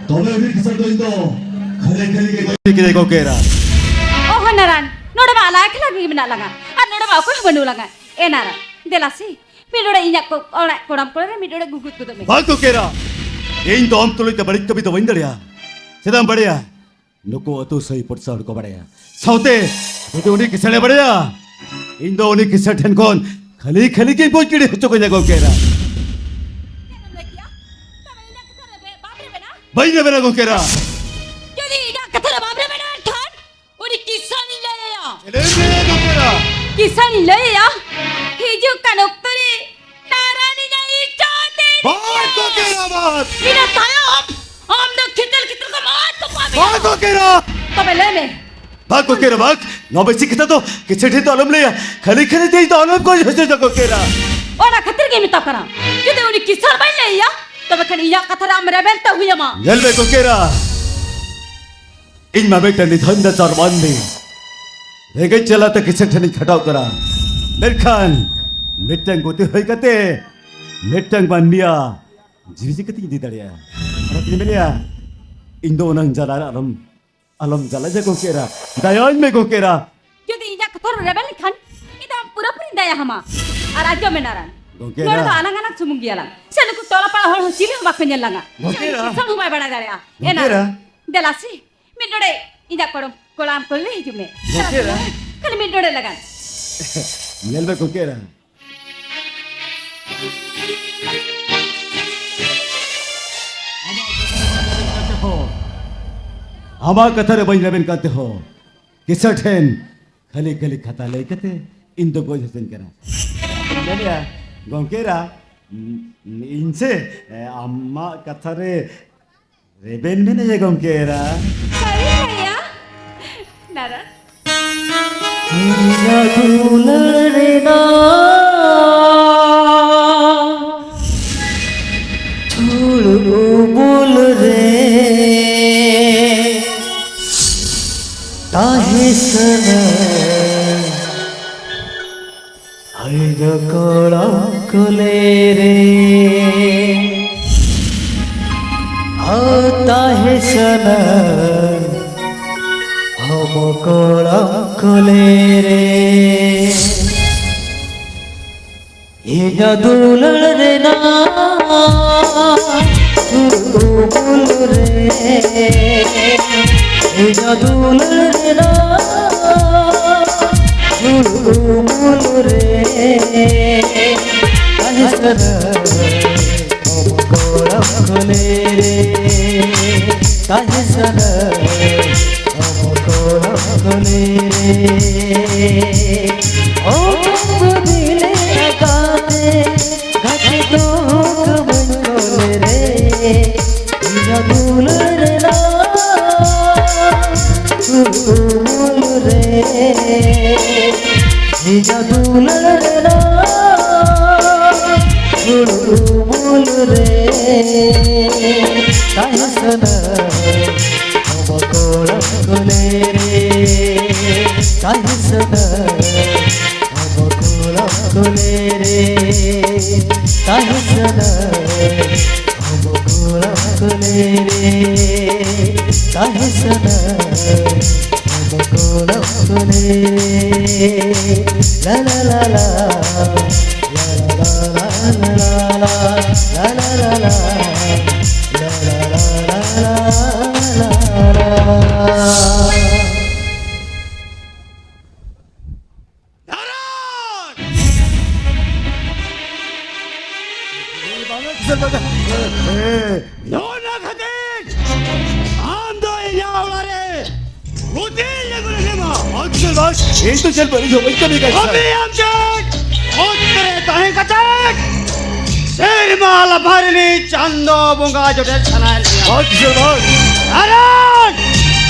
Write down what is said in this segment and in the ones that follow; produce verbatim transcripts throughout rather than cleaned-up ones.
ᱛᱚᱵᱮ ᱩᱱᱤ ᱠᱤᱥᱟᱹᱬ ᱫᱚ ᱤᱧ ᱫᱚ ᱠᱷᱟᱹᱞᱤ ᱠᱷᱟᱹᱞᱤ ᱜᱮ ᱜᱚᱡ ᱠᱮᱫᱮ ᱜᱚᱢᱠᱮ ᱮᱨᱟ᱾ ᱚᱦᱚ ᱱᱟᱨᱟᱱ, ᱱᱚᱰᱮ ᱢᱟ ᱟᱞᱟᱝ ᱮᱠᱞᱟ ᱜᱮ ᱢᱮᱱᱟᱜ ᱞᱟᱝᱟ ᱟᱨ ᱱᱚᱰᱮ ᱢᱟ ᱚᱠᱚᱭ ᱦᱚᱸ ᱵᱟᱹᱱᱩᱜ ᱞᱟᱝᱟ᱾ ᱮ ᱱᱟᱨᱟᱱ, ᱫᱮᱞᱟ ᱥᱮ ᱢᱤᱫ ᱰᱚᱲᱮ ᱤᱧᱟᱜ ᱠᱚ-, ᱚᱲᱟᱜ ᱠᱚᱲᱟᱢ ᱠᱚᱲᱮ ᱨᱮ ᱢᱤᱫ ᱰᱚᱲᱮ ᱜᱩᱜᱩᱫ ᱜᱚᱫᱚᱜ ᱢᱮ᱾ ᱵᱟᱝ ᱜᱚᱢᱠᱮ ᱮᱨᱟ, ᱤᱧ ᱫᱚ ᱟᱢ ᱛᱩᱞᱩᱡ ᱫᱚ ᱵᱟᱹᱲᱤᱡ ᱠᱟᱹᱢᱤ ᱫᱚ ᱵᱟᱹᱧ ᱫᱟᱲᱮᱭᱟᱜᱼᱟ᱾ ᱪᱮᱫᱟᱜ ᱮᱢ ᱵᱟᱲᱟᱭᱟ? ᱱᱩᱠᱩ ᱟᱹᱛᱩ ᱥᱟᱹᱭ ᱯᱚᱲᱥᱟ ᱦᱚᱲ ᱠᱚ ᱵᱟᱲᱟᱭᱟ᱾ ᱥᱟᱶᱛᱮ ᱡᱩᱫᱤ ᱩᱱᱤ ᱠᱤᱥᱟᱹᱬᱮ ᱵᱟᱲᱟᱭᱟ, ᱤᱧ ᱫᱚ ᱩᱱᱤ ᱠᱤᱥᱟᱹᱬ ᱴᱷᱮᱱ ᱠᱷᱚᱱ ᱠᱷᱟᱹᱞᱤ ᱠᱷᱟᱹᱞᱤ ᱜᱮᱧ ᱵᱩᱡᱽ ᱜᱤᱰᱤ ᱦᱚᱪᱚ ᱠᱚᱧᱟ ᱜᱚᱢᱠᱮ ᱮᱨᱟ᱾ ᱪᱮᱫ ᱮᱢ ᱞᱟᱹᱭ ᱠᱮᱜᱼᱟ? ᱛᱚᱵᱮ ᱤᱧᱟᱜ ᱠᱟᱛᱷᱟ ᱨᱮ ᱵᱮ-, ᱵᱟᱢ ᱨᱮᱵᱮᱱᱟ? ᱵᱟᱹᱧ ᱨᱮᱵᱮᱱᱟ ᱜᱚᱢᱠᱮ ᱮᱨᱟ᱾ ᱡᱩᱫᱤ ᱤᱧᱟᱜ ᱠᱟᱛᱷᱟ ᱨᱮ ᱵᱟᱢ ᱨᱮᱵᱮᱱᱟ, ᱮᱱᱠᱷᱟᱱ ᱩᱱᱤ ᱠᱤᱥᱟᱹᱬᱤᱧ ᱞᱟᱹᱭ ᱟᱭᱟ᱾ ᱞᱟᱹᱭ ᱢᱮ ᱜᱚᱢᱠᱮ ᱮᱨᱟ᱾ ᱠᱤᱥᱟᱹᱬᱤᱧ ᱞᱟᱹᱭ ᱟᱭᱟ, ᱦᱤᱡᱩᱜ ᱠᱟᱱ ᱚᱠᱛᱚ ᱨᱮ ᱱᱟᱨᱟᱱᱤᱧ ᱤᱡᱚᱛ ᱮ ᱵᱟᱝ ᱜᱚᱢᱠᱮ ᱮᱨᱟ, ᱵᱟᱝ᱾ ᱤᱱᱟᱹ ᱛᱟᱭᱚᱢ ᱟᱢ ᱫᱚ ᱠᱷᱤᱛᱟᱹᱨ ᱠᱷᱤᱛᱟᱹᱨ ᱠᱚ ᱢᱟᱨ ᱛᱚᱯᱟ ᱢᱮᱭᱟ᱾ ᱵᱟᱝ ᱜᱚᱢᱠᱮ ᱮᱨᱟ᱾ ᱛᱚᱵᱮ ᱞᱟᱹᱭ ᱢᱮ᱾ ᱵᱟᱝ ᱜᱚᱢᱠᱮ ᱮᱨᱟ, ᱵᱟᱝ᱾ ᱱᱚᱣᱟ ᱵᱮᱥᱤ ᱠᱟᱛᱷᱟ ᱫᱚ ᱠᱤᱥᱟᱹᱬ ᱴᱷᱮᱱ ᱫᱚ ᱟᱞᱚᱢ ᱞᱟᱹᱭᱟ᱾ ᱠᱷᱟᱹᱞᱤ ᱠᱷᱟᱹᱞᱤ ᱛᱮ ᱤᱧ ᱫᱚ ᱟᱞᱚᱢ ᱜᱚᱡ ᱦᱚᱪᱚᱧᱟ ᱜᱚᱢᱠᱮ ᱮᱨᱟ᱾ ᱚᱱᱟ ᱠᱷᱟᱹᱛᱤᱨ ᱜᱮ ᱢᱮᱛᱟᱢ ᱠᱟᱱᱟ, ᱡᱩᱫᱤ ᱩᱱᱤ ᱠᱤᱥᱟᱹᱬ ᱵᱟᱹᱧ ᱞᱟᱹᱭ ᱟᱭᱟ, ᱛᱚᱵᱮ ᱠᱷᱟᱱ ᱤᱧᱟᱜ ᱠᱟᱛᱷᱟ ᱨᱮ ᱟᱢ ᱨᱮᱵᱮᱱ ᱛᱮ ᱦᱩᱭ ᱟᱢᱟ᱾ ᱧᱮᱞ ᱢᱮ ᱜᱚᱢᱠᱮ ᱮᱨᱟ, ᱤᱧ ᱢᱟ ᱢᱤᱫᱴᱟᱝ ᱱᱤᱫᱷᱟᱹᱱ ᱱᱟᱪᱟᱨ ᱢᱟᱹᱱᱢᱤ, ᱨᱮᱸᱜᱮᱡ ᱡᱟᱞᱟᱛᱮ ᱠᱤᱥᱟᱹᱬ ᱴᱷᱮᱱᱤᱧ ᱠᱷᱟᱴᱟᱣ ᱠᱟᱱᱟ, ᱢᱮᱱᱠᱷᱟᱱ ᱢᱤᱫᱴᱟᱝ ᱜᱩᱛᱤ ᱦᱩᱭ ᱠᱟᱛᱮ ᱢᱤᱫᱴᱟᱝ ᱢᱟᱹᱱᱢᱤᱭᱟᱜ ᱡᱤᱣᱤ ᱪᱤᱠᱟᱹᱛᱤᱧ ᱤᱫᱤ ᱫᱟᱲᱮᱭᱟᱜᱼᱟ? ᱚᱱᱟᱛᱤᱧ ᱢᱮᱱᱮᱫᱼᱟ, ᱤᱧ ᱫᱚ ᱚᱱᱟᱧ ᱡᱟᱞᱟ ᱨᱮ ᱟᱞᱚᱢ, ᱟᱞᱚᱢ ᱡᱟᱞᱟᱭᱟ ᱜᱚᱢᱠᱮ ᱮᱨᱟ᱾ ᱫᱟᱭᱟᱧ ᱢᱮ ᱜᱚᱢᱠᱮ ᱮᱨᱟ᱾ ᱡᱩᱫᱤ ᱤᱧᱟᱜ ᱠᱟᱛᱷᱟ ᱨᱮ ᱨᱮᱵᱮᱱ ᱞᱮᱠᱷᱟᱱ, ᱤᱧ ᱫᱚ ᱟᱢ ᱯᱩᱨᱟᱹᱯᱩᱨᱤᱧ ᱫᱟᱭᱟ ᱟᱢᱟ᱾ ᱟᱨ ᱟᱸᱡᱚᱢ ᱢᱮ ᱱᱟᱨᱟᱱ, ᱜᱚᱢᱠᱮ ᱱᱚᱰᱮ ᱮᱨᱟ᱾ ᱫᱚ ᱟᱞᱟᱝ ᱟᱞᱟᱝ ᱥᱩᱢᱩᱝ ᱜᱮᱭᱟᱞᱟᱝ᱾ ᱥᱮ ᱱᱩᱠᱩ ᱴᱚᱞᱟ ᱯᱟᱲᱟ ᱦᱚᱲ ᱦᱚᱸ ᱪᱤᱞᱤ ᱦᱚᱸ ᱵᱟᱠᱚ ᱧᱮᱞ ᱞᱟᱝᱟ᱾ ᱜᱚᱢᱠᱮ ᱥᱮ ᱩᱱᱤ ᱮᱨᱟ᱾ ᱠᱤᱥᱟᱹᱬ ᱦᱚᱸ ᱵᱟᱭ ᱵᱟᱲᱟᱭ ᱫᱟᱲᱮᱭᱟᱜᱼᱟ᱾ ᱜᱚᱢᱠᱮ ᱮᱱᱟ, ᱮᱨᱟ᱾ ᱫᱮᱞᱟ ᱥᱮ, ᱢᱤᱫ ᱰᱚᱰᱮ ᱤᱧᱟᱜ ᱠᱚᱲᱟᱢ, ᱠᱚᱲᱟᱢ ᱠᱚ ᱞᱮ ᱦᱤᱡᱩᱜ ᱢᱮ᱾ ᱜᱚᱢᱠᱮ ᱮᱨᱟ᱾ ᱠᱷᱟᱹᱞᱤ ᱢᱤᱫ ᱰᱚᱰᱮ ᱞᱟᱜᱟᱱ᱾ ᱧᱮᱞ ᱢᱮ ᱜᱚᱢᱠᱮ ᱮᱨᱟ᱾ ᱟᱢᱟᱜ ᱠᱟᱛᱷᱟ ᱨᱮ ᱵᱟᱹᱧ ᱨᱮᱵᱮᱱ ᱠᱟᱱ ᱛᱮᱦᱚᱸ, ᱠᱤᱥᱟᱹᱬ ᱴᱷᱮᱱ ᱠᱷᱟᱹᱞᱤ ᱠᱷᱟᱹᱞᱤ ᱠᱟᱛᱷᱟ ᱞᱟᱹᱭ ᱠᱟᱛᱮ ᱤᱧ ᱫᱚ ᱜᱚᱡ ᱦᱚᱪᱚᱧ ᱠᱟᱱᱟ᱾ ᱤᱧ ᱞᱟᱹᱭᱟ, ᱜᱚᱢᱠᱮ ᱮᱨᱟ, ᱤᱧ ᱥᱮ ᱟᱢᱟᱜ ᱠᱟᱛᱷᱟ ᱨᱮ ᱨᱮᱵᱮᱱ ᱢᱮᱱᱟᱭᱟ ᱜᱚᱢᱠᱮ ᱮᱨᱟ᱾ ᱥᱟᱹᱨᱤ ᱵᱷᱟᱭᱟ? ᱱᱟᱨᱟ᱾ ᱦᱤᱨᱟ ᱫᱩᱞᱟᱹᱲ ᱨᱮᱱᱟᱜ ᱪᱷᱩᱲ ᱩᱢᱩᱞ ᱨᱮ ᱛᱟᱦᱮᱸ ᱥᱟᱱᱟ᱾ ᱟᱭᱳ ᱠᱚᱲᱟ ᱠᱚᱞᱮ ᱨᱮ, ᱛᱟᱦᱮᱸ ᱥᱟᱱᱟ ᱦᱚᱢᱚ ᱠᱚᱲᱟᱢ ᱠᱚᱞᱮ ᱨᱮ᱾ ᱤᱧᱟᱹᱜ ᱫᱩᱞᱟᱹᱲ ᱨᱮᱱᱟᱜ ᱩᱢᱩᱞ ᱨᱮ, ᱤᱧᱟᱹᱜ ᱫᱩᱞᱟᱹᱲ ᱨᱮᱱᱟᱜ ᱩᱢᱩᱞ ᱨᱮ ᱛᱟᱦᱮᱸ ᱥᱟᱱᱟ ᱦᱚᱢᱚ ᱠᱚᱲᱟᱢ ᱠᱚᱞᱮ ᱨᱮ, ᱛᱟᱦᱮᱸ ᱥᱟᱱᱟ ᱦᱚᱢᱚ ᱠᱚᱲᱟᱢ ᱠᱚᱞᱮ ᱨᱮ᱾ ᱚ ᱵᱩᱫᱤᱞᱮ ᱟᱠᱟᱫᱮ ᱜᱟᱛᱮ ᱫᱚ ᱠᱟᱹᱢᱟᱹᱧ ᱠᱚᱞᱮ ᱨᱮ, ᱤᱧᱟᱹᱜ ᱫᱩᱞᱟᱹᱲ ᱨᱮᱱᱟᱜ ᱩᱢᱩᱞ ᱨᱮ, ᱤᱧᱟᱹᱜ ᱫᱩᱞᱟᱹᱲ ᱨᱮᱱᱟᱜ ᱩᱢᱩᱞ ᱨᱮ ᱛᱟᱦᱮᱸ ᱥᱟᱱᱟ ᱦᱚᱢᱚ ᱠᱚᱲᱟᱢ ᱠᱚᱞᱮ ᱨᱮ, ᱛᱟᱦᱮᱸ ᱥᱟᱱᱟ ᱦᱚᱢᱚ ᱠᱚᱲᱟᱢ ᱠᱚᱞᱮ ᱨᱮ, ᱛᱟᱦᱮᱸ ᱥᱟᱱᱟ ᱦᱚᱢᱚ ᱠᱚᱲᱟᱢ ᱠᱚᱞᱮ ᱨᱮ, ᱛᱟᱦᱮᱸ ᱥᱟᱱᱟ ᱦᱚᱢᱚ ᱠᱚᱲᱟᱢ ᱠᱚᱞᱮ ᱨᱮ᱾ ᱞᱟ ᱞᱟ ᱞᱟ ᱞᱟ, ᱞᱟ ᱞᱟ ᱞᱟ ᱞᱟ, ᱞᱟ ᱞᱟ ᱞᱟ ᱞᱟ, ᱞᱟ ᱞᱟ ᱞᱟ ᱞᱟ, ᱞᱟ ᱞᱟ ᱞᱟ ᱞᱟ, ᱞᱟ ᱞᱟ ᱞᱟ ᱞᱟ᱾ ᱱᱟᱨᱟᱭᱚᱱ! ᱱᱚᱣᱟ ᱠᱷᱟᱹᱛᱤᱨ ᱟᱢ ᱫᱚ ᱤᱧᱟᱹᱜ ᱚᱲᱟᱜ ᱨᱮ ᱵᱷᱩᱛᱤ ᱞᱟᱹᱜᱩ ᱞᱮᱱᱟ᱾ ᱵᱟᱝ, ᱥᱟᱨ, ᱵᱟᱝ, ᱤᱧ ᱫᱚ ᱪᱮᱫ ᱵᱟᱹᱲᱤᱡ ᱦᱚᱸ ᱵᱟᱹᱧ ᱠᱟᱹᱢᱤ ᱠᱟᱫᱟ, ᱥᱟᱨ᱾ ᱠᱟᱹᱢᱤᱭᱟᱢ ᱪᱮᱫ? ᱚᱛ ᱨᱮ ᱛᱟᱦᱮᱸ ᱠᱟᱛᱮ ᱥᱮᱨᱢᱟ ᱞᱟᱯᱷᱟᱝ ᱨᱤᱱᱤᱡ ᱪᱟᱸᱫᱚ ᱵᱚᱸᱜᱟ ᱡᱚᱴᱮᱫ ᱥᱟᱱᱟᱭᱮᱫ ᱢᱮᱭᱟ᱾ ᱵᱟᱝ, ᱥᱟᱨ, ᱵᱟᱝ᱾ ᱱᱟᱨᱟᱭᱚᱱ!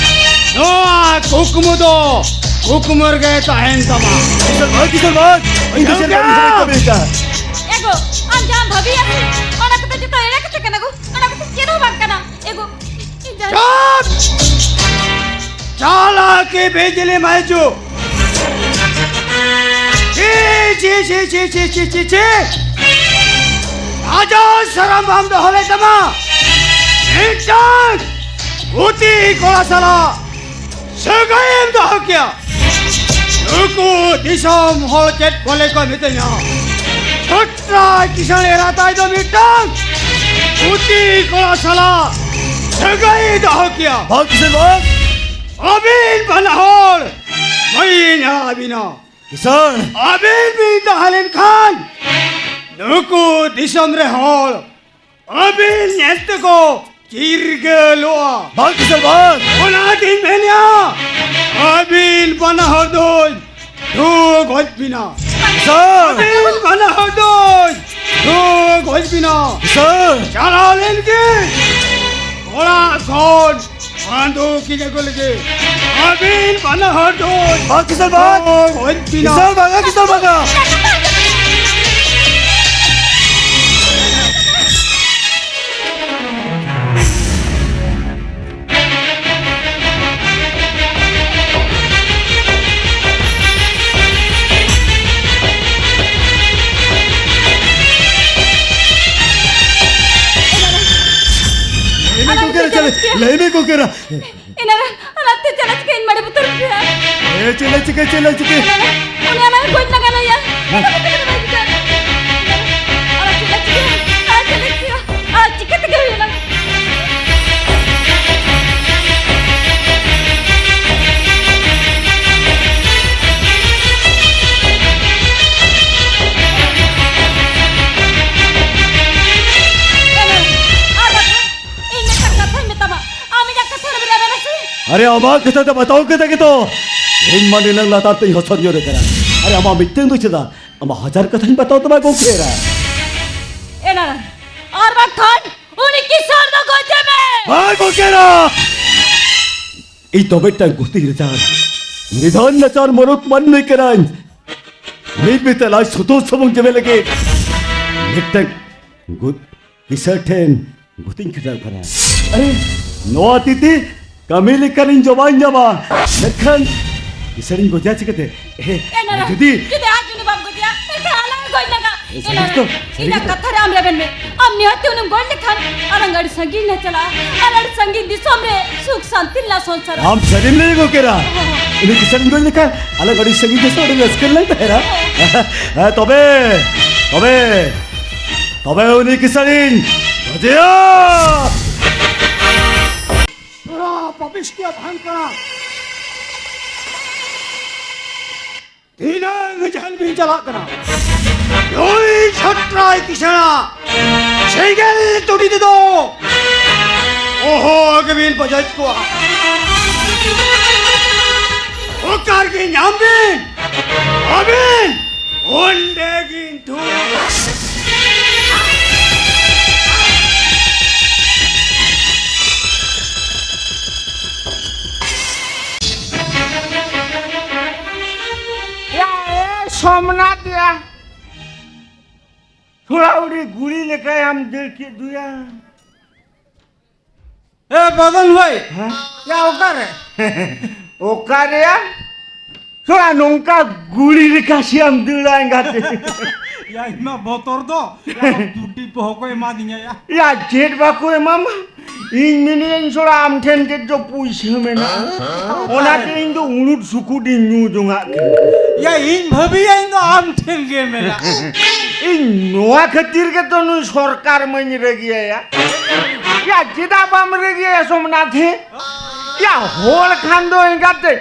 ᱱᱚᱣᱟ ᱠᱩᱠᱢᱩ ᱫᱚ ᱠᱩᱠᱢᱩ ᱨᱮᱜᱮ ᱛᱟᱦᱮᱱ ᱛᱟᱢᱟ᱾ ᱥᱟᱨ, ᱵᱟᱝ, ᱥᱟᱨ, ᱵᱟᱝ᱾ ᱤᱧ ᱫᱚ ᱪᱮᱫ ᱵᱟᱹᱲᱤᱡ ᱦᱚᱸ ᱵᱟᱹᱧ ᱠᱟᱹᱢᱤ ᱠᱟᱫᱟ᱾ ᱮᱜᱳ, ᱟᱢ ᱡᱟᱦᱟᱸᱢ ᱵᱷᱟᱹᱵᱤᱭᱟ ᱥᱮ, ᱚᱱᱟ ᱠᱚᱫᱚ ᱡᱚᱛᱚ ᱮᱲᱮ ᱠᱟᱛᱷᱟ ᱠᱟᱱᱟ ᱜᱳ᱾ ᱚᱱᱟ ᱠᱚᱫᱚ ᱪᱮᱫ ᱦᱚᱸ ᱵᱟᱝ ᱠᱟᱱᱟ᱾ ᱮᱜᱳ, ᱤᱧ ᱡᱟᱦᱟᱸ ᱪᱩᱯ! ᱪᱟᱞᱟᱠᱤ ᱵᱤᱡᱽᱞᱤ ᱢᱟᱹᱭᱡᱩ! ᱪᱤ, ᱪᱤ, ᱪᱤ! ᱞᱟᱡᱟ ᱥᱚᱨᱚᱢ ᱵᱟᱢ ᱫᱚᱦᱚ ᱞᱮᱫ ᱛᱟᱢᱟ! ᱢᱤᱫᱴᱟᱝ ᱜᱩᱛᱤ ᱠᱚᱲᱟ ᱥᱟᱞᱟᱜ ᱥᱟᱹᱜᱟᱹᱭᱮᱢ ᱫᱚᱦᱚ ᱠᱮᱭᱟ᱾ ᱱᱩᱠᱩ ᱫᱤᱥᱚᱢ ᱦᱚᱲ ᱪᱮᱫ ᱵᱚᱞᱮ ᱠᱚ ᱢᱤᱛᱟᱹᱧᱟ? ᱪᱷᱳᱴᱨᱟ ᱠᱤᱥᱟᱹᱬ ᱮᱨᱟ ᱛᱟᱭ ᱫᱚ ᱢᱤᱫᱴᱟᱝ ᱜᱩᱛᱤ ᱠᱚᱲᱟ ᱥᱟᱞᱟᱜ ᱥᱟᱹᱜᱟᱹᱭ ᱫᱚᱦᱚ ᱠᱮᱭᱟ᱾ ᱵᱟᱝ ᱠᱤᱥᱟᱹᱬ ᱵᱟᱝ᱾ ᱟᱹᱵᱤᱱ ᱵᱟᱱᱟ ᱦᱚᱲ ᱵᱟᱹᱧ ᱟᱲᱟᱜ ᱵᱤᱱᱟ᱾ ᱠᱤᱥᱟᱹᱬ᱾ ᱟᱹᱵᱤᱱ ᱵᱤᱱ ᱛᱟᱦᱮᱸ ᱞᱮᱱᱠᱷᱟᱱ ᱱᱩᱠᱩ ᱫᱤᱥᱚᱢ ᱨᱮ ᱦᱚᱲ ᱟᱹᱵᱤᱱ ᱧᱮᱞ ᱛᱮᱠᱚ ᱪᱤᱨᱜᱟᱹᱞᱚᱜᱼᱟ᱾ ᱵᱟᱝ ᱠᱤᱥᱟᱹᱬ ᱵᱟᱝ᱾ ᱚᱱᱟᱛᱤᱧ ᱢᱮᱱᱮᱜᱼᱟ, ᱟᱹᱵᱤᱱ ᱵᱟᱱᱟ ᱦᱚᱲ ᱫᱚᱧ ᱫᱩ ᱜᱚᱡ ᱵᱤᱱᱟ᱾ ᱠᱤᱥᱟᱹᱬ᱾ ᱟᱹᱵᱤᱱ ᱵᱟᱱᱟ ᱦᱚᱲ ᱫᱚᱧ ᱫᱩ ᱜᱚᱡ ᱵᱤᱱᱟ᱾ ᱠᱤᱥᱟᱹᱬ᱾ ᱪᱟᱞᱟᱣ ᱞᱮᱱ ᱜᱮ ᱚᱲᱟᱜ ᱠᱷᱚᱱ ᱵᱟᱱᱫᱩᱠᱤᱧ ᱟᱹᱜᱩ ᱞᱮᱜᱮ᱾ ᱟᱹᱵᱤᱱ ᱵᱟᱱᱟ ᱦᱚᱲ ᱫᱚ ᱵᱟᱝ ᱠᱤᱥᱟᱹᱬ ᱵᱟᱝ᱾ ᱜᱚᱡ ᱵᱤᱱᱟ᱾ ᱠᱤᱥᱟᱹᱬ ᱵᱟᱝᱟ, ᱠᱤᱥᱟᱹᱬ ᱵᱟᱝᱟ᱾ ᱞᱟᱹᱭ ᱢᱮ ᱠᱚᱠᱮᱨᱟ, ᱪᱟᱞᱮ, ᱞᱟᱹᱭ ᱢᱮ ᱠᱚᱠᱮᱨᱟ᱾ ᱮᱱᱟᱝ ᱚᱱᱟᱛᱮ ᱪᱟᱞᱟᱜ ᱪᱤᱠᱟᱹᱧ ᱢᱟᱲᱮ ᱵᱩᱛᱟᱹᱨ ᱯᱮᱭᱟ᱾ ᱮ, ᱪᱮᱫ ᱞᱮ ᱪᱤᱠᱟᱹ, ᱪᱮᱫ ᱞᱮ ᱪᱤᱠᱟᱹ? ᱩᱱᱤ ᱟᱞᱟᱝ ᱜᱚᱡ ᱞᱟᱜᱟ ᱞᱮᱭᱟ᱾ ᱦᱮᱸ᱾ ᱟᱨ ᱪᱮᱫ ᱞᱮ ᱪᱤᱠᱟᱹ? ᱟᱨ ᱪᱮᱫ ᱞᱮ ᱪᱤᱠᱟᱹ? ᱟᱨ ᱪᱤᱠᱟᱹ ᱛᱮᱜᱮ ᱦᱩᱭᱩᱜᱼᱟ? ᱮᱱᱟᱝ ᱟᱨ ᱵᱟᱠᱷᱟᱱ ᱤᱧ ᱢᱤᱫᱴᱟᱝ ᱠᱟᱛᱷᱟᱧ ᱢᱮᱛᱟᱢᱟ, ᱟᱢ ᱤᱧᱟᱜ ᱠᱟᱛᱷᱟ ᱨᱮᱢ ᱨᱟᱲᱟ ᱥᱮ? ᱟᱨᱮ, ᱟᱢᱟᱜ ᱠᱟᱛᱷᱟ ᱫᱚ ᱵᱟᱛᱟᱣ ᱠᱟᱛᱮ ᱜᱮᱛᱚ ᱤᱧ ᱢᱟ ᱱᱤᱱᱟᱹᱝ ᱞᱟᱛᱟᱨ ᱛᱮᱧ ᱦᱚᱥᱚᱨ ᱧᱚᱜ ᱟᱠᱟᱱᱟ᱾ ᱟᱨᱮ, ᱟᱢᱟᱜ ᱢᱤᱫᱴᱟᱝ ᱫᱚ ᱪᱮᱫᱟᱜ? ᱟᱢᱟᱜ ᱦᱟᱡᱟᱨ ᱠᱟᱛᱷᱟᱧ ᱵᱟᱛᱟᱣ ᱛᱟᱢᱟ ᱜᱚᱢᱠᱮ ᱮᱨᱟ᱾ ᱮᱱᱟᱝ ᱟᱨ ᱵᱟᱝᱠᱷᱟᱱ ᱩᱱᱤ ᱠᱤᱥᱟᱹᱬ ᱫᱚ ᱜᱚᱡᱮ ᱢᱮ᱾ ᱵᱟᱝ ᱜᱚᱢᱠᱮ ᱮᱨᱟ, ᱤᱧ ᱫᱚ ᱢᱤᱫᱴᱟᱝ ᱜᱩᱛᱤ ᱨᱮᱡᱟᱲ ᱱᱤᱫᱷᱟᱱ ᱱᱟᱪᱟᱨ ᱢᱩᱨᱩᱠ ᱢᱟᱹᱱᱢᱤ ᱠᱟᱹᱱᱟᱹᱧ᱾ ᱢᱤᱫ ᱵᱤᱛᱟᱹ ᱞᱟᱡ ᱥᱩᱛᱩᱜ ᱥᱩᱢᱩᱝ ᱡᱚᱢᱮ ᱞᱟᱹᱜᱤᱫ ᱢᱤᱫᱴᱟᱝ ᱜᱩ-, ᱠᱤᱥᱟᱹᱬ ᱴᱷᱮᱱ ᱜᱩᱛᱤᱧ ᱠᱷᱟᱴᱟᱣ ᱠᱟᱱᱟ᱾ ᱟᱨᱮ, ᱱᱚᱣᱟ ᱛᱤᱛᱤ ᱠᱟᱹᱢᱤ ᱞᱮᱠᱟᱱᱤᱧ ᱡᱚᱢᱟᱧ ᱧᱟᱢᱟ, ᱢᱮᱱᱠᱷᱟᱱ ᱠᱤᱥᱟᱹᱬᱤᱧ ᱜᱚᱡᱮᱭᱟ ᱪᱤᱠᱟᱹᱛᱮ? ᱮ, ᱮ, ᱱᱟᱨᱟ, ᱡᱩᱫᱤ ᱡᱩᱫᱤ ᱟᱡ ᱡᱩᱫᱤ ᱵᱟᱢ ᱜᱚᱡᱮᱭᱟ, ᱮᱱᱠᱷᱟᱱ ᱟᱞᱟᱝ ᱜᱚᱡ ᱞᱟᱜᱟ᱾ ᱥᱟᱹᱨᱤ ᱜᱮᱛᱚ? ᱥᱟᱹᱨᱤ ᱤᱧᱟᱹᱜ ᱜᱮᱛᱚ? ᱠᱟᱛᱷᱟ ᱨᱮ ᱟᱢ ᱨᱮᱵᱮᱱ ᱢᱮ᱾ ᱟᱢ ᱱᱤᱦᱟᱹᱛ ᱩᱱᱤᱢ ᱜᱚᱡ ᱞᱮᱠᱷᱟᱱ ᱟᱞᱟᱝ ᱟᱹᱰᱤ ᱥᱟᱺᱜᱤᱧ ᱞᱮ ᱪᱟᱞᱟᱜᱼᱟ ᱟᱨ ᱟᱹᱰᱤ ᱥᱟᱺᱜᱤᱧ ᱫᱤᱥᱚᱢ ᱨᱮ ᱥᱩᱠ ᱥᱟᱱᱛᱤ ᱞᱮ ᱥᱚᱝᱥᱟᱨᱟ᱾ ᱟᱢ ᱥᱟᱹᱨᱤᱢ ᱞᱟᱹᱭ ᱜᱚᱫ ᱠᱮᱫᱟ? ᱩᱱᱤ ᱠᱤᱥᱟᱹᱬᱤᱧ ᱜᱚᱡ ᱞᱮᱠᱷᱟᱱ ᱟᱞᱟᱝ ᱟᱹᱰᱤ ᱥᱟᱺᱜᱤᱧ ᱫᱤᱥᱚᱢ ᱨᱮ ᱨᱟᱹᱥᱠᱟᱹ ᱨᱮᱞᱟᱝ ᱛᱟᱦᱮᱱᱟ᱾ ᱦᱮᱸ, ᱛᱚᱵᱮ, ᱛᱚᱵᱮ, ᱛᱚᱵᱮ ᱩᱱᱤ ᱠᱤᱥᱟᱹᱬᱤᱧ ᱜᱚᱡᱮᱭᱟ᱾ ᱛᱷᱚᱲᱟ ᱯᱟᱯᱤᱥᱴᱤᱭᱟ ᱵᱷᱟᱝ ᱠᱟᱱᱟ᱾ ᱛᱤᱱᱟᱹᱝ ᱡᱷᱟᱹᱞ ᱵᱤᱱ ᱪᱟᱞᱟᱜ ᱠᱟᱱᱟ? ᱱᱩᱭ ᱪᱷᱟᱴᱨᱟᱭ ᱠᱤᱥᱟᱹᱬᱟᱜ ᱥᱮᱸᱜᱮᱞ ᱛᱩᱴᱤ ᱛᱮᱫᱚ ᱚᱦᱚ ᱜᱮᱵᱤᱱ ᱯᱟᱹᱡᱟᱹᱡ ᱠᱚᱣᱟ᱾ ᱚᱠᱟ ᱨᱮᱜᱮ ᱧᱟᱢ ᱵᱤᱱ, ᱟᱹᱵᱤᱱ ᱚᱸᱰᱮ ᱜᱤᱧ ᱫᱷᱩᱨ᱾ ᱭᱟ, ᱮ ᱥᱳᱢᱱᱟᱛᱷ ᱭᱟ, ᱛᱷᱚᱲᱟ ᱩᱰᱤ ᱜᱩᱲᱤ ᱞᱮᱠᱟᱭᱟᱢ ᱫᱟᱹᱲ ᱠᱮᱫ ᱫᱚᱭᱟ᱾ ᱮ ᱵᱟᱫᱚᱱ ᱵᱷᱟᱭ, ᱦᱮᱸ? ᱭᱟ, ᱚᱠᱟᱨᱮ? ᱚᱠᱟᱨᱮ ᱭᱟ? ᱛᱷᱚᱲᱟ ᱱᱚᱝᱠᱟ ᱜᱩᱲᱤ ᱞᱮᱠᱟ ᱥᱮᱭᱟᱢ ᱫᱟᱹᱲᱟ ᱮᱸᱜᱟᱛᱮ᱾ ᱭᱟ, ᱤᱧ ᱢᱟ ᱵᱚᱛᱚᱨ ᱫᱚ᱾ ᱭᱟ, ᱫᱩᱴᱤ ᱯᱚᱦᱚ ᱠᱚ ᱮᱢᱟᱫᱤᱧᱟ ᱭᱟ᱾ ᱭᱟ, ᱪᱮᱫ ᱵᱟᱠᱚ ᱮᱢᱟᱢᱟ? ᱤᱧ ᱢᱮᱱᱮᱫ ᱟᱹᱧ ᱥᱚᱲᱟ ᱟᱢ ᱴᱷᱮᱱ ᱪᱮᱫ ᱪᱚ ᱯᱩᱭᱥᱟᱹ ᱢᱮᱱᱟᱜᱼᱟ᱾ ᱚᱱᱟᱛᱮ ᱤᱧ ᱫᱚ ᱩᱲᱩᱫ ᱥᱩᱠᱩᱰ ᱤᱧ ᱧᱩ ᱡᱚᱝᱟᱜ ᱠᱟᱱᱟ᱾ ᱭᱟ, ᱤᱧ ᱵᱷᱟᱹᱵᱤᱭᱟ ᱤᱧ ᱫᱚ ᱟᱢ ᱴᱷᱮᱱ ᱜᱮ ᱢᱮᱱᱟᱜᱼᱟ᱾ ᱤᱧ ᱱᱚᱣᱟ ᱠᱷᱟᱹᱛᱤᱨ ᱜᱮᱛᱚ ᱱᱩᱭ ᱥᱚᱨᱠᱟᱨ ᱢᱟᱧ ᱨᱟᱹᱜᱤᱭᱟᱭᱟ᱾ ᱭᱟ, ᱪᱮᱫᱟᱜ ᱵᱟᱢ ᱨᱟᱹᱜᱤᱭᱟᱭᱟ ᱥᱳᱢᱱᱟᱛᱷ, ᱦᱮᱸ? ᱭᱟ, ᱦᱚᱲ ᱠᱷᱟᱱ ᱫᱚ ᱮᱸᱜᱟᱛᱮ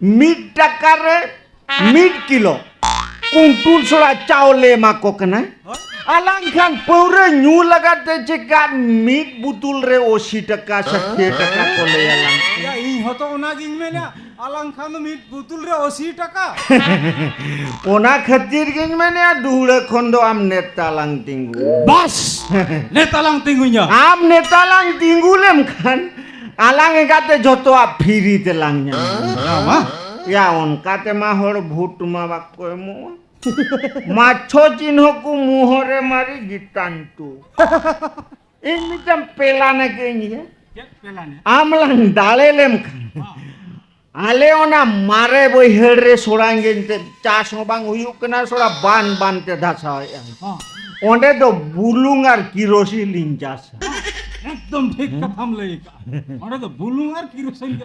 ᱢᱤᱫ ᱴᱟᱠᱟ ᱨᱮ ᱢᱤᱫ ᱠᱤᱞᱳ ᱠᱩᱱᱴᱩᱞ ᱥᱚᱲᱟ ᱪᱟᱣᱞᱮ ᱮᱢᱟ ᱠᱚ ᱠᱟᱱᱟ᱾ ᱦᱳᱭ᱾ ᱟᱞᱟᱝ ᱠᱷᱟᱱ ᱯᱟᱹᱣᱨᱟᱹ ᱧᱩ ᱞᱟᱜᱟᱫ ᱛᱮ ᱪᱮᱠᱟ ᱢᱤᱫ ᱵᱩᱛᱩᱞ ᱨᱮ ᱟᱥᱤ ᱴᱟᱠᱟ, ᱥᱟᱴᱷᱮ ᱴᱟᱠᱟ ᱠᱚ ᱞᱟᱹᱭ ᱟᱞᱟᱝ᱾ ᱭᱟ, ᱤᱧ ᱦᱚᱸᱛᱚ ᱚᱱᱟᱜᱤᱧ ᱢᱮᱱᱟ, ᱟᱞᱟᱝ ᱠᱷᱟᱱ ᱫᱚ ᱢᱤᱫ ᱵᱩᱛᱩᱞ ᱨᱮ ᱟᱥᱤ ᱴᱟᱠᱟ᱾ ᱚᱱᱟ ᱠᱷᱟᱹᱛᱤᱨ ᱜᱤᱧ ᱢᱮᱱᱮᱫᱼᱟ, ᱰᱩᱦᱲᱟᱹ ᱠᱷᱚᱱ ᱫᱚ ᱟᱢ ᱱᱮᱛᱟ ᱞᱟᱝ ᱛᱤᱸᱜᱩ᱾ ᱵᱟᱥ! ᱱᱮᱛᱟ ᱞᱟᱝ ᱛᱤᱸᱜᱩᱧᱟ᱾ ᱟᱢ ᱱᱮᱛᱟ ᱞᱟᱝ ᱛᱤᱸᱜᱩ ᱞᱮᱢ ᱠᱷᱟᱱ ᱟᱞᱟᱝ ᱮᱸᱜᱟᱛᱮ ᱡᱷᱚᱛᱚᱣᱟᱜ ᱯᱷᱤᱨᱤ ᱛᱮᱞᱟᱝ ᱧᱟᱢᱟ᱾ ᱧᱟᱢᱟ? ᱭᱟ, ᱚᱱᱠᱟ ᱛᱮᱢᱟ ᱦᱚᱲ ᱵᱷᱳᱴ ᱢᱟ ᱵᱟᱠᱚ ᱮᱢᱚᱜᱼᱟ᱾ ᱢᱟᱪᱷᱚ ᱪᱤᱱᱦᱚ ᱠᱚ ᱢᱩᱦᱚᱨᱮ ᱢᱟᱨᱤ ᱜᱤᱛᱟᱱᱛᱩ᱾ ᱤᱧ ᱢᱤᱫᱴᱟᱝ ᱯᱮᱞᱟᱱ ᱟᱹᱜᱮᱧ ᱜᱮ᱾ ᱪᱮᱫ ᱯᱮᱞᱟᱱ? ᱟᱢ ᱞᱟᱝ ᱫᱟᱲᱮ ᱞᱮᱢ ᱠᱷᱟᱱ᱾ ᱦᱚᱸ᱾ ᱟᱞᱮ ᱚᱱᱟ ᱢᱟᱨᱮ ᱵᱟᱹᱭᱦᱟᱹᱲ ᱨᱮ ᱥᱚᱲᱟᱧ ᱜᱮ ᱮᱱᱛᱮᱫ ᱪᱟᱥ ᱦᱚᱸ ᱵᱟᱝ ᱦᱩᱭᱩᱜ ᱠᱟᱱᱟ, ᱥᱚᱲᱟ ᱵᱟᱱ ᱵᱟᱱ ᱛᱮ ᱫᱷᱟᱥᱟᱣᱮᱫᱼᱟ᱾ ᱦᱚᱸ᱾ ᱚᱸᱰᱮ ᱫᱚ ᱵᱩᱞᱩᱝ ᱟᱨ ᱠᱤᱨᱳᱥᱤᱱ ᱞᱤᱧ ᱪᱟᱥᱟ᱾ ᱮᱠᱫᱚᱢ ᱴᱷᱤᱠ ᱠᱟᱛᱷᱟᱢ ᱞᱟᱹᱭ ᱟᱠᱟᱫᱼᱟ᱾ ᱚᱸᱰᱮ ᱫᱚ ᱵᱩᱞᱩᱝ ᱟᱨ ᱠᱤᱨᱳᱥᱤᱱ ᱜᱮ᱾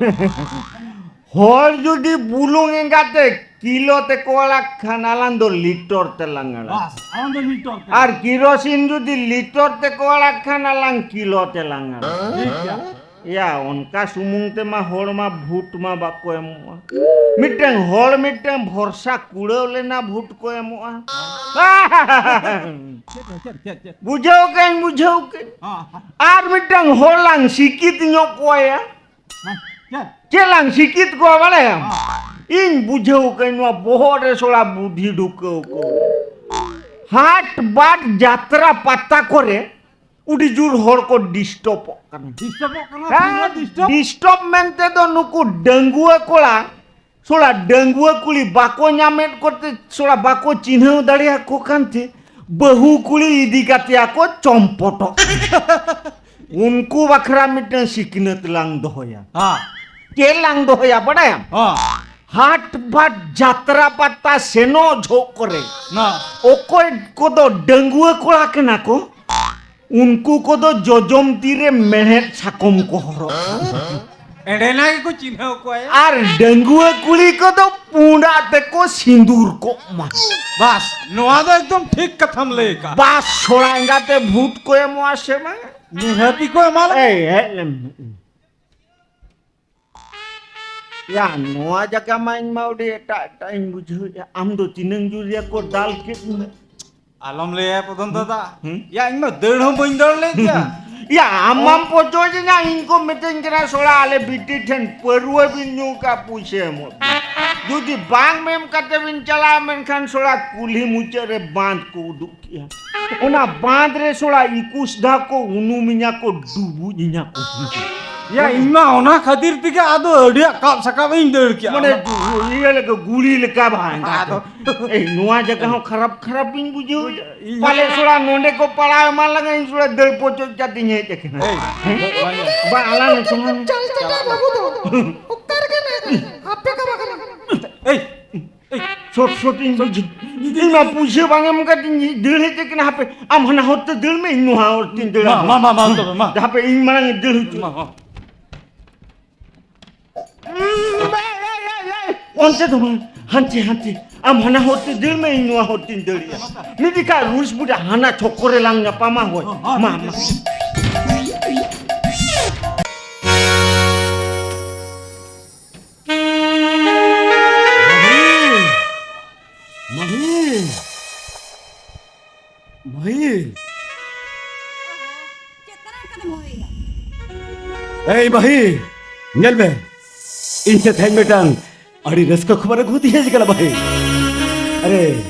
ᱦᱚᱲ ᱡᱩᱫᱤ ᱵᱩᱞᱩᱝ ᱮᱸᱜᱟᱛᱮ ᱠᱤᱞᱳ ᱛᱮᱠᱚ ᱟᱲᱟᱜ ᱠᱷᱟᱱ, ᱟᱞᱟᱝ ᱫᱚ ᱞᱤᱴᱚᱨ ᱛᱮᱞᱟᱝ ᱟᱲᱟᱜ᱾ ᱵᱟᱥ, ᱟᱞᱟᱝ ᱫᱚ ᱞᱤᱴᱚᱨ ᱛᱮ᱾ ᱟᱨ ᱠᱤᱨᱳᱥᱤᱱ ᱡᱩᱫᱤ ᱞᱤᱴᱚᱨ ᱛᱮᱠᱚ ᱟᱲᱟᱜ ᱠᱷᱟᱱ, ᱟᱞᱟᱝ ᱠᱤᱞᱳ ᱛᱮᱞᱟᱝ ᱟᱲᱟᱜ᱾ ᱴᱷᱤᱠ ᱜᱮᱭᱟ᱾ ᱭᱟ, ᱚᱱᱠᱟ ᱥᱩᱢᱩᱝ ᱛᱮᱢᱟ ᱦᱚᱲ ᱢᱟ ᱵᱷᱩᱴ ᱢᱟ ᱵᱟᱠᱚ ᱮᱢᱚᱜᱼᱟ᱾ ᱢᱤᱫᱴᱟᱝ ᱦᱚᱲ ᱢᱤᱫᱴᱟᱝ ᱵᱷᱚᱨᱥᱟ ᱠᱩᱲᱟᱹᱣ ᱞᱮᱱᱟ ᱵᱷᱩᱴ ᱠᱚ ᱮᱢᱚᱜᱼᱟ᱾ ᱪᱮᱫ, ᱪᱮᱫ, ᱪᱮᱫ, ᱪᱮᱫ? ᱵᱩᱡᱷᱟᱹᱣ ᱠᱟᱹᱧ, ᱵᱩᱡᱷᱟᱹᱣ ᱠᱟᱹᱧ᱾ ᱦᱮᱸ, ᱦᱮᱸ᱾ ᱟᱨ ᱢᱤᱫᱴᱟᱝ ᱦᱚᱲ ᱞᱟᱝ ᱥᱤᱠᱤᱛ ᱧᱚᱜ ᱠᱚᱣᱟ᱾ ᱦᱮᱸ, ᱪᱮᱫ? ᱪᱮᱫ ᱞᱟᱝ ᱥᱤᱠᱤᱛ ᱠᱚᱣᱟ ᱵᱟᱲᱟᱭᱟᱢ? ᱦᱮᱸ᱾ ᱤᱧ ᱵᱩᱡᱷᱟᱹᱣ ᱠᱟᱹᱧ ᱱᱚᱣᱟ ᱵᱚᱦᱚᱜ ᱨᱮ ᱥᱚᱲᱟ ᱵᱩᱫᱷᱤ ᱰᱷᱩᱠᱟᱹᱣ ᱠᱚ᱾ ᱦᱟᱴ ᱵᱟᱴ ᱡᱟᱛᱨᱟ ᱯᱟᱛᱟ ᱠᱚᱨᱮ ᱟᱹᱰᱤ ᱡᱳᱨ ᱦᱚᱲ ᱠᱚ ᱰᱤᱥᱴᱚᱯᱚᱜ ᱠᱟᱱᱟ᱾ ᱰᱤᱥᱴᱚᱯᱚᱜ ᱠᱟᱱᱟ, ᱦᱮᱸ, ᱯᱩᱨᱟᱹ ᱰᱤᱥᱴᱚᱯ᱾ ᱰᱤᱥᱴᱚᱯ ᱢᱮᱱᱛᱮ ᱫᱚ ᱱᱩᱠᱩ ᱰᱟᱺᱜᱩᱣᱟᱹ ᱠᱚᱲᱟ, ᱥᱚᱲᱟ ᱰᱟᱺᱜᱩᱣᱟᱹ ᱠᱩᱲᱤ ᱵᱟᱠᱚ ᱧᱟᱢᱮᱫ ᱠᱚᱛᱮ, ᱥᱚᱲᱟ ᱵᱟᱠᱚ ᱪᱤᱱᱦᱟᱹᱣ ᱫᱟᱲᱮᱭᱟᱠᱚ ᱠᱟᱱᱛᱮ, ᱵᱟᱹᱦᱩ ᱠᱩᱲᱤ ᱤᱫᱤ ᱠᱟᱛᱮ ᱟᱠᱚ ᱪᱚᱢᱯᱚᱴᱚᱜ᱾ ᱩᱱᱠᱩ ᱵᱟᱠᱷᱨᱟ ᱢᱤᱫᱴᱟᱝ ᱥᱤᱠᱷᱱᱟᱹᱛ ᱞᱟᱝ ᱫᱚᱦᱚᱭᱟ᱾ ᱦᱮᱸ᱾ ᱪᱮᱫ ᱞᱟᱝ ᱫᱚᱦᱚᱭᱟ ᱵᱟᱲᱟᱭᱟᱢ? ᱦᱮᱸ᱾ ᱦᱟᱴ ᱵᱟᱴ ᱡᱟᱛᱨᱟ ᱯᱟᱛᱟ ᱥᱮᱱᱚᱜ ᱡᱷᱚᱜ ᱠᱚᱨᱮ ᱦᱮᱸ᱾ ᱚᱠᱚᱭ ᱠᱚᱫᱚ ᱰᱟᱺᱜᱩᱣᱟᱹ ᱠᱚᱲᱟ ᱠᱟᱱᱟ ᱠᱚ, ᱩᱱᱠᱩ ᱠᱚᱫᱚ ᱡᱚᱡᱚᱢ ᱛᱤ ᱨᱮ ᱢᱮᱬᱦᱮᱫ ᱥᱟᱠᱚᱢ ᱠᱚ ᱦᱚᱨᱚᱜ᱾ ᱮᱸᱰᱮᱱᱟ ᱜᱮᱠᱚ ᱪᱤᱱᱦᱟᱹᱣ ᱠᱚᱣᱟ ᱭᱟ᱾ ᱟᱨ ᱰᱟᱺᱜᱩᱣᱟᱹ ᱠᱩᱲᱤ ᱠᱚᱫᱚ ᱯᱩᱸᱰᱟᱜ ᱛᱮᱠᱚ ᱥᱤᱸᱫᱩᱨ ᱠᱚᱜ ᱢᱟ᱾ ᱵᱟᱥ, ᱱᱚᱣᱟ ᱫᱚ ᱮᱠᱫᱚᱢ ᱴᱷᱤᱠ ᱠᱟᱛᱷᱟᱢ ᱞᱟᱹᱭ ᱟᱠᱟᱫ᱾ ᱵᱟᱥ, ᱥᱚᱲᱟ ᱮᱸᱜᱟᱛᱮ ᱵᱷᱩᱴ ᱠᱚ ᱮᱢᱚᱜᱼᱟ ᱥᱮ ᱵᱟᱝ? ᱱᱤᱦᱟᱹᱛᱤ ᱠᱚ ᱮᱢᱟ ᱞᱮ᱾ ᱮᱭ, ᱦᱮᱡ ᱞᱮᱢ᱾ ᱭᱟ, ᱱᱚᱣᱟ ᱡᱟᱭᱜᱟ ᱢᱟ ᱤᱧ ᱢᱟ ᱟᱹᱰᱤ ᱮᱴᱟᱜ ᱮᱴᱟᱜ ᱤᱧ ᱵᱩᱡᱷᱟᱹᱣᱮᱫᱼᱟ᱾ ᱟᱢ ᱫᱚ ᱛᱤᱱᱟᱹᱝ ᱡᱳᱨ ᱭᱟ ᱠᱚ ᱫᱟᱞ ᱠᱮᱫ ᱢᱮ᱾ ᱟᱞᱚᱢ ᱞᱟᱹᱭᱟ ᱯᱚᱫᱚᱱ ᱫᱟᱫᱟ᱾ ᱦᱩᱸ? ᱭᱟ, ᱤᱧ ᱢᱟ ᱫᱟᱹᱲ ᱦᱚᱸ ᱵᱟᱹᱧ ᱫᱟᱹᱲ ᱞᱮᱫ ᱭᱟ᱾ ᱭᱟ, ᱟᱢ ᱢᱟᱢ ᱯᱚᱪᱚᱡ ᱤᱧ ᱠᱚ ᱢᱤᱛᱟᱹᱧ ᱠᱟᱱᱟ, ᱥᱚᱲᱟ ᱟᱞᱮ ᱵᱤᱴᱤ ᱴᱷᱮᱱ ᱯᱟᱹᱨᱣᱟᱹ ᱵᱤᱱ ᱧᱩ ᱠᱟᱜ, ᱯᱩᱭᱥᱟᱹ ᱮᱢᱚᱜ ᱵᱤᱱ᱾ ᱡᱩᱫᱤ ᱵᱟᱝ ᱮᱢ ᱠᱟᱛᱮ ᱵᱤᱱ ᱪᱟᱞᱟᱜᱼᱟ, ᱢᱮᱱᱠᱷᱟᱱ ᱥᱚᱲᱟ ᱠᱩᱞᱦᱤ ᱢᱩᱪᱟᱹᱫ ᱨᱮ ᱵᱟᱸᱫ ᱠᱚ ᱩᱫᱩᱜ ᱠᱮᱜᱼᱟ᱾ ᱚᱱᱟ ᱵᱟᱸᱫ ᱨᱮ ᱥᱚᱲᱟ ᱤᱠᱩᱥ ᱫᱷᱟᱣ ᱠᱚ ᱩᱱᱩᱢᱤᱧᱟ ᱠᱚ, ᱰᱩᱵᱩᱡ ᱤᱧᱟ ᱠᱚ᱾ ᱭᱟ, ᱤᱧ ᱢᱟ ᱚᱱᱟ ᱠᱷᱟᱹᱛᱤᱨ ᱛᱮᱜᱮ ᱟᱫᱚ ᱟᱹᱰᱤ ᱟᱠᱟᱵ ᱥᱟᱠᱟᱵ ᱤᱧ ᱫᱟᱹᱲ ᱠᱮᱜᱼᱟ᱾ ᱢᱟᱱᱮ, ᱚᱱᱟ ᱤᱭᱟᱹ ᱞᱮᱠᱟ, ᱜᱩᱲᱤ ᱞᱮᱠᱟ ᱵᱟᱝ᱾ ᱟᱫᱚ ᱮᱭ, ᱱᱚᱣᱟ ᱡᱟᱭᱜᱟ ᱦᱚᱸ ᱠᱷᱟᱨᱟᱯ ᱠᱷᱟᱨᱟᱯ ᱤᱧ ᱵᱩᱡᱷᱟᱹᱣ᱾ ᱤᱧ ᱯᱟᱞᱮ ᱥᱚᱲᱟ ᱱᱚᱸᱰᱮ ᱠᱚ ᱯᱟᱲᱟᱣ ᱮᱢᱟᱱ ᱞᱟᱝᱟ, ᱤᱧ ᱥᱚᱲᱟ ᱫᱟᱹᱲ ᱯᱚᱪᱚᱡ ᱠᱟᱛᱮᱧ ᱦᱮᱡ ᱟᱠᱟᱱᱟ᱾ ᱮᱭ, ᱦᱮᱸ? ᱵᱟᱝ, ᱟᱞᱟᱝ ᱱᱤᱛᱚᱝ ᱞᱟᱝ ᱪᱟᱞ ᱪᱟᱞ ᱵᱟᱹᱵᱩ ᱫᱚ᱾ ᱚᱠᱟ ᱨᱮᱜᱮ ᱢᱮᱱᱟᱭ? ᱟᱯᱮ ᱠᱟᱵᱟ ᱠᱟᱱᱟ᱾ ᱮᱭ, ᱮᱭ, ᱥᱚᱴ ᱥᱚᱴ ᱤᱧ ᱵᱩᱡᱷᱟᱹᱣ᱾ ᱤᱧ ᱢᱟ ᱯᱩᱭᱥᱟᱹ ᱵᱟᱝ ᱮᱢ ᱠᱟᱛᱮᱧ ᱫᱟᱹᱲ ᱦᱮᱡ ᱠᱟᱱᱟ᱾ ᱦᱟᱯᱮ, ᱟᱢ ᱦᱟᱱᱟ ᱦᱚᱨ ᱛᱮ ᱫᱟᱹᱲ ᱢᱮ, ᱤᱧ ᱱᱚᱣᱟ ᱦᱚᱨ ᱛᱮᱧ ᱫᱟᱹᱲᱟ᱾ ᱢᱟ, ᱢᱟ, ᱢᱟ, ᱢᱟ, ᱛᱚᱵᱮ, ᱢᱟ᱾ ᱦᱟᱯᱮ, ᱤᱧ ᱢᱟᱲᱟᱝ ᱤᱧ ᱫᱟᱹᱲ ᱦᱚᱪᱚ᱾ ᱢᱟ, ᱢᱟ᱾ ᱚᱱᱛᱮ ᱫᱚ ᱵᱟᱝ, ᱦᱟᱱᱛᱮ, ᱦᱟᱱᱛᱮ᱾ ᱟᱢ ᱦᱟᱱᱟ ᱦᱚᱨ ᱛᱮ ᱫᱟᱹᱲ ᱢᱮ, ᱤᱧ ᱱᱚᱣᱟ ᱦᱚᱨ ᱛᱮᱧ ᱫᱟᱹᱲ ᱮᱫᱟ᱾ ᱢᱤᱫ ᱡᱚᱠᱷᱟ ᱨᱩᱥ ᱵᱩᱰᱟ ᱦᱟᱱᱟ ᱪᱷᱚᱠ ᱠᱚᱨᱮ ᱞᱟᱝ ᱧᱟᱯᱟᱢᱟ, ᱦᱳᱭ᱾ ᱦᱚᱸ, ᱦᱚᱸ, ᱢᱟ, ᱴᱷᱤᱠ ᱢᱟ᱾ ᱜᱮᱭᱟ᱾ ᱢᱟᱹᱦᱤ! ᱢᱟᱹᱦᱤ! ᱢᱟᱹᱦᱤ! ᱪᱮᱫ ᱠᱟᱱᱟ ᱚᱱᱠᱟ ᱫᱚᱢ ᱦᱚᱦᱚᱭᱮᱫᱟ? ᱮᱭ ᱢᱟᱹᱦᱤ! ᱧᱮᱞ ᱢᱮ, ᱤᱧ ᱴᱷᱮᱱ ᱛᱮᱦᱮᱧ ᱢᱤᱫᱴᱟᱝ ᱟᱹᱰᱤ ᱨᱟᱹᱥᱠᱟᱹ ᱠᱷᱚᱵᱚᱨ ᱟᱹᱜᱩ ᱠᱟᱛᱮ ᱦᱮᱡ ᱟᱠᱟᱱᱟ ᱢᱟᱹᱦᱤ᱾ ᱟᱨᱮ!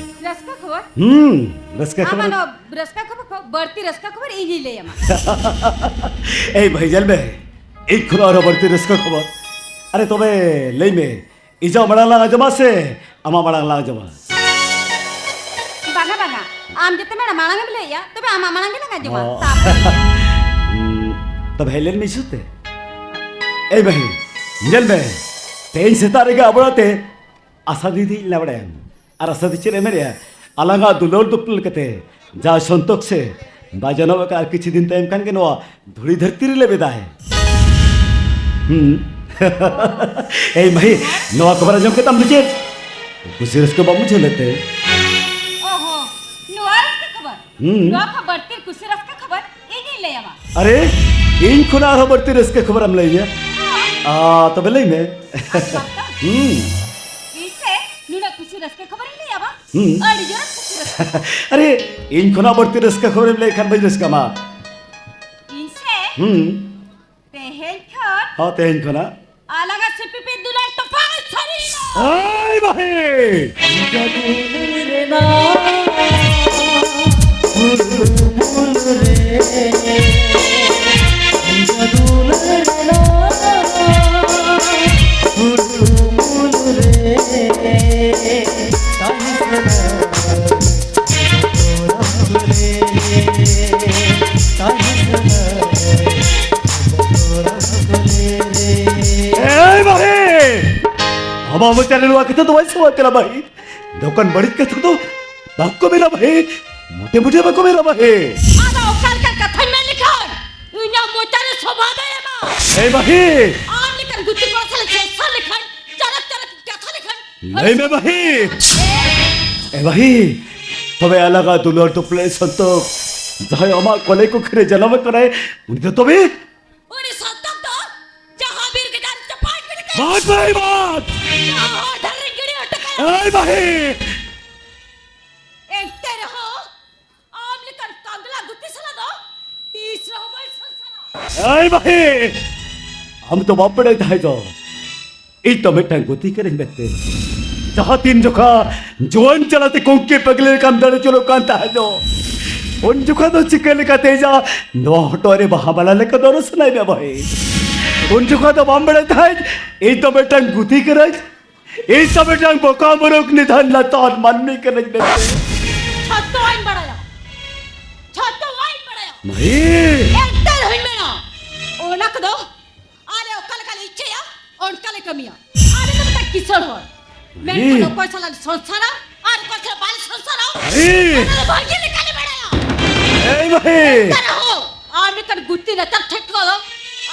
ᱨᱟᱹᱥᱠᱟᱹ ᱠᱷᱚᱵᱚᱨ? ᱦᱩᱸ, ᱨᱟᱹᱥᱠᱟᱹ ᱟᱢ ᱠᱷᱚᱵᱚᱨ᱾ ᱟᱞᱚ ᱨᱟᱹᱥᱠᱟᱹ ᱠᱷᱚᱵᱚᱨ ᱠᱷᱚ-, ᱵᱟᱹᱲᱛᱤ ᱨᱟᱹᱥᱠᱟᱹ ᱠᱷᱚᱵᱚᱨ ᱤᱧᱤᱧ ᱞᱟᱹᱭ ᱟᱢᱟ᱾ ᱮᱭ ᱢᱟᱹᱦᱤ, ᱧᱮᱞ ᱢᱮ, ᱤᱧ ᱠᱷᱚᱱ ᱟᱨᱦᱚᱸ ᱵᱟᱹᱲᱛᱤ ᱨᱟᱹᱥᱠᱟᱹ ᱠᱷᱚᱵᱚᱨ᱾ ᱟᱨᱮ ᱛᱚᱵᱮ ᱞᱟᱹᱭ ᱢᱮ, ᱤᱧᱟᱹᱜ ᱢᱟᱲᱟᱝ ᱞᱟᱝ ᱟᱸᱡᱚᱢᱟ ᱥᱮ ᱟᱢᱟᱜ ᱢᱟᱲᱟᱝ ᱞᱟᱝ ᱟᱸᱡᱚᱢᱟ? ᱵᱟᱝᱟ, ᱵᱟᱝᱟ, ᱟᱢ ᱡᱮᱛᱮ ᱢᱮᱲᱟ ᱢᱟᱲᱟᱝ ᱮᱢ ᱞᱟᱹᱭᱟ, ᱛᱚᱵᱮ ᱟᱢᱟᱜ ᱢᱟᱲᱟᱝ ᱜᱮ ᱞᱟᱝ ᱟᱸᱡᱚᱢᱟ᱾ ᱚ᱾ ᱛᱟᱯᱚᱨ᱾ ᱦᱩᱸ, ᱛᱚᱵᱮ ᱦᱮᱡ ᱞᱮᱱ ᱢᱮ ᱤᱧ ᱥᱩᱨ ᱛᱮ᱾ ᱮᱭ ᱢᱟᱹᱦᱤ, ᱧᱮᱞ ᱢᱮ, ᱛᱮᱦᱮᱧ ᱥᱮᱛᱟᱜ ᱨᱮᱜᱮ ᱟᱵᱚ ᱚᱲᱟᱜ ᱛᱮ ᱟᱥᱟ ᱫᱤᱫᱤ ᱦᱮᱡ ᱞᱮᱱᱟ, ᱵᱟᱲᱟᱭᱟᱢ? ᱟᱨ ᱟᱥᱟ ᱫᱤᱫᱤ ᱪᱮᱫ ᱮ ᱢᱮᱱᱮᱜᱼᱟ? ᱟᱞᱟᱝᱟᱜ ᱫᱩᱞᱟᱹᱲ ᱫᱩᱯᱞᱟᱹᱲ ᱠᱟᱛᱮ ᱡᱟ ᱥᱚᱱᱛᱳᱠ ᱥᱮ ᱵᱟᱭ ᱡᱚᱱᱚᱜ ᱟᱠᱟᱫ, ᱟᱨ ᱠᱤᱪᱷᱩ ᱫᱤᱱ ᱛᱟᱭᱚᱢ ᱠᱷᱟᱱ ᱜᱮ ᱱᱚᱣᱟ ᱫᱷᱩᱲᱤ ᱫᱷᱟᱹᱨᱛᱤ ᱨᱮ ᱞᱮᱵᱮᱫᱟᱭ᱾ ᱦᱩᱸ᱾ ᱮᱭ ᱢᱟᱹᱦᱤ, ᱱᱚᱣᱟ ᱠᱷᱚᱵᱚᱨ ᱟᱸᱡᱚᱢ ᱠᱟᱛᱮ ᱟᱢ ᱫᱚ ᱪᱮᱫ ᱠᱩᱥᱤ ᱨᱟᱹᱥᱠᱟᱹ ᱵᱟᱢ ᱵᱩᱡᱷᱟᱹᱣ ᱞᱮᱫ ᱛᱮ? ᱚᱦᱚ, ᱱᱚᱣᱟ ᱨᱟᱹᱥᱠᱟᱹ ᱠᱷᱚᱵᱚᱨ? ᱦᱩᱸ᱾ ᱱᱚᱣᱟ ᱠᱷᱚᱱ ᱵᱟᱹᱲᱛᱤ ᱠᱩᱥᱤ ᱨᱟᱹᱥᱠᱟᱹ ᱠᱷᱚᱵᱚᱨ ᱤᱧᱤᱧ ᱞᱟᱹᱭ ᱟᱢᱟ᱾ ᱟᱨᱮ, ᱤᱧ ᱠᱷᱚᱱᱟᱜ ᱟᱨᱦᱚᱸ ᱵᱟᱹᱲᱛᱤ ᱨᱟᱹᱥᱠᱟᱹ ᱠᱷᱚᱵᱚᱨ ᱮᱢ ᱞᱟᱹᱭ ᱤᱧᱟ? ᱦᱚᱸ᱾ ᱟ, ᱛᱚᱵᱮ ᱞᱟᱹᱭ ᱢᱮ᱾ ᱟᱨ ᱵᱟᱝᱠᱷᱟᱱ? ᱦᱩᱸ᱾ ᱤᱧ ᱥᱮ ᱱᱩᱱᱟᱹᱜ ᱠᱩᱥᱤ ᱨᱟᱹᱥᱠᱟᱹ ᱠᱷᱚᱵᱚᱨᱤᱧ ᱞᱟᱹᱭ ᱟᱢᱟ? ᱦᱩᱸ᱾ ᱟᱹᱰᱤ ᱡᱳᱨ ᱠᱩᱥᱤ ᱨᱟᱹᱥᱠᱟᱹ᱾ ᱟᱨᱮ, ᱤᱧ ᱠᱷᱚᱱᱟᱜ ᱵᱟᱹᱲᱛᱤ ᱨᱟᱹᱥᱠᱟᱹ ᱠᱷᱚᱵᱚᱨᱮᱢ ᱞᱟᱹᱭ ᱠᱷᱟᱱ ᱵᱟᱹᱧ ᱨᱟᱹᱥᱠᱟᱹᱜᱼᱟ ᱢᱟ᱾ ᱤᱧ ᱥᱮ? ᱦᱩᱸ᱾ ᱛᱮᱦᱮᱧ ᱠᱷᱚᱱ ᱦᱚᱸ, ᱛᱮᱦᱮᱧ ᱠᱷᱚᱱᱟᱜ ᱟᱞᱟᱝᱟᱜ ᱥᱤᱯᱤ ᱯᱤ ᱫᱩᱞᱟᱹᱲ ᱛᱚᱯᱟᱜ ᱥᱟᱹᱨᱤᱭᱮᱱᱟ᱾ ᱟᱭ ᱵᱟᱦᱮ! ᱡᱟᱹᱫᱩ ᱨᱮᱱᱟᱜ ᱩᱨᱢᱩᱞ ᱨᱮ, ᱡᱟᱹᱫᱩ ᱨᱮᱱᱟᱜ ᱩᱨᱢᱩᱞ ᱨᱮ, ᱛᱟᱦᱮᱸ ᱠᱟᱱᱟ ᱛᱟᱦᱮᱸ ᱠᱟᱱᱟ᱾ ᱮᱭ ᱵᱟᱦᱮ! ᱟᱢᱟᱜ ᱢᱚᱪᱟ ᱨᱮ ᱱᱚᱣᱟ ᱠᱟᱛᱷᱟ ᱫᱚ ᱵᱟᱭ ᱥᱟᱢᱟᱝ ᱠᱟᱱᱟ ᱵᱷᱟᱹᱭ᱾ ᱱᱚᱝᱠᱟᱱ ᱵᱟᱹᱲᱤᱡ ᱠᱟᱛᱷᱟ ᱫᱚ ᱵᱟᱠᱚ ᱢᱮᱱᱟ ᱵᱷᱟᱹᱭ, ᱢᱚᱴᱮ ᱢᱚᱴᱮ ᱵᱟᱠᱚ ᱢᱮᱱᱟ ᱵᱷᱟᱹᱭ᱾ ᱟᱫᱚ ᱚᱠᱟ ᱞᱮᱠᱟᱱ ᱠᱟᱛᱷᱟᱧ ᱢᱮᱱ ᱞᱮᱠᱷᱟᱱ ᱤᱧᱟᱹᱜ ᱢᱚᱪᱟ ᱨᱮ ᱥᱚᱵᱷᱟ ᱫᱚᱭ ᱮᱢᱟ? ᱮ ᱵᱷᱟᱹᱭ! ᱟᱢ ᱞᱮᱠᱟᱱ ᱜᱩᱛᱤ ᱠᱚᱲᱟ ᱥᱟᱞᱟᱜ ᱥᱚᱝᱥᱟᱨ ᱞᱮᱠᱷᱟᱱ, ᱪᱟᱨᱟᱠ ᱪᱟᱨᱟᱠ ᱠᱟᱛᱷᱟ ᱞᱮᱠᱷᱟᱱ, ᱞᱟᱹᱭ ᱢᱮ ᱵᱷᱟᱹᱭ᱾ ᱮ ᱵᱷᱟᱹᱭ, ᱛᱚᱵᱮ ᱟᱞᱟᱜᱟ ᱫᱩᱞᱟᱹᱲ ᱫᱩᱯᱞᱟᱹᱲ ᱥᱚᱱᱛᱚᱠ ᱡᱟᱦᱟᱸᱭ ᱟᱢᱟᱜ ᱠᱚᱞᱮ ᱠᱚᱠᱷᱤ ᱨᱮ ᱡᱟᱱᱟᱢ ᱟᱠᱟᱱᱟᱭ, ᱩᱱᱤ ᱫᱚ ᱛᱚᱵᱮ? ᱩᱱᱤ ᱥᱚᱱᱛᱚᱠ ᱫᱚ ᱡᱟᱦᱟᱸ ᱵᱤᱨ ᱜᱟᱡᱟᱲ ᱪᱟᱯᱟᱫ ᱜᱤᱰᱤ ᱠᱟᱭ᱾ ᱵᱟᱫ ᱵᱷᱟᱹᱭ ᱵᱟᱫ! ᱡᱟᱦᱟᱸ ᱦᱚᱨ ᱫᱷᱟᱨᱮ ᱨᱮ ᱜᱤᱰᱤ ᱦᱚᱴᱚ ᱠᱟᱭᱟ᱾ ᱮ ᱵᱷᱟᱹᱭ! ᱮᱱᱛᱮ ᱨᱮᱦᱚᱸ ᱟᱢ ᱞᱮᱠᱟᱱ ᱠᱟᱝᱜᱽᱞᱟ ᱜᱩᱛᱤ ᱥᱟᱞᱟᱜ ᱫᱚ ᱛᱤᱥ ᱨᱮᱦᱚᱸ ᱵᱟᱹᱧ ᱥᱚᱝᱥᱟᱨᱟ᱾ ᱮ ᱵᱷᱟᱹᱭ! ᱟᱢ ᱫᱚ ᱵᱟᱢ ᱵᱟᱲᱟᱭ ᱛᱟᱦᱮᱸ ᱫᱚ᱾ ᱤᱧ ᱫᱚ ᱢᱤᱫᱴᱟᱝ ᱜᱩᱛᱤ ᱠᱟᱹᱱᱟᱹᱧ ᱢᱮᱱᱛᱮ᱾ ᱡᱟᱦᱟᱸ ᱛᱤᱱ ᱡᱚᱠᱷᱟ ᱡᱩᱣᱟᱹᱱ ᱪᱟᱞᱟᱛᱮ ᱠᱚᱝᱠᱤ ᱯᱟᱜᱽᱞᱤ ᱞᱮᱠᱟᱢ ᱫᱟᱹᱲ ᱟᱹᱪᱩᱨᱚᱜ ᱠᱟᱱ ᱛᱟᱦᱮᱸ ᱫᱚ, ᱩᱱ ᱡᱚᱠᱷᱟ ᱫᱚ ᱪᱤᱠᱟᱹ ᱞᱮᱠᱟᱛᱮ ᱤᱧᱟᱜ ᱱᱚᱣᱟ ᱦᱚᱴᱚᱜ ᱨᱮ ᱵᱟᱦᱟ ᱢᱟᱞᱟ ᱞᱮᱠᱟ ᱫᱚᱨᱚ ᱥᱟᱱᱟᱭ ᱢᱮ ᱵᱷᱟᱹᱭ? ᱩᱱ ᱡᱚᱠᱷᱟ ᱫᱚ ᱵᱟᱢ ᱵᱟᱲᱟᱭ ᱛᱟᱦᱮᱸᱫ ᱤᱧ ᱫᱚ ᱢᱤᱫᱴᱟᱝ ᱜᱩᱛᱤ ᱠᱟᱹᱱᱟᱹᱧ? ᱤᱧ ᱫᱚ ᱢᱤᱫᱴᱟᱝ ᱵᱚᱠᱟ ᱢᱩᱨᱩᱠ ᱱᱤᱫᱷᱟᱱ ᱞᱟᱛᱟᱨ ᱢᱟᱹᱱᱢᱤ ᱠᱟᱹᱱᱟᱹᱧ ᱢᱮᱱᱛᱮ᱾ ᱡᱷᱚᱛᱚᱣᱟᱜ ᱤᱧ ᱵᱟᱲᱟᱭᱟ, ᱡᱷᱚᱛᱚᱣᱟᱜ ᱤᱧ ᱵᱟᱲᱟᱭᱟ᱾ ᱢᱟᱹᱭ! ᱮᱱᱛᱮ ᱨᱮᱦᱚᱸᱧ ᱢᱮᱱᱟ, ᱚᱱᱟ ᱠᱚᱫᱚ ᱟᱞᱮ ᱚᱠᱟ ᱞᱮᱠᱟ ᱞᱮ ᱤᱪᱪᱷᱟᱹᱭᱟ, ᱚᱱᱠᱟ ᱞᱮ ᱠᱟᱹᱢᱤᱭᱟ᱾ ᱟᱞᱮ ᱫᱚ ᱢᱤᱫᱴᱟᱝ ᱠᱤᱥᱟᱹᱬ ᱦᱚᱲ᱾ ᱢᱮᱱᱠᱷᱟᱱ ᱢᱟᱹᱭ! ᱚᱠᱚᱭ ᱥᱟᱞᱟᱜ ᱞᱮ ᱥᱚᱝᱥᱟᱨᱟ ᱟᱨ ᱚᱠᱚᱭ ᱥᱟᱞᱟᱜ ᱵᱟᱞᱮ ᱥᱚᱝᱥᱟᱨᱟ, ᱢᱟᱹᱭ! ᱚᱱᱟ ᱫᱚ ᱵᱷᱟᱹᱜᱤ ᱞᱮᱠᱟ ᱞᱮ ᱵᱟᱲᱟᱭᱟ᱾ ᱮᱭ ᱢᱟᱹᱭ! ᱮᱱᱛᱮ ᱨᱮᱦᱚᱸ ᱟᱢ ᱞᱮᱠᱟᱱ ᱜᱩᱛᱤ ᱱᱟᱪᱟᱨ ᱴᱷᱮᱴᱠᱚ ᱫᱚ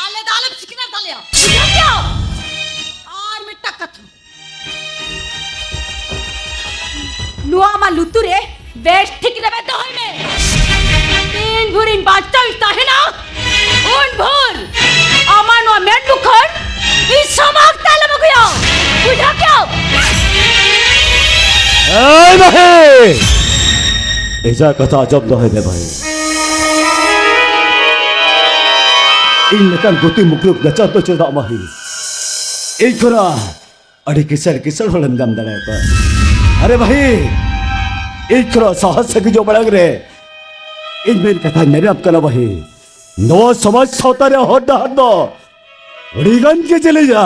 ᱟᱞᱮ ᱫᱚ ᱟᱞᱚᱢ ᱥᱤᱠᱷᱱᱟᱹᱛ ᱫᱟᱞᱮᱭᱟ᱾ ᱵᱩᱡᱷᱟᱹᱣ ᱠᱮᱫᱟᱢ? ᱟᱨ ᱢᱤᱫᱴᱟᱝ ᱠᱟᱛᱷᱟ, ᱱᱚᱣᱟ ᱟᱢᱟᱜ ᱞᱩᱛᱩᱨ ᱨᱮ ᱵᱮᱥ ᱴᱷᱤᱠ ᱨᱮᱵᱮᱫ ᱫᱚᱦᱚᱭ ᱢᱮ᱾ ᱛᱤᱱ ᱵᱷᱳᱨ ᱤᱧ ᱵᱟᱧᱪᱟᱣ ᱤᱧ ᱛᱟᱦᱮᱱᱟ, ᱩᱱ ᱵᱷᱳᱨ ᱟᱢᱟᱜ ᱱᱚᱣᱟ ᱢᱮᱫ ᱞᱩᱠᱷᱟᱹᱲ ᱤᱧ ᱥᱟᱢᱟᱝ ᱛᱮ ᱟᱞᱚᱢ ᱟᱹᱜᱩᱭᱟ᱾ ᱵᱩᱡᱷᱟᱹᱣ ᱠᱮᱫᱟᱢ? ᱮᱭ ᱢᱟᱹᱭ! ᱮᱡᱟ ᱠᱟᱛᱷᱟ ᱟᱸᱡᱚᱢ ᱫᱚᱦᱚᱭ ᱢᱮ ᱵᱷᱟᱹᱭ᱾ ᱤᱧ ᱞᱮᱠᱟᱱ ᱜᱩᱛᱤ ᱢᱩᱠᱨᱩ ᱜᱟᱪᱟᱨ ᱫᱚ ᱪᱮᱫᱟᱜ ᱢᱟᱹᱦᱤ? ᱤᱧ ᱠᱷᱚᱱᱟᱜ ᱟᱹᱰᱤ ᱠᱤᱥᱟᱹᱬ ᱠᱤᱥᱟᱹᱬ ᱦᱚᱲᱮᱢ ᱧᱟᱢ ᱫᱟᱲᱮᱭᱟᱠᱚᱣᱟ᱾ ᱟᱨᱮ ᱵᱷᱟᱹᱭ, ᱤᱧ ᱠᱷᱚᱱᱟᱜ ᱥᱟᱦᱟ ᱥᱟᱺᱜᱤᱧᱚᱜ ᱢᱟᱲᱟᱝ ᱨᱮ ᱤᱧ ᱢᱮᱱ ᱠᱟᱛᱷᱟᱧ ᱢᱮᱱᱟᱢ ᱠᱟᱱᱟ ᱵᱷᱟᱹᱭ, ᱱᱚᱣᱟ ᱥᱚᱢᱟᱡᱽ ᱥᱟᱶᱛᱟ ᱨᱮᱭᱟᱜ ᱦᱚᱨ ᱰᱟᱦᱟᱨ ᱫᱚ ᱟᱹᱰᱤ ᱜᱟᱱ ᱜᱮ ᱡᱮᱞᱮᱧᱟ᱾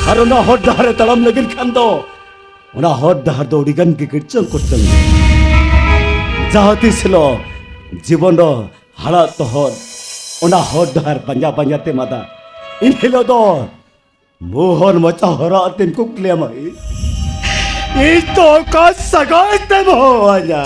ᱟᱨ ᱚᱱᱟ ᱦᱚᱨ ᱰᱟᱦᱟᱨ ᱨᱮ ᱛᱟᱲᱟᱢ ᱞᱟᱹᱜᱤᱫ ᱠᱷᱟᱱ ᱫᱚ ᱚᱱᱟ ᱦᱚᱨ ᱰᱟᱦᱟᱨ ᱫᱚ ᱟᱹᱰᱤ ᱜᱟᱱ ᱜᱮ ᱠᱤᱨᱪᱟᱹᱝ ᱠᱚᱨᱪᱟᱹᱝ ᱜᱮᱭᱟ᱾ ᱡᱟᱦᱟᱸ ᱛᱤᱥ ᱦᱤᱞᱳᱜ ᱡᱤᱵᱚᱱ ᱫᱚ ᱦᱟᱲᱟᱜ ᱛᱚᱦᱚᱫ ᱚᱱᱟ ᱦᱚᱨ ᱰᱟᱦᱟᱨ ᱯᱟᱸᱡᱟ ᱯᱟᱸᱡᱟ ᱛᱮᱢ ᱟᱫᱟ, ᱤᱱ ᱦᱤᱞᱳᱜ ᱫᱚ ᱢᱳᱦᱚᱱ ᱢᱚᱪᱟ ᱦᱚᱨᱟᱜ ᱛᱮᱢ ᱠᱩᱠᱞᱤᱭᱟᱢᱟ᱾ ᱤᱧ ᱫᱚ ᱚᱠᱟ ᱥᱟᱹᱜᱟᱹᱭ ᱛᱮᱢ ᱦᱚᱦᱚᱣᱟᱹᱧᱟ?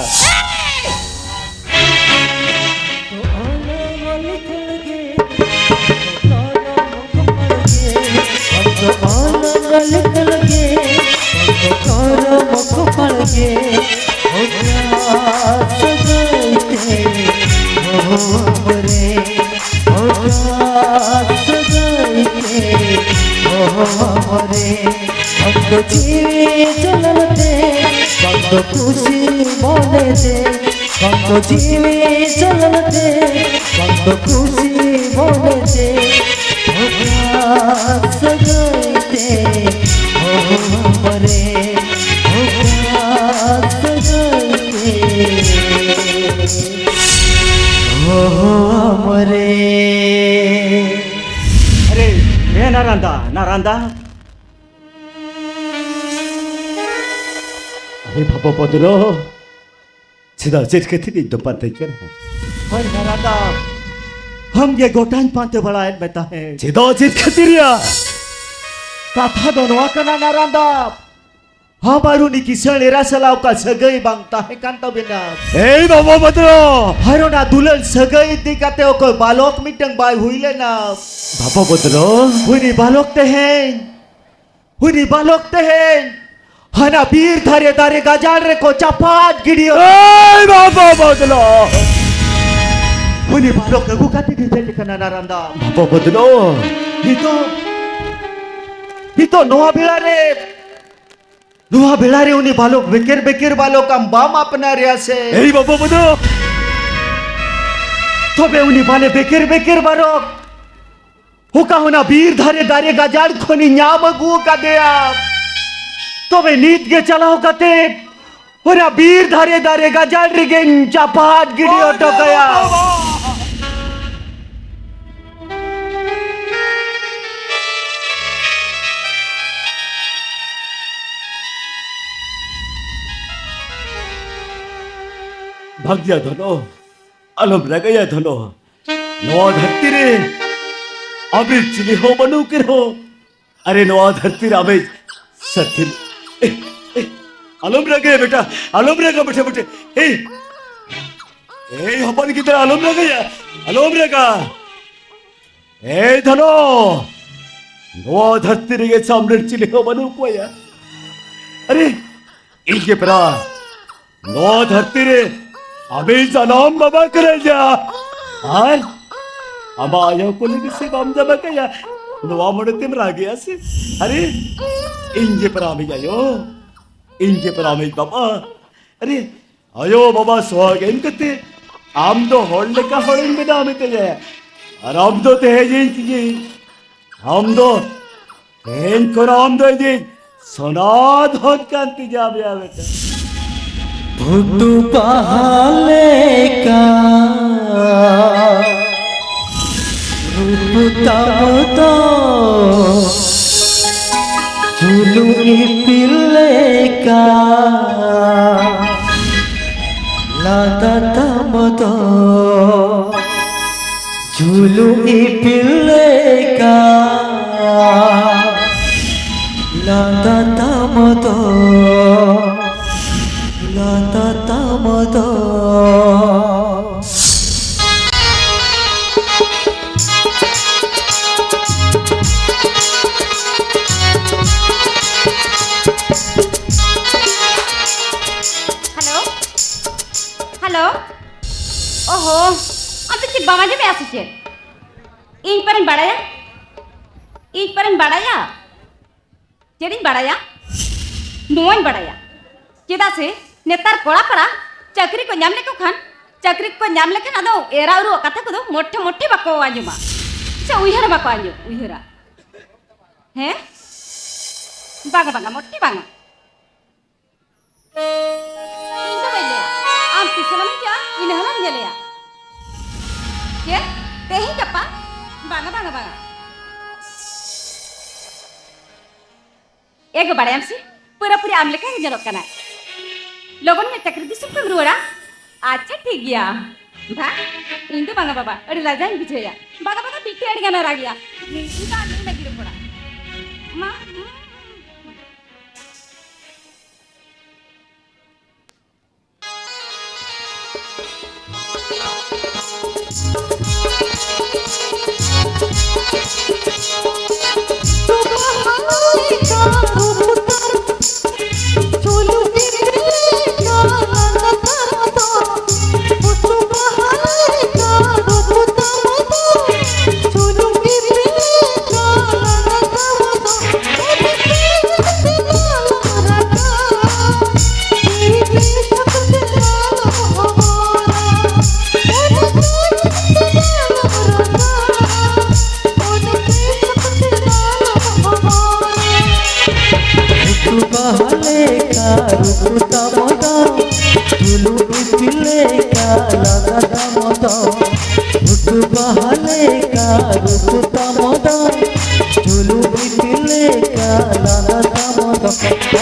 ᱵᱟᱝ ᱫᱚ ᱡᱤᱣᱤ ᱡᱚᱞᱚᱱ ᱛᱮ, ᱵᱟᱝ ᱫᱚ ᱠᱩᱥᱤ ᱢᱚᱱᱮ ᱛᱮ, ᱵᱟᱝ ᱫᱚ ᱡᱤᱣᱤ ᱡᱚᱞᱚᱱ ᱛᱮ, ᱵᱟᱝ ᱫᱚ ᱠᱩᱥᱤ ᱢᱚᱱᱮ ᱛᱮ, ᱚᱠᱟ ᱥᱟᱹᱜᱟᱹᱭ ᱛᱮ ᱦᱚᱦᱚᱢ ᱨᱮ, ᱚᱠᱟ ᱥᱟᱹᱜᱟᱹᱭ ᱛᱮ ᱦᱚᱦᱚᱢ ᱨᱮ᱾ ᱟᱨᱮ, ᱮ ᱱᱟᱨᱟᱱᱫᱟ, ᱱᱟᱨᱟᱱᱫᱟ᱾ ᱟᱨᱮ ᱵᱟᱵᱟ ᱵᱚᱫᱽᱨᱚ, ᱪᱮᱫᱟᱜ ᱪᱮᱫ ᱠᱷᱟᱹᱛᱤᱨ ᱤᱧ ᱫᱚ ᱯᱟᱱᱛᱮ ᱠᱟᱱᱟ? ᱦᱳᱭ ᱱᱟᱨᱟᱱᱫᱟ, ᱟᱢ ᱜᱮ ᱜᱚᱴᱟᱧ ᱯᱟᱱᱛᱮ ᱵᱟᱲᱟᱭᱮᱫ ᱢᱮ ᱛᱟᱦᱮᱸᱫ᱾ ᱪᱮᱫᱟᱜ ᱪᱮᱫ ᱠᱷᱟᱹᱛᱤᱨ ᱭᱟ? ᱠᱟᱛᱷᱟ ᱫᱚ ᱱᱚᱣᱟ ᱠᱟᱱᱟ ᱱᱟᱨᱟᱱᱫᱟ, ᱟᱢ ᱟᱨ ᱩᱱᱤ ᱠᱤᱥᱟᱹᱬ ᱮᱨᱟ ᱥᱟᱞᱟᱜ ᱚᱠᱟ ᱥᱟᱹᱜᱟᱹᱭ ᱵᱟᱝ ᱛᱟᱦᱮᱸ ᱠᱟᱱ ᱛᱟᱵᱮᱱᱟ? ᱮᱭ ᱵᱟᱵᱟ ᱵᱚᱫᱽᱨᱚ! ᱟᱨ ᱚᱱᱟ ᱫᱩᱞᱟᱹᱲ ᱥᱟᱹᱜᱟᱹᱭ ᱤᱫᱤ ᱠᱟᱛᱮ ᱚᱠᱚᱭ ᱵᱟᱞᱚᱠ ᱢᱤᱫᱴᱟᱝ ᱵᱟᱭ ᱦᱩᱭ ᱞᱮᱱᱟ? ᱵᱟᱵᱟ ᱵᱚᱫᱽᱨᱚ! ᱩᱱᱤ ᱵᱟᱞᱚᱠ ᱛᱮᱦᱮᱧ ᱩᱱᱤ ᱵᱟᱞᱚᱠ ᱛᱮᱦᱮᱧ ᱦᱟᱱᱟ ᱵᱤᱨ ᱫᱷᱟᱨᱮ ᱫᱟᱨᱮ ᱜᱟᱡᱟᱲ ᱨᱮᱠᱚ ᱪᱟᱯᱟᱫ ᱜᱤᱰᱤ᱾ ᱮᱭ ᱵᱟᱵᱟ ᱵᱚᱫᱽᱞᱚ! ᱩᱱᱤ ᱵᱟᱞᱚᱠ ᱟᱹᱜᱩ ᱠᱟᱛᱮ ᱜᱮ ᱪᱮᱫ ᱞᱮᱠᱟ ᱱᱟᱨᱟᱱᱫᱟ? ᱵᱟᱵᱟ ᱵᱚᱫᱽᱞᱚ! ᱱᱤᱛᱚᱜ, ᱱᱤᱛᱚᱜ ᱱᱚᱣᱟ ᱵᱮᱲᱟ ᱨᱮ, ᱱᱚᱣᱟ ᱵᱮᱲᱟ ᱨᱮ ᱩᱱᱤ ᱵᱟᱞᱚᱠ ᱵᱮᱠᱮᱨ ᱵᱮᱠᱮᱨ ᱵᱟᱞᱚᱠ ᱟᱢ ᱵᱟᱢ ᱟᱯᱱᱟᱨᱮᱭᱟ ᱥᱮ? ᱮᱭ ᱵᱟᱵᱟ ᱵᱚᱫᱽᱞᱚ! ᱛᱚᱵᱮ ᱩᱱᱤ ᱵᱟᱞᱮ ᱵᱮᱠᱮᱨ ᱵᱮᱠᱮᱨ ᱵᱟᱞᱚᱠ ᱚᱠᱟ ᱚᱱᱟ ᱵᱤᱨ ᱫᱷᱟᱨᱮ ᱫᱟᱨᱮ ᱜᱟᱡᱟᱲ ᱠᱷᱚᱱᱤᱧ ᱧᱟᱢ ᱟᱹᱜᱩ ᱟᱠᱟᱫᱮᱭᱟ᱾ ᱛᱚᱵᱮ ᱱᱤᱛ ᱜᱮ ᱪᱟᱞᱟᱣ ᱠᱟᱛᱮ ᱚᱱᱟ ᱵᱤᱨ ᱫᱷᱟᱨᱮ ᱫᱟᱨᱮ ᱜᱟᱡᱟᱲ ᱨᱮᱜᱮᱧ ᱪᱟᱯᱟᱫ ᱜᱤᱰᱤ ᱦᱚᱴᱚ ᱠᱟᱭᱟ᱾ ᱵᱷᱟᱜᱽᱭᱟ ᱫᱷᱚᱱᱚ, ᱟᱞᱚᱢ ᱨᱟᱹᱜᱟᱹᱭᱟ ᱫᱷᱚᱱᱚ᱾ ᱱᱚᱣᱟ ᱫᱷᱟᱹᱨᱛᱤ ᱨᱮ ᱟᱵᱤᱱ ᱪᱤᱞᱤ ᱦᱚᱸ ᱵᱟᱹᱱᱩᱜ ᱠᱤᱱ ᱨᱮᱦᱚᱸ, ᱟᱨᱮ ᱱᱚᱣᱟ ᱫᱷᱟᱹᱨᱛᱤ ᱨᱮ ᱟᱢᱮ ᱥᱟᱹᱛᱷᱤ᱾ ᱮ, ᱮ, ᱟᱞᱚᱢ ᱨᱟᱜᱮ ᱵᱮᱴᱟ, ᱟᱞᱚᱢ ᱨᱟᱜᱟ ᱵᱮᱴᱟ, ᱵᱮᱴᱟ᱾ ᱮᱭ, ᱮᱭ ᱦᱚᱯᱚᱱ ᱜᱤᱫᱽᱨᱟᱹ, ᱟᱞᱚᱢ ᱨᱟᱜᱟᱭᱟ, ᱟᱞᱚᱢ ᱨᱟᱜᱟ᱾ ᱮᱭ ᱫᱷᱚᱱᱚ, ᱱᱚᱣᱟ ᱫᱷᱟᱹᱨᱛᱤ ᱨᱮᱜᱮ ᱥᱟᱢᱱᱮ ᱪᱤᱞᱤ ᱦᱚᱸ ᱵᱟᱹᱱᱩᱜ ᱠᱚᱣᱟ ᱭᱟ᱾ ᱟᱨᱮ, ᱤᱧ ᱜᱮ ᱯᱮᱨᱟ, ᱱᱚᱣᱟ ᱫᱷᱟᱹᱨᱛᱤ ᱨᱮ ᱟᱢᱤᱡ ᱡᱟᱱᱟᱢ ᱵᱟᱵᱟ ᱠᱟᱱᱟᱭ ᱭᱟ᱾ ᱟᱨ ᱟᱢᱟᱜ ᱟᱭᱳ ᱠᱚ ᱞᱟᱹᱜᱤᱫ ᱥᱮ ᱵᱟᱢ ᱡᱟᱢᱟ ᱠᱟᱭᱟ, ᱱᱚᱣᱟ ᱢᱚᱱᱮ ᱛᱮᱢ ᱨᱟᱜᱮᱜᱼᱟ ᱥᱮ? ᱟᱨᱮ, ᱤᱧ ᱜᱮ ᱯᱮᱨᱟ ᱟᱢᱤᱡ ᱟᱭᱳ, ᱤᱧ ᱜᱮ ᱯᱮᱨᱟ ᱟᱢᱤᱡ ᱵᱟᱵᱟ᱾ ᱟᱨᱮ, ᱟᱭᱳ ᱵᱟᱵᱟ ᱥᱚᱦᱟᱜ ᱮᱢ ᱠᱟᱛᱮ ᱟᱢ ᱫᱚ ᱦᱚᱲ ᱞᱮᱠᱟ ᱦᱚᱲᱤᱧ ᱵᱮᱱᱟᱣ ᱢᱮᱛᱟᱭᱟ᱾ ᱟᱨ ᱟᱢ ᱫᱚ ᱛᱮᱦᱮᱧ ᱤᱧ ᱛᱤᱧᱤᱧ, ᱟᱢ ᱫᱚ ᱛᱮᱦᱮᱧ ᱠᱷᱚᱱ ᱟᱢ ᱫᱚ ᱤᱧᱤᱡ ᱥᱚᱱᱟ ᱫᱷᱚᱱ ᱠᱟᱱ ᱛᱤᱧᱟ ᱵᱮᱭᱟ ᱵᱮᱴᱟ᱾ ᱵᱷᱩᱛᱩ ᱵᱟᱦᱟ ᱞᱮᱠᱟ ᱨᱩᱯ ᱛᱟᱢ ᱫᱚ, ᱡᱩᱞᱩ ᱤᱯᱤᱞ ᱞᱮᱠᱟ ᱞᱟᱸᱫᱟ ᱛᱟᱢ ᱫᱚ, ᱡᱩᱞᱩ ᱤᱯᱤᱞ ᱞᱮᱠᱟ ᱞᱟᱸᱫᱟ ᱛᱟᱢ ᱫᱚ, ᱞᱟᱸᱫᱟ ᱛᱟᱢ ᱫᱚ᱾ Hello, hello. ᱚᱦᱚ, ᱟᱢ ᱫᱚ ᱪᱮᱫ ᱵᱟᱢ ᱟᱸᱡᱚᱢᱮᱜᱼᱟ ᱥᱮ ᱪᱮᱫ? ᱤᱧ ᱯᱟᱨᱤᱧ ᱵᱟᱲᱟᱭᱟ? ᱤᱧ ᱯᱟᱨᱤᱧ ᱵᱟᱲᱟᱭᱟ? ᱪᱮᱫ ᱤᱧ ᱵᱟᱲᱟᱭᱟ? ᱱᱚᱣᱟᱧ ᱵᱟᱲᱟᱭᱟ᱾ ᱪᱮᱫᱟᱜ ᱥᱮ ᱱᱮᱛᱟᱨ ᱠᱚᱲᱟ ᱯᱟᱲᱟ ᱪᱟᱹᱠᱨᱤ ᱠᱚ ᱧᱟᱢ ᱞᱮᱠᱚ ᱠᱷᱟᱱ, ᱪᱟᱹᱠᱨᱤ ᱠᱚ ᱧᱟᱢ ᱞᱮᱠᱷᱟᱱ ᱟᱫᱚ ᱮᱨᱟ ᱩᱨᱩᱣᱟᱜ ᱠᱟᱛᱷᱟ ᱠᱚᱫᱚ ᱢᱚᱴᱷᱮ ᱢᱚᱴᱷᱮ ᱵᱟᱠᱚ ᱟᱸᱡᱚᱢᱟ᱾ ᱥᱮ ᱩᱭᱦᱟᱹᱨ ᱦᱚᱸ ᱵᱟᱠᱚ ᱟᱸᱡᱚᱢ, ᱩᱭᱦᱟᱹᱨᱟ᱾ ᱦᱮᱸ? ᱵᱟᱝᱟ, ᱵᱟᱝᱟ, ᱢᱚᱴᱷᱮ ᱵᱟᱝᱟ᱾ ᱤᱧ ᱫᱚ ᱵᱟᱹᱧ ᱞᱟᱹᱭᱟ᱾ ᱟᱢ ᱛᱤᱥ ᱦᱚᱸ ᱵᱟᱢ ᱦᱤᱡᱩᱜᱼᱟ, ᱤᱱᱟᱹ ᱦᱚᱸᱞᱟᱝ ᱧᱮᱞᱮᱭᱟ᱾ ᱪᱮᱫ? ᱛᱮᱦᱮᱧ ᱜᱟᱯᱟ? ᱵᱟᱝᱟ, ᱵᱟᱝᱟ, ᱵᱟᱝᱟ᱾ ᱮ ᱜᱚ, ᱵᱟᱲᱟᱭᱟᱢ ᱥᱮ, ᱯᱩᱨᱟᱹᱯᱩᱨᱤ ᱟᱢ ᱞᱮᱠᱟ ᱜᱮ ᱧᱮᱞᱚᱜ ᱠᱟᱱᱟᱭ᱾ ᱞᱚᱜᱚᱱ ᱧᱚᱜ ᱪᱟᱹᱠᱨᱤ ᱫᱤᱥᱚᱢ ᱠᱷᱚᱱ ᱨᱩᱣᱟᱹᱲᱟ᱾ ᱟᱪᱪᱷᱟ, ᱴᱷᱤᱠ ᱜᱮᱭᱟ᱾ ᱵᱟ, ᱤᱧ ᱫᱚ ᱵᱟᱝᱟ ᱵᱟᱵᱟ, ᱟᱹᱰᱤ ᱞᱟᱡᱟᱣᱤᱧ ᱵᱩᱡᱷᱟᱹᱣᱮᱫᱼᱟ᱾ ᱵᱟᱝᱟ ᱵᱟᱵᱟ, ᱵᱤᱴᱤ ᱟᱹᱰᱤ ᱜᱟᱱᱮ ᱨᱟᱜᱮᱜᱼᱟ᱾ ᱤᱧ ᱫᱚ ᱟᱨ ᱢᱤᱫ ᱞᱟᱹᱜᱤᱫ ᱨᱚᱯᱚᱲᱟ᱾ ᱩᱛᱩ ᱵᱟᱦᱟ ᱞᱮᱠᱟ ᱨᱩᱯ ᱛᱟᱢ ᱫᱚ, ᱡᱩᱞᱩᱜ ᱤᱯᱤᱞ ᱞᱮᱠᱟ ᱞᱟᱸᱫᱟ ᱛᱟᱢ ᱫᱚ᱾ ᱩᱛᱩ ᱵᱟᱦᱟ ᱞᱮᱠᱟ ᱨᱩᱯ ᱛᱟᱢ ᱫᱚ, ᱡᱩᱞᱩᱜ ᱤᱯᱤᱞ ᱞᱮᱠᱟ ᱞᱟᱸᱫᱟ ᱛᱟᱢ ᱫᱚ᱾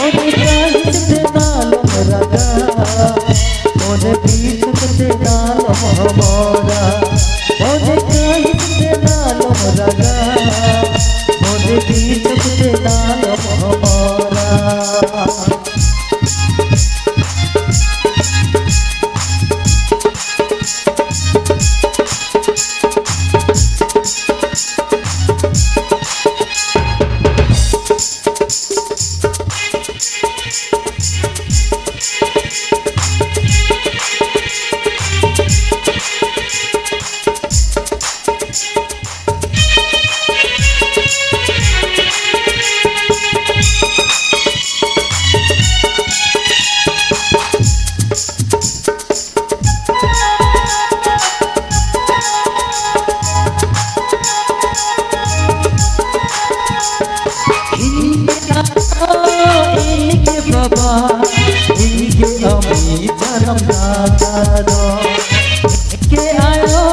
ᱚᱱᱮ ᱪᱟᱸᱫ ᱛᱮ ᱟᱞᱚᱢ ᱨᱟᱜᱟ, ᱚᱱᱮ ᱵᱤᱥ ᱛᱮ ᱟᱞᱚᱢ ᱦᱚᱢᱚᱨᱟ᱾ ᱚᱱᱮ ᱠᱟᱹᱦᱤᱥ ᱛᱮ ᱟᱞᱚᱢ ᱨᱟᱜᱟ, ᱚᱱᱮ ᱵᱤᱪᱷᱚᱠ ᱛᱮ ᱟᱞᱚᱢ ᱦᱚᱢᱚᱨᱟ᱾ ᱤᱧ ᱜᱮ ᱟᱭᱳ, ᱤᱧ ᱜᱮ ᱵᱟᱵᱟ, ᱤᱧ ᱜᱮ ᱟᱢᱤᱡ ᱡᱟᱱᱟᱢ ᱫᱟᱛᱟ ᱫᱚ᱾ ᱤᱧ ᱜᱮ ᱟᱭᱳ,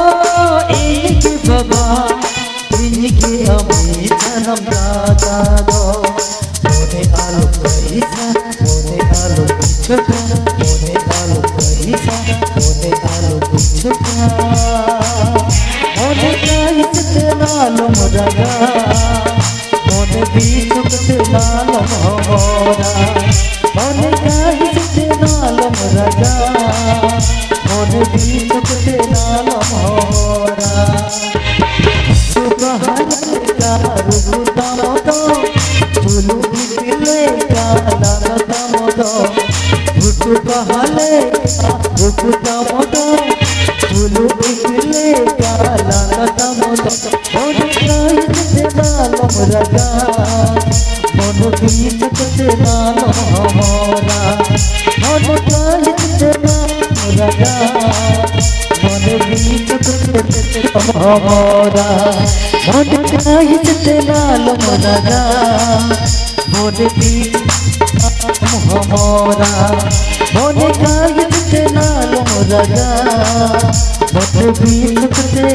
ᱤᱧ ᱜᱮ ᱵᱟᱵᱟ, ᱤᱧ ᱜᱮ ᱟᱢᱤᱡ ᱡᱟᱱᱟᱢ ᱫᱟᱛᱟ ᱫᱚ᱾ ᱢᱚᱱᱮ ᱟᱞᱚᱢ ᱠᱟᱹᱦᱤᱥᱟ, ᱢᱚᱱᱮ ᱟᱞᱚᱢ ᱵᱤᱪᱷᱚᱠᱟ, ᱢᱚᱱᱮ ᱟᱞᱚᱢ ᱠᱟᱹᱦᱤᱥᱟ, ᱢᱚᱱᱮ ᱟᱞᱚᱢ ᱵᱤᱪᱷᱚᱠᱟ᱾ ᱢᱚᱱᱮ ᱠᱟᱹᱦᱤᱥ ᱛᱮ ᱟᱞᱚᱢ ᱨᱟᱜᱟ, ᱢᱚᱱᱮ ᱵᱤᱪᱷᱩᱠ ᱛᱮ ᱱᱟᱞᱚᱢ ᱦᱚᱢᱚᱨᱟ, ᱢᱚᱱᱮ ᱠᱟᱹᱦᱤᱥ ᱛᱮ ᱱᱟᱞᱚᱢ ᱨᱟᱜᱟ, ᱢᱚᱱᱮ ᱵᱤᱪᱷᱩᱠ ᱛᱮ ᱱᱟᱞᱚᱢ ᱦᱚᱢᱚᱨᱟ᱾ ᱨᱩᱯ ᱦᱟᱨ ᱞᱮᱠᱟ ᱨᱩᱯ ᱛᱟᱢ ᱫᱚ, ᱪᱩᱞᱩ ᱵᱤᱯᱤᱞ ᱞᱮᱠᱟ ᱞᱟᱸᱫᱟ ᱛᱟᱢ ᱫᱚ, ᱨᱩᱯ ᱵᱟᱦᱟ ᱞᱮᱠᱟ ᱨᱩᱯ ᱛᱟᱢ ᱫᱚ, ᱪᱩᱞᱩ ᱵᱤᱯᱤᱞ ᱞᱮᱠᱟ ᱞᱟᱸᱫᱟ ᱛᱟᱢ ᱫᱚ᱾ ᱢᱚᱱᱮ ᱠᱟᱹᱦᱤᱥ ᱛᱮ ᱱᱟᱞᱚᱢ ᱨᱟᱜᱟ, ᱢᱚᱱᱮ ᱵᱤᱪᱷᱩᱠ ᱛᱮ ᱱᱟᱞᱚᱢ ᱦᱚᱢᱚᱨᱟ, ᱢᱚᱱᱮ ᱠᱟᱹᱦᱤᱥ ᱛᱮ ᱱᱟᱞᱚᱢ ᱨᱟᱜᱟ, ᱢᱚᱱᱮ ᱵᱤᱪᱷᱩᱠ ᱛᱮ ᱱᱟᱞᱚᱢ ᱦᱚᱢᱚᱨᱟ, ᱢᱚᱱᱮ ᱠᱟᱹᱦᱤᱥ ᱛᱮ ᱱᱟᱞᱚᱢ ᱨᱟᱜᱟ, ᱢᱚᱱᱮ ᱵᱤᱪᱷᱩᱠ ᱛᱮ ᱱᱟᱞᱚᱢ ᱦᱚᱢᱚᱨᱟ, ᱢᱚᱱᱮ ᱠᱟᱹᱦᱤᱥ ᱛᱮ ᱱᱟᱞᱚᱢ ᱨᱟᱜᱟ, ᱢᱚᱱᱮ ᱵᱤᱪᱷᱩᱠ ᱛᱮ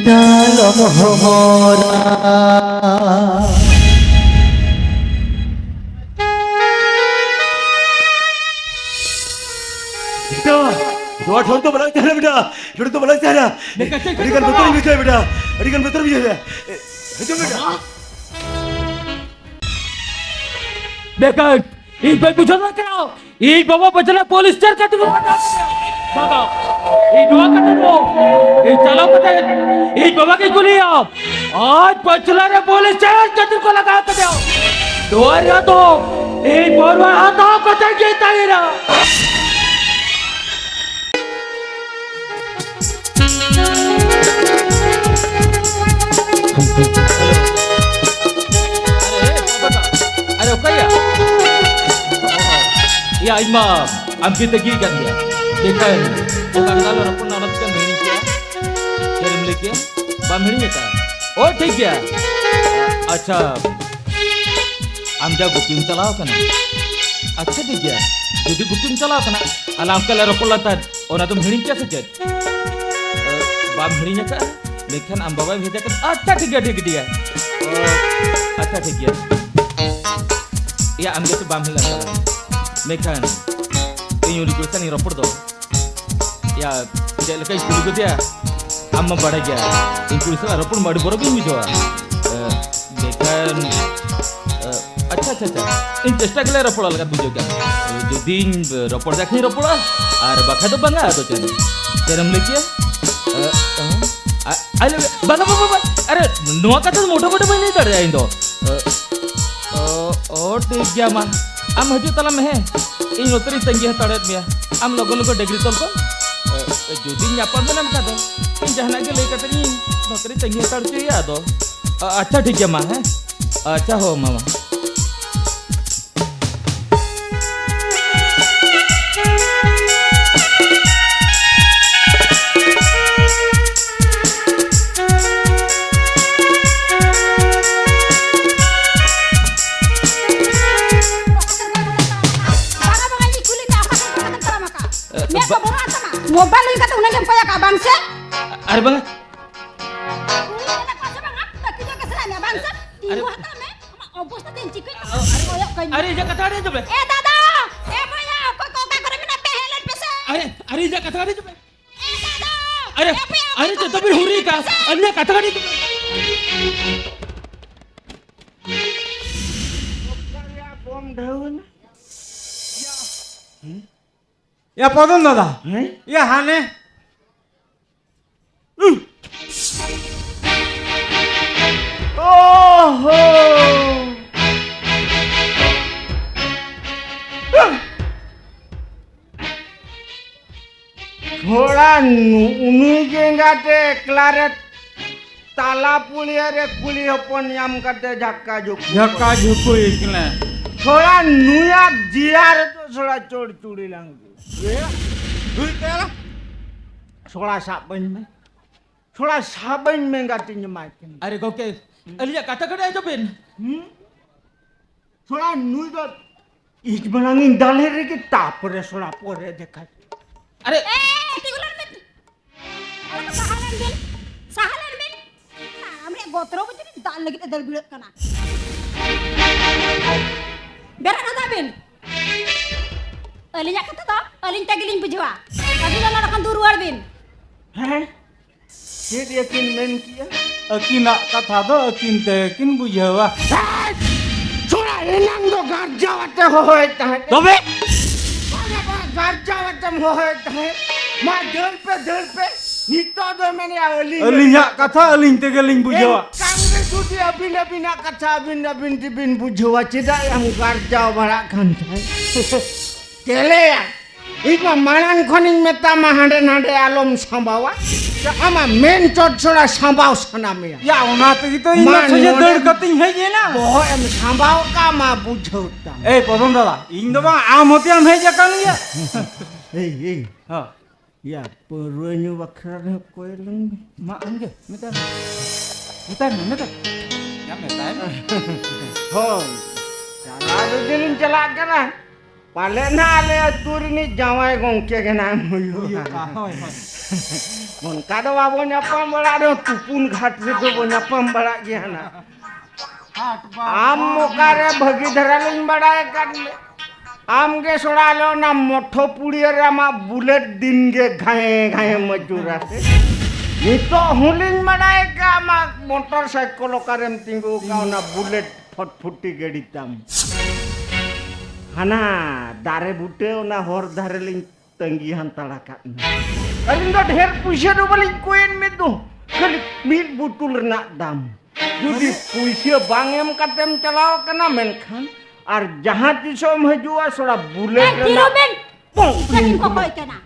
ᱱᱟᱞᱚᱢ ᱦᱚᱢᱚᱨᱟ᱾ ᱵᱮᱴᱟ, ᱱᱚᱣᱟ ᱴᱷᱟᱶ ᱫᱚ ᱵᱟᱞᱟᱝ ᱛᱟᱦᱮᱱᱟ ᱵᱮᱴᱟ, ᱱᱚᱰᱮ ᱫᱚ ᱵᱟᱞᱟᱝ ᱛᱟᱦᱮᱱᱟ᱾ ᱵᱮᱴᱟ, ᱪᱮᱫ ᱟᱹᱰᱤ ᱜᱟᱱ ᱵᱮᱴᱟ? ᱵᱚᱛᱚᱨᱤᱧ ᱵᱩᱡᱷᱟᱹᱣᱟ ᱵᱮᱴᱟ, ᱟᱹᱰᱤ ᱜᱟᱱ ᱵᱚᱛᱚᱨᱤᱧ ᱵᱩᱡᱷᱟᱹᱣᱟ᱾ ᱦᱤᱡᱩᱜ ᱢᱮ ᱵᱮᱴᱟ᱾ ᱵᱮᱠᱟᱨ, ᱤᱧ ᱵᱟᱹᱧ ᱵᱩᱡᱷᱟᱹᱣ ᱫᱟᱲᱮᱭᱟᱜ ᱠᱟᱱᱟ᱾ ᱤᱧ ᱵᱟᱵᱟ ᱵᱟᱪᱞᱟ ᱯᱩᱞᱤᱥ ᱥᱴᱮᱥᱚᱱ ᱠᱟᱛᱮ ᱠᱚ ᱞᱟᱜᱟ ᱠᱮᱫᱮᱭᱟ᱾ ᱵᱟᱵᱟ, ᱤᱧ ᱱᱚᱣᱟ ᱠᱟᱛᱷᱟ ᱫᱚ, ᱤᱧ ᱪᱟᱞᱟᱣ ᱠᱟᱛᱮ ᱤᱧ ᱵᱟᱵᱟ ᱜᱮ ᱠᱩᱞᱤᱭᱟ᱾ ᱟᱡ ᱵᱟᱪᱞᱟ ᱨᱮ ᱯᱩᱞᱤᱥ ᱥᱴᱮᱥᱚᱱ ᱠᱟᱛᱮ ᱠᱚ ᱞᱟᱜᱟ ᱠᱮᱫᱮᱭᱟ᱾ ᱱᱚᱣᱟ ᱨᱮᱭᱟᱜ ᱫᱚ ᱤᱧ ᱵᱚᱨᱣᱟ ᱦᱟᱛᱟᱣ ᱠᱟᱛᱮ ᱜᱮ ᱛᱟᱦᱮᱱᱟ᱾ ᱟᱨᱮ, ᱮ, ᱵᱟᱵᱟ, ᱟᱨᱮ, ᱚᱠᱟᱭᱟ? ᱭᱟ, ᱤᱧ ᱢᱟ ᱟᱢ ᱜᱮ ᱛᱟᱹᱜᱤ ᱠᱟᱱ ᱜᱮᱭᱟ᱾ ᱫᱮᱠᱷᱟᱭ ᱢᱮ, ᱚᱠᱟ ᱨᱮ ᱫᱟᱞ ᱨᱚᱯᱚᱲ ᱱᱟ, ᱚᱱᱟ ᱪᱤᱠᱟᱹᱢ ᱦᱤᱲᱤᱧ ᱠᱮᱜᱼᱟ? ᱪᱮᱫ ᱮᱢ ᱞᱟᱹᱭ ᱠᱮᱜᱼᱟ? ᱵᱟᱢ ᱦᱤᱲᱤᱧ ᱟᱠᱟᱫᱼᱟ? ᱳ, ᱴᱷᱤᱠ ᱜᱮᱭᱟ᱾ ᱟᱪᱪᱷᱟ, ᱟᱢ ᱡᱟ ᱜᱩᱯᱤᱢ ᱪᱟᱞᱟᱣ ᱠᱟᱱᱟ᱾ ᱟᱪᱪᱷᱟ, ᱴᱷᱤᱠ ᱜᱮᱭᱟ, ᱡᱩᱫᱤ ᱜᱩᱯᱤᱢ ᱪᱟᱞᱟᱣ ᱠᱟᱱᱟ, ᱟᱞᱟᱝ ᱚᱠᱟ ᱞᱮ ᱨᱚᱯᱚᱲ ᱞᱮᱱ ᱛᱟᱦᱮᱸᱫ, ᱚᱱᱟ ᱫᱚᱢ ᱦᱤᱲᱤᱧ ᱠᱮᱜᱼᱟ ᱥᱮ ᱪᱮᱫ? ᱮ, ᱵᱟᱢ ᱦᱤᱲᱤᱧ ᱟᱠᱟᱫᱼᱟ? ᱢᱮᱱᱠᱷᱟᱱ ᱟᱢ ᱵᱟᱵᱟᱭ ᱵᱷᱮᱡᱟ ᱠᱮᱫ᱾ ᱟᱪᱪᱷᱟ, ᱴᱷᱤᱠ ᱜᱮᱭᱟ, ᱴᱷᱤᱠ ᱜᱮᱭᱟ᱾ ᱚ, ᱟᱪᱪᱷᱟ, ᱴᱷᱤᱠ ᱜᱮᱭᱟ᱾ ᱮᱭᱟ, ᱟᱢ ᱜᱮᱛᱚ ᱵᱟᱢ ᱦᱮᱡ ᱞᱮᱱ ᱛᱟᱞᱟᱝᱟ᱾ ᱢᱮᱱᱠᱷᱟᱱ ᱤᱧ ᱩᱱᱤ ᱠᱩᱲᱤ ᱥᱟᱶ ᱤᱧ ᱨᱚᱯᱚᱲ ᱫᱚ᱾ ᱮᱭᱟ, ᱪᱮᱫ ᱞᱮᱠᱟᱧ ᱠᱩᱞᱤ ᱠᱮᱫᱮᱭᱟ? ᱟᱢ ᱢᱟ ᱵᱟᱲᱟᱭ ᱜᱮᱭᱟ, ᱤᱧ ᱠᱩᱲᱤ ᱥᱟᱞᱟᱜ ᱨᱚᱯᱚᱲ ᱢᱟ ᱟᱹᱰᱤ ᱵᱚᱨᱚ ᱜᱤᱧ ᱵᱩᱡᱷᱟᱹᱣᱟ᱾ ᱮ, ᱢᱮᱱᱠᱷᱟᱱ, ᱮ, ᱟᱪᱪᱷᱟ, ᱟᱪᱪᱷᱟ, ᱟᱪᱪᱷᱟ, ᱤᱧ ᱪᱮᱥᱴᱟ ᱜᱮᱞᱮ ᱨᱚᱯᱚᱲᱟ ᱞᱮᱠᱟᱛᱮ ᱵᱩᱡᱷᱟᱹᱣ ᱠᱮᱜᱼᱟ᱾ ᱮ, ᱡᱩᱫᱤᱧ ᱨᱚᱯᱚᱲ ᱫᱟᱲᱮ ᱠᱷᱟᱱᱤᱧ ᱨᱚᱯᱚᱲᱟ, ᱟᱨ ᱵᱟᱠᱷᱟᱱ ᱫᱚ ᱵᱟᱝᱟ᱾ ᱟᱫᱚ ᱪᱮᱫ? ᱪᱮᱫ ᱮᱢ ᱞᱟᱹᱭ ᱠᱮᱜᱼᱟ? ᱮ, ᱮ, ᱟ-, ᱟᱭ ᱞᱟᱹᱭ ᱢᱮ᱾ ᱵᱟᱝᱟ, ᱵᱟᱝᱟ, ᱵᱟᱝᱟ᱾ ᱟᱨᱮ, ᱱᱚᱣᱟ ᱠᱟᱛᱷᱟ ᱫᱚ ᱢᱚᱴᱟ ᱢᱚᱴᱤ ᱵᱟᱹᱧ ᱞᱟᱹᱭ ᱫᱟᱲᱮᱭᱟᱜᱼᱟ ᱤᱧ ᱫᱚ᱾ ᱮ, ᱚ, ᱚ, ᱴᱷᱤᱠ ᱜᱮᱭᱟ, ᱢᱟ᱾ ᱟᱢ ᱦᱤᱡᱩᱜ ᱛᱟᱞᱟᱝ ᱢᱮ, ᱦᱮᱸ? ᱤᱧ ᱱᱚᱛᱮ ᱨᱤᱧ ᱛᱟᱺᱜᱤ ᱦᱟᱛᱟᱲᱮᱫ ᱢᱮᱭᱟ᱾ ᱟᱢ ᱞᱚᱜᱚᱱ ᱞᱚᱜᱚᱱ ᱰᱟᱹᱝᱨᱤ ᱛᱚᱞ ᱠᱚᱢ᱾ ᱮ, ᱡᱩᱫᱤᱧ ᱧᱟᱯᱟᱢ ᱢᱮᱱᱟᱢ ᱠᱷᱟᱱ ᱫᱚ, ᱤᱧ ᱡᱟᱦᱟᱱᱟᱜ ᱜᱮ ᱞᱟᱹᱭ ᱠᱟᱛᱮ ᱤᱧ ᱱᱚᱛᱮ ᱨᱤᱧ ᱛᱟᱺᱜᱤ ᱦᱟᱛᱟᱲ ᱦᱚᱪᱚᱭᱮᱭᱟ ᱟᱫᱚ᱾ ᱟ-, ᱟᱪᱪᱷᱟ, ᱴᱷᱤᱠ ᱜᱮᱭᱟ, ᱢᱟ, ᱦᱮᱸ? ᱟᱪᱪᱷᱟ, ᱦᱳ, ᱢᱟ, ᱢᱟ᱾ ᱵᱟᱝᱟ, ᱵᱟᱝᱟ, ᱤᱧ ᱠᱩᱞᱤ ᱢᱮᱭᱟ, ᱚᱠᱟ ᱥᱮᱫ ᱠᱚ ᱛᱟᱲᱟᱢ ᱟᱠᱟᱫ? ᱮ, ᱢᱮᱫ ᱠᱚ ᱵᱟ- ᱵᱚᱨᱚᱜ ᱟᱠᱟᱱᱟ? ᱢᱳᱵᱟᱭᱤᱞ ᱦᱩᱭ ᱠᱟᱛᱮ ᱩᱱᱟᱹᱜ ᱜᱮᱢ ᱠᱚᱭᱚᱜ ᱠᱟᱜᱼᱟ, ᱵᱟᱝ ᱥᱮ? ᱟᱨᱮ ᱵᱟᱝᱟ᱾ ᱠᱩᱲᱤ ᱢᱮᱱᱟᱜ ᱠᱚᱣᱟ ᱥᱮ ᱵᱟᱝᱟ? ᱛᱟᱹᱠᱤᱱ ᱡᱟᱭᱜᱟ ᱥᱮᱱᱟᱜ ᱢᱮ, ᱵᱟᱝ ᱥᱮ? ᱟᱨᱮ ᱛᱤᱸᱜᱩ ᱦᱟᱛᱟᱲ ᱢᱮ᱾ ᱟᱢᱟᱜ ᱚᱵᱚᱥᱛᱟ ᱛᱮᱧ ᱪᱤᱠᱟᱹᱭ ᱛᱟᱢᱟ? ᱟᱨᱮ, ᱠᱚᱭᱚᱜ ᱠᱟᱹᱧ ᱢᱮ᱾ ᱟᱨᱮ, ᱤᱧᱟᱹᱜ ᱠᱟᱛᱷᱟ ᱟᱸᱡᱚᱢ ᱢᱮ᱾ ᱮ ᱫᱟᱫᱟ! ᱮ ᱵᱚᱭᱦᱟ! ᱚᱠᱚᱭ ᱠᱚ ᱚᱠᱟ ᱠᱚᱨᱮ ᱢᱮᱱᱟᱜ ᱯᱮ, ᱦᱮᱡ ᱞᱮᱱ ᱯᱮᱥᱮ᱾ ᱟᱨᱮ, ᱟᱨᱮ, ᱤᱧᱟᱹᱜ ᱠᱟᱛᱷᱟ ᱟᱸᱡᱚᱢ ᱢᱮ᱾ ᱮ ᱫᱟᱫᱟ! ᱟᱨᱮ, ᱮ ᱵᱚᱭᱦᱟ! ᱟᱨᱮ, ᱚᱠᱚᱭ ᱠᱚ ᱡᱚᱛᱚ ᱵᱤᱱ ᱦᱩᱨᱤ ᱟᱠᱟᱫ᱾ ᱟᱨᱮ, ᱤᱧᱟᱹᱜ ᱠᱟᱛᱷᱟ ᱟᱸᱡᱚᱢ ᱢᱮ᱾ ᱠᱚᱢ ᱰᱷᱟᱹᱣᱱᱟ᱾ ᱭᱟ ᱯᱚᱫᱚᱱ ᱫᱟᱫᱟ᱾ ᱦᱮᱸ? ᱭᱟ ᱦᱟᱱᱮ᱾ ᱳᱦᱳ! ᱛᱷᱚᱲᱟ ᱱᱩ-, ᱩᱱᱩᱭ ᱜᱮᱸᱜᱟᱛᱮ ᱮᱠᱞᱟ ᱨᱮ ᱛᱟᱞᱟ ᱯᱩᱲᱤᱭᱟᱹ ᱨᱮ ᱠᱩᱲᱤ ᱦᱚᱯᱚᱱ ᱧᱟᱢ ᱠᱟᱛᱮ ᱡᱷᱟᱠᱟ ᱡᱷᱩᱠᱩ᱾ ᱡᱷᱟᱠᱟ ᱡᱷᱩᱠᱩᱭ ᱠᱟᱱᱟ᱾ ᱛᱷᱚᱲᱟ ᱱᱩᱭᱟᱜ ᱡᱤᱭᱟ ᱨᱮᱫᱚ ᱛᱷᱚᱲᱟ ᱪᱚᱲ ᱪᱩᱲᱤ ᱞᱟᱝ ᱫᱩ᱾ ᱮ? ᱫᱩᱭ ᱛᱮ ᱟᱞᱟ? ᱛᱷᱚᱲᱟ ᱥᱟᱵ ᱟᱹᱧ ᱢᱮ᱾ ᱛᱷᱚᱲᱟ ᱥᱟᱵ ᱟᱹᱧ ᱢᱮ, ᱜᱟᱛᱮᱧ ᱮᱢᱟᱭ ᱠᱟᱱᱟ᱾ ᱟᱨᱮ ᱜᱚᱢᱠᱮ, ᱟᱹᱞᱤᱧᱟᱜ ᱠᱟᱛᱷᱟ ᱠᱟᱹᱴᱤᱡ ᱟᱸᱡᱚᱢ ᱵᱤᱱ᱾ ᱦᱩᱸ? ᱛᱷᱚᱲᱟ ᱱᱩᱭ ᱫᱚ ᱤᱡ ᱢᱟᱲᱟᱝ ᱤᱧ ᱫᱟᱞᱮ ᱨᱮᱜᱮ ᱛᱟᱯᱚᱨᱮ ᱛᱷᱚᱲᱟ ᱯᱚᱨᱮ ᱫᱮᱠᱷᱟᱭ᱾ ᱟᱨᱮ ᱮ, ᱛᱤᱸᱜᱩ ᱞᱮᱱ ᱵᱤᱱ᱾ ᱟᱞᱚ ᱠᱚ ᱥᱟᱦᱟ ᱞᱮᱱ ᱵᱤᱱ᱾ ᱥᱟᱦᱟ ᱞᱮᱱ ᱵᱤᱱ᱾ ᱛᱟᱲᱟᱢ ᱨᱮᱭᱟᱜ ᱜᱚᱛᱨᱚ ᱵᱩᱡᱷᱟᱹᱣ ᱫᱟᱞ ᱞᱟᱹᱜᱤᱫ ᱮ ᱫᱟᱹᱲ ᱵᱷᱤᱲᱟᱹᱜ ᱠᱟᱱᱟ᱾ ᱵᱮᱨᱮᱫ ᱦᱚᱫᱚᱜ ᱵᱤᱱ᱾ ᱟᱹᱞᱤᱧᱟᱜ ᱠᱟᱛᱷᱟ ᱫᱚ ᱟᱹᱞᱤᱧ ᱛᱮᱜᱮ ᱞᱤᱧ ᱵᱩᱡᱷᱟᱹᱣᱟ᱾ ᱟᱹᱵᱤᱱ ᱫᱚ ᱱᱚᱰᱮ ᱠᱷᱚᱱ ᱫᱩᱨ ᱨᱩᱣᱟᱹᱲ ᱵᱤᱱ᱾ ᱦᱮᱸ? ᱪᱮᱫ ᱭᱟᱹᱠᱤᱱ ᱢᱮᱱ ᱠᱮᱜᱼᱟ? ᱟᱹᱠᱤᱱᱟᱜ ᱠᱟᱛᱷᱟ ᱫᱚ ᱟᱹᱠᱤᱱ ᱛᱮᱠᱤᱱ ᱵᱩᱡᱷᱟᱹᱣᱟ᱾ ᱦᱮᱸ! ᱪᱷᱚᱲᱟ ᱮᱱᱟᱝ ᱫᱚ ᱜᱟᱨᱡᱟᱣ ᱟᱛᱮ ᱦᱚᱦᱚᱭᱮᱫ ᱛᱟᱦᱮᱸᱫ᱾ ᱛᱚᱵᱮ? ᱵᱟᱝᱟ, ᱵᱟᱝᱟ, ᱜᱟᱨᱡᱟᱣ ᱟᱛᱮᱢ ᱦᱚᱦᱚᱭᱮᱫ ᱛᱟᱦᱮᱸᱫ᱾ ᱢᱟ ᱫᱟᱹᱲ ᱯᱮ, ᱫᱟᱹᱲ ᱯᱮ᱾ ᱱᱤᱛᱚᱜ ᱫᱚ ᱢᱮᱱᱮᱜᱼᱟ ᱟᱹᱞᱤᱧ᱾ ᱟᱹᱞᱤᱧᱟᱜ ᱠᱟᱛᱷᱟ ᱟᱹᱞᱤᱧ ᱛᱮᱜᱮᱞᱤᱧ ᱵᱩᱡᱷᱟᱹᱣᱟ᱾ ᱮᱱᱠᱷᱟᱱ ᱜᱮ ᱡᱩᱫᱤ ᱟᱹᱵᱤᱱ ᱟᱹᱵᱤᱱᱟᱜ ᱠᱟᱛᱷᱟ ᱟᱹᱵᱤᱱ ᱟᱹᱵᱤᱱ ᱛᱮᱵᱤᱱ ᱵᱩᱡᱷᱟᱹᱣᱟ, ᱪᱮᱫᱟᱜ ᱮᱢ ᱜᱟᱨᱡᱟᱣ ᱵᱟᱲᱟᱜ ᱠᱟᱱ ᱛᱟᱦᱮᱸᱫ? ᱪᱮᱞᱮᱭᱟ, ᱤᱧ ᱢᱟ ᱢᱟᱲᱟᱝ ᱠᱷᱚᱱᱤᱧ ᱢᱮᱛᱟᱢᱟ ᱦᱟᱸᱰᱮ ᱱᱟᱸᱰᱮ ᱟᱞᱚᱢ ᱥᱟᱸᱵᱟᱣᱟ᱾ ᱟᱢᱟᱜ ᱢᱮᱱ ᱪᱚᱴ ᱪᱷᱚᱲᱟ ᱥᱟᱸᱵᱟᱣ ᱥᱟᱱᱟ ᱢᱮᱭᱟ᱾ ᱭᱟ, ᱚᱱᱟ ᱛᱮᱜᱮ ᱛᱚ ᱤᱧ ᱢᱟ ᱢᱟ ᱥᱚᱡᱷᱮ ᱱᱚᱰᱮ ᱫᱟᱹᱲ ᱠᱟᱛᱮᱧ ᱦᱮᱡ ᱮᱱᱟ᱾ ᱵᱚᱦᱚᱜ ᱮᱢ ᱥᱟᱸᱵᱟᱣ ᱠᱟᱜ ᱢᱟ ᱵᱩᱡᱷᱟᱹᱣ ᱛᱟᱢ᱾ ᱮᱭ ᱯᱚᱫᱚᱱ ᱫᱟᱫᱟ, ᱤᱧ ᱫᱚ ᱵᱟᱝ ᱟᱢ ᱦᱚᱛᱮᱢ ᱦᱮᱡ ᱟᱠᱟᱱ ᱜᱮᱭᱟ᱾ ᱮᱭ, ᱮᱭ᱾ ᱦᱚᱸ᱾ ᱭᱟ, ᱯᱟᱹᱣᱨᱟᱹ ᱧᱩ ᱵᱟᱠᱷᱨᱟ ᱨᱮᱦᱚᱸ ᱠᱚᱭ ᱞᱟᱝ ᱢᱮ᱾ ᱢᱟ ᱟᱢᱜᱮ, ᱢᱮᱛᱟᱭ ᱢᱮ᱾ ᱢᱮᱛᱟᱭ ᱢᱮ, ᱢᱮᱛᱟᱭ᱾ ᱭᱟ, ᱢᱮᱛᱟᱭ ᱢᱮ᱾ ᱦᱳᱭ᱾ ᱪᱟᱞᱟᱣ ᱫᱚ ᱡᱮᱞᱤᱧ ᱪᱟᱞᱟᱜ ᱠᱟᱱᱟ᱾ ᱯᱟᱞᱮ ᱱᱟ ᱟᱞᱮ ᱟᱹᱛᱩ ᱨᱤᱱᱤᱡ ᱡᱟᱶᱟᱭ ᱜᱚᱝᱠᱮ ᱜᱮ ᱱᱟᱜ ᱮᱢ ᱦᱩᱭᱩᱜᱼᱟ᱾ ᱦᱩᱭᱩᱜᱼᱟ, ᱦᱳᱭ, ᱦᱳᱭ᱾ ᱚᱱᱠᱟ ᱫᱚ ᱵᱟᱵᱚ ᱧᱟᱯᱟᱢ ᱵᱟᱲᱟᱜ ᱨᱮᱦᱚᱸ, ᱛᱩᱯᱩᱱ ᱜᱷᱟᱴ ᱨᱮᱫᱚ ᱵᱚ ᱧᱟᱯᱟᱢ ᱵᱟᱲᱟᱜ ᱜᱮᱭᱟ ᱱᱟᱜ᱾ ᱦᱟᱴ ᱵᱟᱨ ᱟᱢ ᱦᱚᱲ ᱚᱠᱟᱨᱮ ᱵᱷᱟᱹᱜᱤ ᱫᱷᱟᱨᱟ ᱞᱤᱧ ᱵᱟᱲᱟᱭ ᱟᱠᱟᱫ ᱢᱮ? ᱟᱢ ᱜᱮ ᱥᱚᱲᱟ ᱞᱮ ᱚᱱᱟ ᱢᱚᱴᱷᱚ ᱯᱩᱲᱤᱭᱟᱹ ᱨᱮ ᱟᱢᱟᱜ ᱵᱩᱞᱮᱴ ᱫᱤᱱ ᱜᱮ ᱜᱷᱟᱸᱭᱮ ᱜᱷᱟᱸᱭᱮ ᱢᱟᱹᱪᱩᱨᱟ ᱥᱮ? ᱱᱤᱛᱚᱜ ᱦᱚᱸᱞᱤᱧ ᱵᱟᱲᱟᱭ ᱟᱠᱟᱫ ᱟᱢᱟᱜ ᱢᱚᱴᱚᱨ ᱥᱟᱭᱠᱚᱞ ᱚᱠᱟᱨᱮᱢ ᱛᱤᱸᱜᱩ ᱟᱠᱟᱫ ᱚᱱᱟ ᱵᱩᱞᱮᱴ ᱯᱷᱚᱴᱯᱷᱩᱴᱤ ᱜᱟᱹᱰᱤ ᱛᱟᱢ᱾ ᱦᱟᱱᱟ ᱫᱟᱨᱮ ᱵᱩᱴᱟᱹ ᱚᱱᱟ ᱦᱚᱨ ᱫᱷᱟᱨᱮ ᱞᱤᱧ ᱛᱟᱺᱜᱤ ᱦᱟᱱᱛᱟᱲ ᱟᱠᱟᱫ ᱢᱮ᱾ ᱟᱹᱞᱤᱧ ᱫᱚ ᱰᱷᱮᱨ ᱯᱩᱭᱥᱟᱹ ᱫᱚ ᱵᱟᱹᱞᱤᱧ ᱠᱚᱭᱮᱱ ᱢᱮ ᱫᱚ, ᱠᱷᱟᱹᱞᱤ ᱢᱤᱫ ᱵᱩᱛᱩᱞ ᱨᱮᱱᱟᱜ ᱫᱟᱢ᱾ ᱡᱩᱫᱤ ᱯᱩᱭᱥᱟᱹ ᱵᱟᱝ ᱮᱢ ᱠᱟᱛᱮᱢ ᱪᱟᱞᱟᱣ ᱠᱟᱱᱟ, ᱢᱮᱱᱠᱷᱟᱱ ᱟᱨ ᱡᱟᱦᱟᱸ ᱛᱤᱥᱚᱜ ᱮᱢ ᱦᱤᱡᱩᱜᱼᱟ, ᱥᱚᱲᱟ ᱵᱩᱞᱮᱴ ᱮ, ᱨᱮᱱᱟᱜ ᱛᱤᱨᱩᱵᱮᱱ! ᱯᱚᱝ! ᱪᱮᱫ ᱤᱧ ᱠᱚᱠᱚᱭ ᱠᱟᱱᱟ?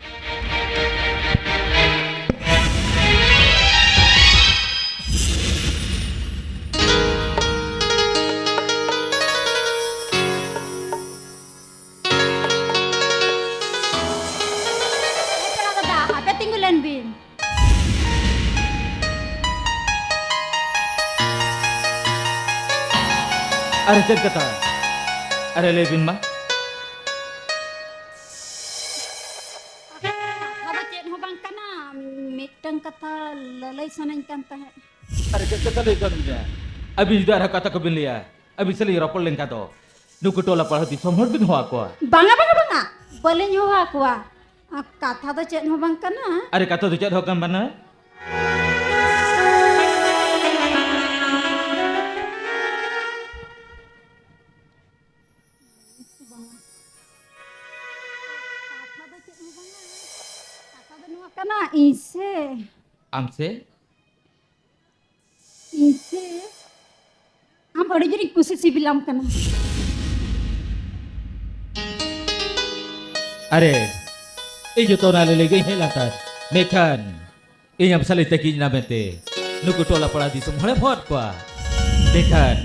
ᱦᱮᱸ ᱯᱮᱲᱟ ᱫᱟᱫᱟ, ᱦᱟᱯᱮ ᱛᱤᱸᱜᱩ ᱞᱮᱱ ᱵᱤᱱ᱾ ᱟᱨᱮ, ᱪᱮᱫ ᱠᱟᱛᱷᱟ? ᱟᱨᱮ, ᱞᱟᱹᱭ ᱵᱤᱱ ᱢᱟ᱾ ᱠᱟᱛᱷᱟ ᱫᱚ ᱪᱮᱫ ᱦᱚᱸ ᱵᱟᱝ ᱠᱟᱱᱟ, ᱢᱤᱫᱴᱟᱝ ᱠᱟᱛᱷᱟ ᱞᱟᱹᱞᱟᱹᱭ ᱥᱟᱱᱟᱧ ᱠᱟᱱ ᱛᱟᱦᱮᱸᱫ᱾ ᱟᱨᱮ, ᱪᱮᱫ ᱠᱟᱛᱷᱟ ᱞᱟᱹᱭ ᱥᱟᱱᱟᱧ ᱠᱟᱱᱟ? ᱟᱹᱵᱤᱱ ᱡᱩᱫᱤ ᱟᱨᱦᱚᱸ ᱠᱟᱛᱷᱟ ᱠᱚᱵᱤᱱ ᱞᱟᱹᱭᱟ, ᱟᱹᱵᱤᱱ ᱥᱟᱞᱟᱜ ᱨᱚᱯᱚᱲ ᱞᱮᱱᱠᱷᱟᱱ ᱫᱚ ᱱᱩᱠᱩ ᱴᱚᱞᱟ ᱯᱟᱲᱟ ᱫᱤᱥᱚᱢ ᱦᱚᱲ ᱵᱤᱱ ᱦᱚᱦᱚ ᱟᱠᱚᱣᱟ᱾ ᱵᱟᱝᱟ, ᱵᱟᱝᱟ, ᱵᱟᱝᱟ, ᱵᱟᱹᱞᱤᱧ ᱦᱚᱦᱚ ᱟᱠᱚᱣᱟ᱾ ᱟ, ᱠᱟᱛᱷᱟ ᱫᱚ ᱪᱮᱫ ᱦᱚᱸ ᱵᱟᱝ ᱠᱟᱱᱟ᱾ ᱟᱨᱮ, ᱠᱟᱛᱷᱟ ᱫᱚ ᱪᱮᱫ ᱦᱚᱸ ᱠᱟᱱ ᱵᱟᱝᱟ᱾ ᱟᱢ ᱥᱮ? ᱤᱧ ᱥᱮ? ᱟᱢ ᱟᱹᱰᱤ ᱡᱳᱨᱤᱧ ᱠᱩᱥᱤ ᱥᱤᱵᱤᱞᱟᱢ ᱠᱟᱱᱟ᱾ ᱟᱨᱮ, ᱤᱧ ᱡᱚᱛᱚ ᱚᱱᱟ ᱞᱟᱹᱞᱟᱹᱭ ᱜᱮᱧ ᱦᱮᱡ ᱞᱮᱱ ᱛᱟᱦᱮᱸᱫ, ᱢᱮᱱᱠᱷᱟᱱ ᱤᱧ ᱟᱢ ᱥᱟᱞᱟᱜ ᱛᱟᱹᱠᱤᱧ ᱮᱱᱟ ᱢᱮᱱᱛᱮ ᱱᱩᱠᱩ ᱴᱚᱞᱟ ᱯᱟᱲᱟ ᱫᱤᱥᱚᱢ ᱦᱚᱲᱮᱢ ᱦᱚᱦᱚᱣᱟᱫ ᱠᱚᱣᱟ᱾ ᱢᱮᱱᱠᱷᱟᱱ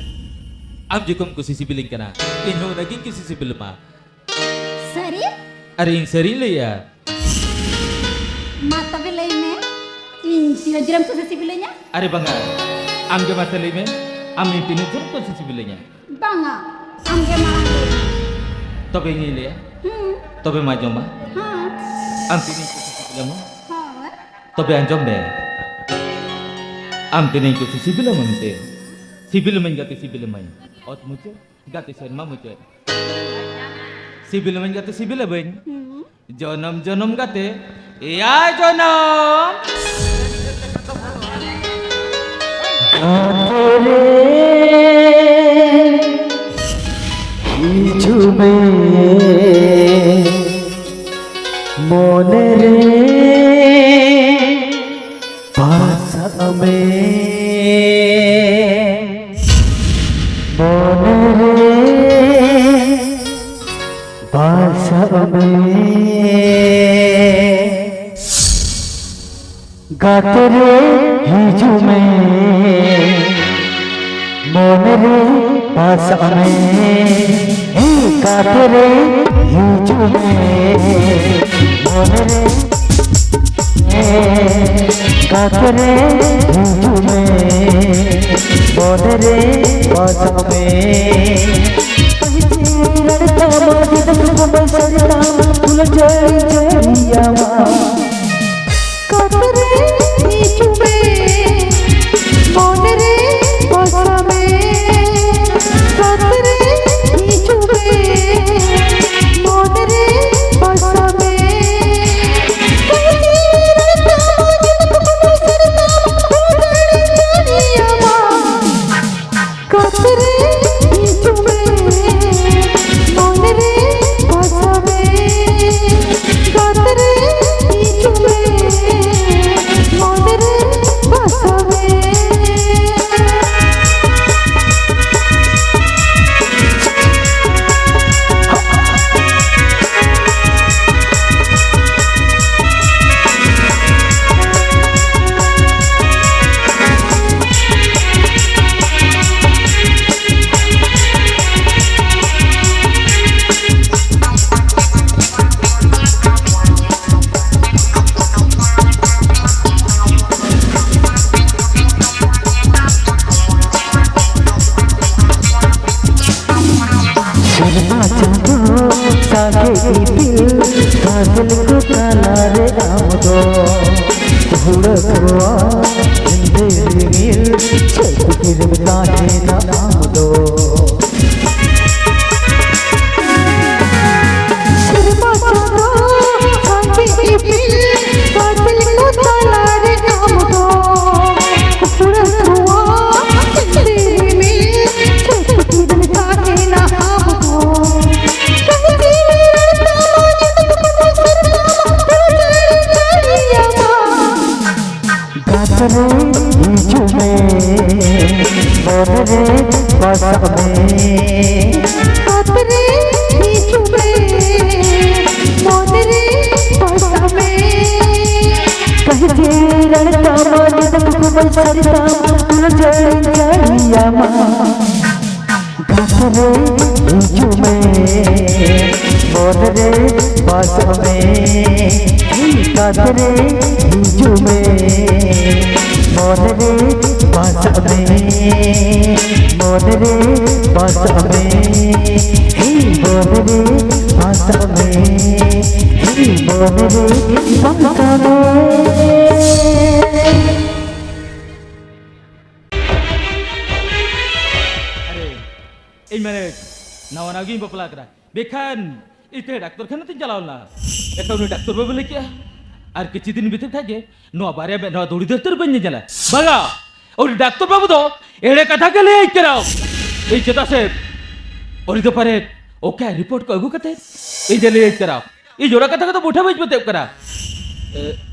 ᱟᱢ ᱡᱮᱠᱚᱢ ᱠᱩᱥᱤ ᱥᱤᱵᱤᱞᱤᱧ ᱠᱟᱱᱟ, ᱤᱧ ᱦᱚᱸ ᱩᱱᱟᱹᱜ ᱜᱤᱧ ᱠᱩᱥᱤ ᱥᱤᱵᱤᱞ ᱟᱢᱟ᱾ ᱥᱟᱹᱨᱤ? ᱟᱨ ᱤᱧ ᱥᱟᱹᱨᱤᱧ ᱞᱟᱹᱭᱟ᱾ ᱢᱟ ᱛᱚᱵᱮ ᱞᱟᱹᱭ ᱢᱮ, ᱤᱧ ᱛᱤᱱᱟᱹᱜ ᱡᱳᱨᱮᱢ ᱠᱩᱥᱤ ᱥᱤᱵᱤᱞᱤᱧᱟ? ᱟᱨᱮ ᱵᱟᱝᱟ, ᱟᱢ ᱜᱮ ᱢᱟᱥᱮ ᱞᱟᱹᱭ ᱢᱮ, ᱟᱢ ᱤᱧ ᱛᱤᱱᱟᱹᱜ ᱡᱳᱨᱮᱢ ᱠᱩᱥᱤ ᱥᱤᱵᱤᱞᱤᱧᱟ? ᱵᱟᱝᱟ, ᱟᱢ ᱜᱮ ᱢᱟᱲᱟᱝ ᱞᱟᱹᱭ ᱢᱮ᱾ ᱛᱚᱵᱮ ᱤᱧᱤᱧ ᱞᱟᱹᱭᱟ᱾ ᱦᱩᱸ᱾ ᱛᱚᱵᱮ ᱢᱟ ᱟᱸᱡᱚᱢ ᱢᱟ᱾ ᱦᱮᱸ᱾ ᱟᱢ ᱛᱤᱱᱟᱹᱜ ᱠᱩᱥᱤ ᱥᱤᱵᱤᱞᱟᱢᱟ? ᱦᱳᱭ᱾ ᱛᱚᱵᱮ ᱟᱸᱡᱚᱢ ᱢᱮ᱾ ᱟᱢ ᱛᱤᱱᱟᱹᱜ ᱠᱩᱥᱤ ᱥᱤᱵᱤᱞᱟᱢᱟ ᱢᱮᱱᱛᱮ? ᱥᱤᱵᱤᱞᱟᱢᱟᱹᱧ ᱜᱟᱛᱮ, ᱥᱤᱵᱤᱞᱟᱢᱟᱹᱧ᱾ ᱚᱛ ᱢᱩᱪᱟᱹᱫ ᱜᱟᱛᱮ, ᱥᱮᱨᱢᱟ ᱢᱩᱪᱟᱹᱫ᱾ ᱥᱤᱵᱤᱞᱟᱢᱟᱹᱧ ᱜᱟᱛᱮ, ᱥᱤᱵᱤᱞᱟᱢᱟᱹᱧ᱾ ᱦᱩᱸ᱾ ᱡᱚᱱᱚᱢ ᱡᱚᱱᱚᱢ ᱜᱟᱛᱮ, ᱮᱭᱟᱭ ᱡᱚᱱᱚᱢ᱾ ᱜᱟᱛᱮ ᱨᱮ ᱦᱤᱡᱩᱜ ᱢᱮ, ᱢᱚᱱᱮ ᱨᱮ ᱵᱟᱥᱟᱜ ᱢᱮ, ᱢᱚᱱᱮ ᱨᱮ ᱵᱟᱥᱟᱜ ᱢᱮ᱾ ᱜᱟᱛᱮ ᱨᱮ ᱦᱤᱡᱩᱜ ᱢᱮ, ᱢᱚᱱᱮ ᱨᱮ ᱵᱟᱥᱟᱜ ᱢᱮ᱾ ᱦᱮᱸ, ᱜᱟᱛᱮ ᱨᱮ ᱦᱤᱡᱩᱜ ᱢᱮ, ᱢᱚᱱᱮ ᱨᱮ, ᱦᱮᱸ, ᱜᱟᱛᱮ ᱨᱮ ᱦᱤᱡᱩᱜ ᱢᱮ, ᱢᱚᱱᱮ ᱨᱮ ᱵᱟᱥᱟᱜ ᱢᱮ᱾ ᱠᱟᱹᱦᱤ ᱨᱟᱲ ᱛᱟᱢᱟ, ᱡᱩᱫᱟᱹ ᱠᱚ ᱵᱟᱹᱭᱥᱟᱹᱨᱤ ᱛᱟᱢᱟ, ᱯᱷᱩᱞ ᱡᱷᱟᱹᱲᱤ ᱡᱷᱟᱹᱲᱤᱭᱟᱢᱟ᱾ ᱜᱟᱛᱮ ᱨᱮ ᱦᱤᱡᱩᱜ ᱢᱮ, ᱢᱚᱱᱮ ᱨᱮ ᱵᱟᱥᱟ ᱢᱮ᱾ ᱜᱟᱛᱮ ᱨᱮ ᱦᱤᱡᱩᱜ ᱢᱮ, ᱢᱚᱱᱮ ᱨᱮ ᱵᱟᱥᱟ ᱢᱮ᱾ ᱠᱟᱹᱦᱤ ᱨᱟᱲ ᱛᱟᱢᱟ, ᱡᱩᱫᱟᱹ ᱠᱚ ᱵᱟᱹᱭᱥᱟᱹᱨᱤ ᱛᱟᱢᱟ, ᱯᱷᱩᱞ ᱡᱷᱟᱹᱲᱤ ᱡᱷᱟᱹᱲᱤᱭᱟᱢᱟ᱾ ᱜᱟᱛᱮ ᱨᱮ ᱦᱤᱡᱩᱜ ᱢᱮ, ᱢᱚᱱᱮ ᱨᱮ ᱵᱟᱥᱟ ᱢᱮ᱾ ᱛᱟᱦᱮᱱᱟ ᱟᱢ ᱫᱚ᱾ ᱥᱮᱨᱢᱟ ᱪᱟᱸᱫᱚ ᱥᱟᱸᱜᱮ ᱤᱯᱤᱞ ᱜᱟᱫᱮᱞ ᱠᱚ ᱛᱟᱞᱟᱨᱮ ᱟᱢ ᱫᱚ᱾ ᱠᱩᱲᱟᱹ ᱛᱚᱣᱟ ᱪᱤᱱᱛᱟᱹ ᱨᱤᱢᱤᱞ ᱪᱷᱩᱴᱠᱤ ᱨᱮᱢ ᱛᱟᱦᱮᱱᱟ ᱟᱢ ᱫᱚ᱾ ᱠᱟᱹᱦᱤ ᱡᱤᱣᱤ ᱨᱟᱲ ᱛᱟᱢᱟ ᱧᱤᱫᱟᱹ ᱠᱚ ᱥᱮᱨᱢᱟ ᱩᱡᱟᱹᱲ ᱡᱟᱹᱲᱤᱭᱟᱢᱟ᱾ ᱜᱟᱛᱨᱮ ᱦᱤᱡᱩᱜ ᱢᱮ, ᱢᱚᱱᱨᱮ ᱵᱟᱥᱟᱜ ᱢᱮ᱾ ᱜᱟᱛᱨᱮ ᱦᱤᱡᱩᱜ ᱢᱮ, ᱢᱚᱱᱨᱮ ᱵᱟᱥᱟᱜ ᱢᱮ᱾ ᱠᱟᱹᱦᱤᱡᱮ ᱨᱟᱲ ᱛᱟᱢᱟ, ᱧᱤᱫᱟᱹ ᱠᱩᱠᱢᱩ ᱥᱟᱹᱨᱤ ᱛᱟᱢ, ᱩᱱᱟᱹᱜ ᱡᱟᱹᱲᱤᱧ ᱡᱟᱹᱲᱤᱭᱟᱢᱟ᱾ ᱜᱟᱛᱨᱮ ᱦᱤᱡᱩᱜ ᱢᱮ, ᱢᱚᱱᱨᱮ ᱵᱟᱥᱟᱜ ᱢᱮ᱾ ᱜᱟᱛᱨᱮ ᱦᱤᱡᱩᱜ ᱢᱮ, ᱢᱚᱱᱨᱮ ᱵᱟᱥᱟᱜ ᱢᱮ᱾ ᱢᱚᱱᱨᱮ ᱵᱟᱥᱟᱜ ᱢᱮ, ᱢᱚᱱᱨᱮ ᱵᱟᱥᱟᱜ ᱢᱮ, ᱢᱚᱱᱨᱮ ᱵᱟᱥᱟᱜ ᱢᱮ᱾ ᱟᱨᱮ, ᱤᱧ ᱢᱟᱱᱮ ᱱᱟᱣᱟ ᱱᱟᱣᱟ ᱜᱤᱧ ᱵᱟᱯᱞᱟ ᱠᱟᱱᱟ, ᱢᱮᱱᱠᱷᱟᱱ ᱤᱧ ᱛᱮ ᱰᱟᱠᱛᱚᱨ ᱠᱷᱟᱱᱟ ᱛᱤᱧ ᱪᱟᱞᱟᱣ ᱞᱮᱱᱟ᱾ ᱮᱱᱠᱷᱟᱱ ᱩᱱᱤ ᱰᱟᱠᱛᱚᱨ ᱵᱟᱹᱵᱩ ᱞᱟᱹᱭ ᱠᱮᱜᱼᱟ, ᱟᱨ ᱠᱤᱪᱷᱩ ᱫᱤᱱ ᱵᱷᱤᱛᱤᱨ ᱠᱷᱟᱱ ᱜᱮ ᱱᱚᱣᱟ ᱵᱟᱨᱭᱟ ᱢᱮᱫ ᱱᱚᱣᱟ ᱫᱩᱲᱤ ᱫᱷᱟᱹᱨᱛᱤ ᱨᱮ ᱵᱟᱹᱧ ᱧᱮᱧᱮᱞᱟ᱾ ᱵᱟᱝᱟ, ᱩᱱᱤ ᱰᱟᱠᱛᱚᱨ ᱵᱟᱹᱵᱩ ᱫᱚ ᱮᱲᱮ ᱠᱟᱛᱷᱟ ᱜᱮ ᱞᱟᱹᱭᱟᱹᱧ ᱠᱟᱱᱟ᱾ ᱤᱧ ᱪᱮᱫᱟᱜ ᱥᱮ ᱩᱱᱤ ᱫᱚ ᱯᱟᱞᱮ ᱚᱠᱟ ᱨᱤᱯᱳᱨᱴ ᱠᱚ ᱟᱹᱜᱩ ᱠᱟᱛᱮ ᱤᱧ ᱫᱚ ᱞᱟᱹᱭᱟᱹᱧ ᱠᱟᱱᱟ᱾ ᱤᱧ ᱚᱱᱟ ᱠᱟᱛᱷᱟ ᱠᱚᱫᱚ ᱢᱚᱴᱷᱮ ᱵᱟᱹᱧ ᱯᱟᱹᱛᱭᱟᱹᱜ ᱠᱟᱱᱟ᱾ ᱮ,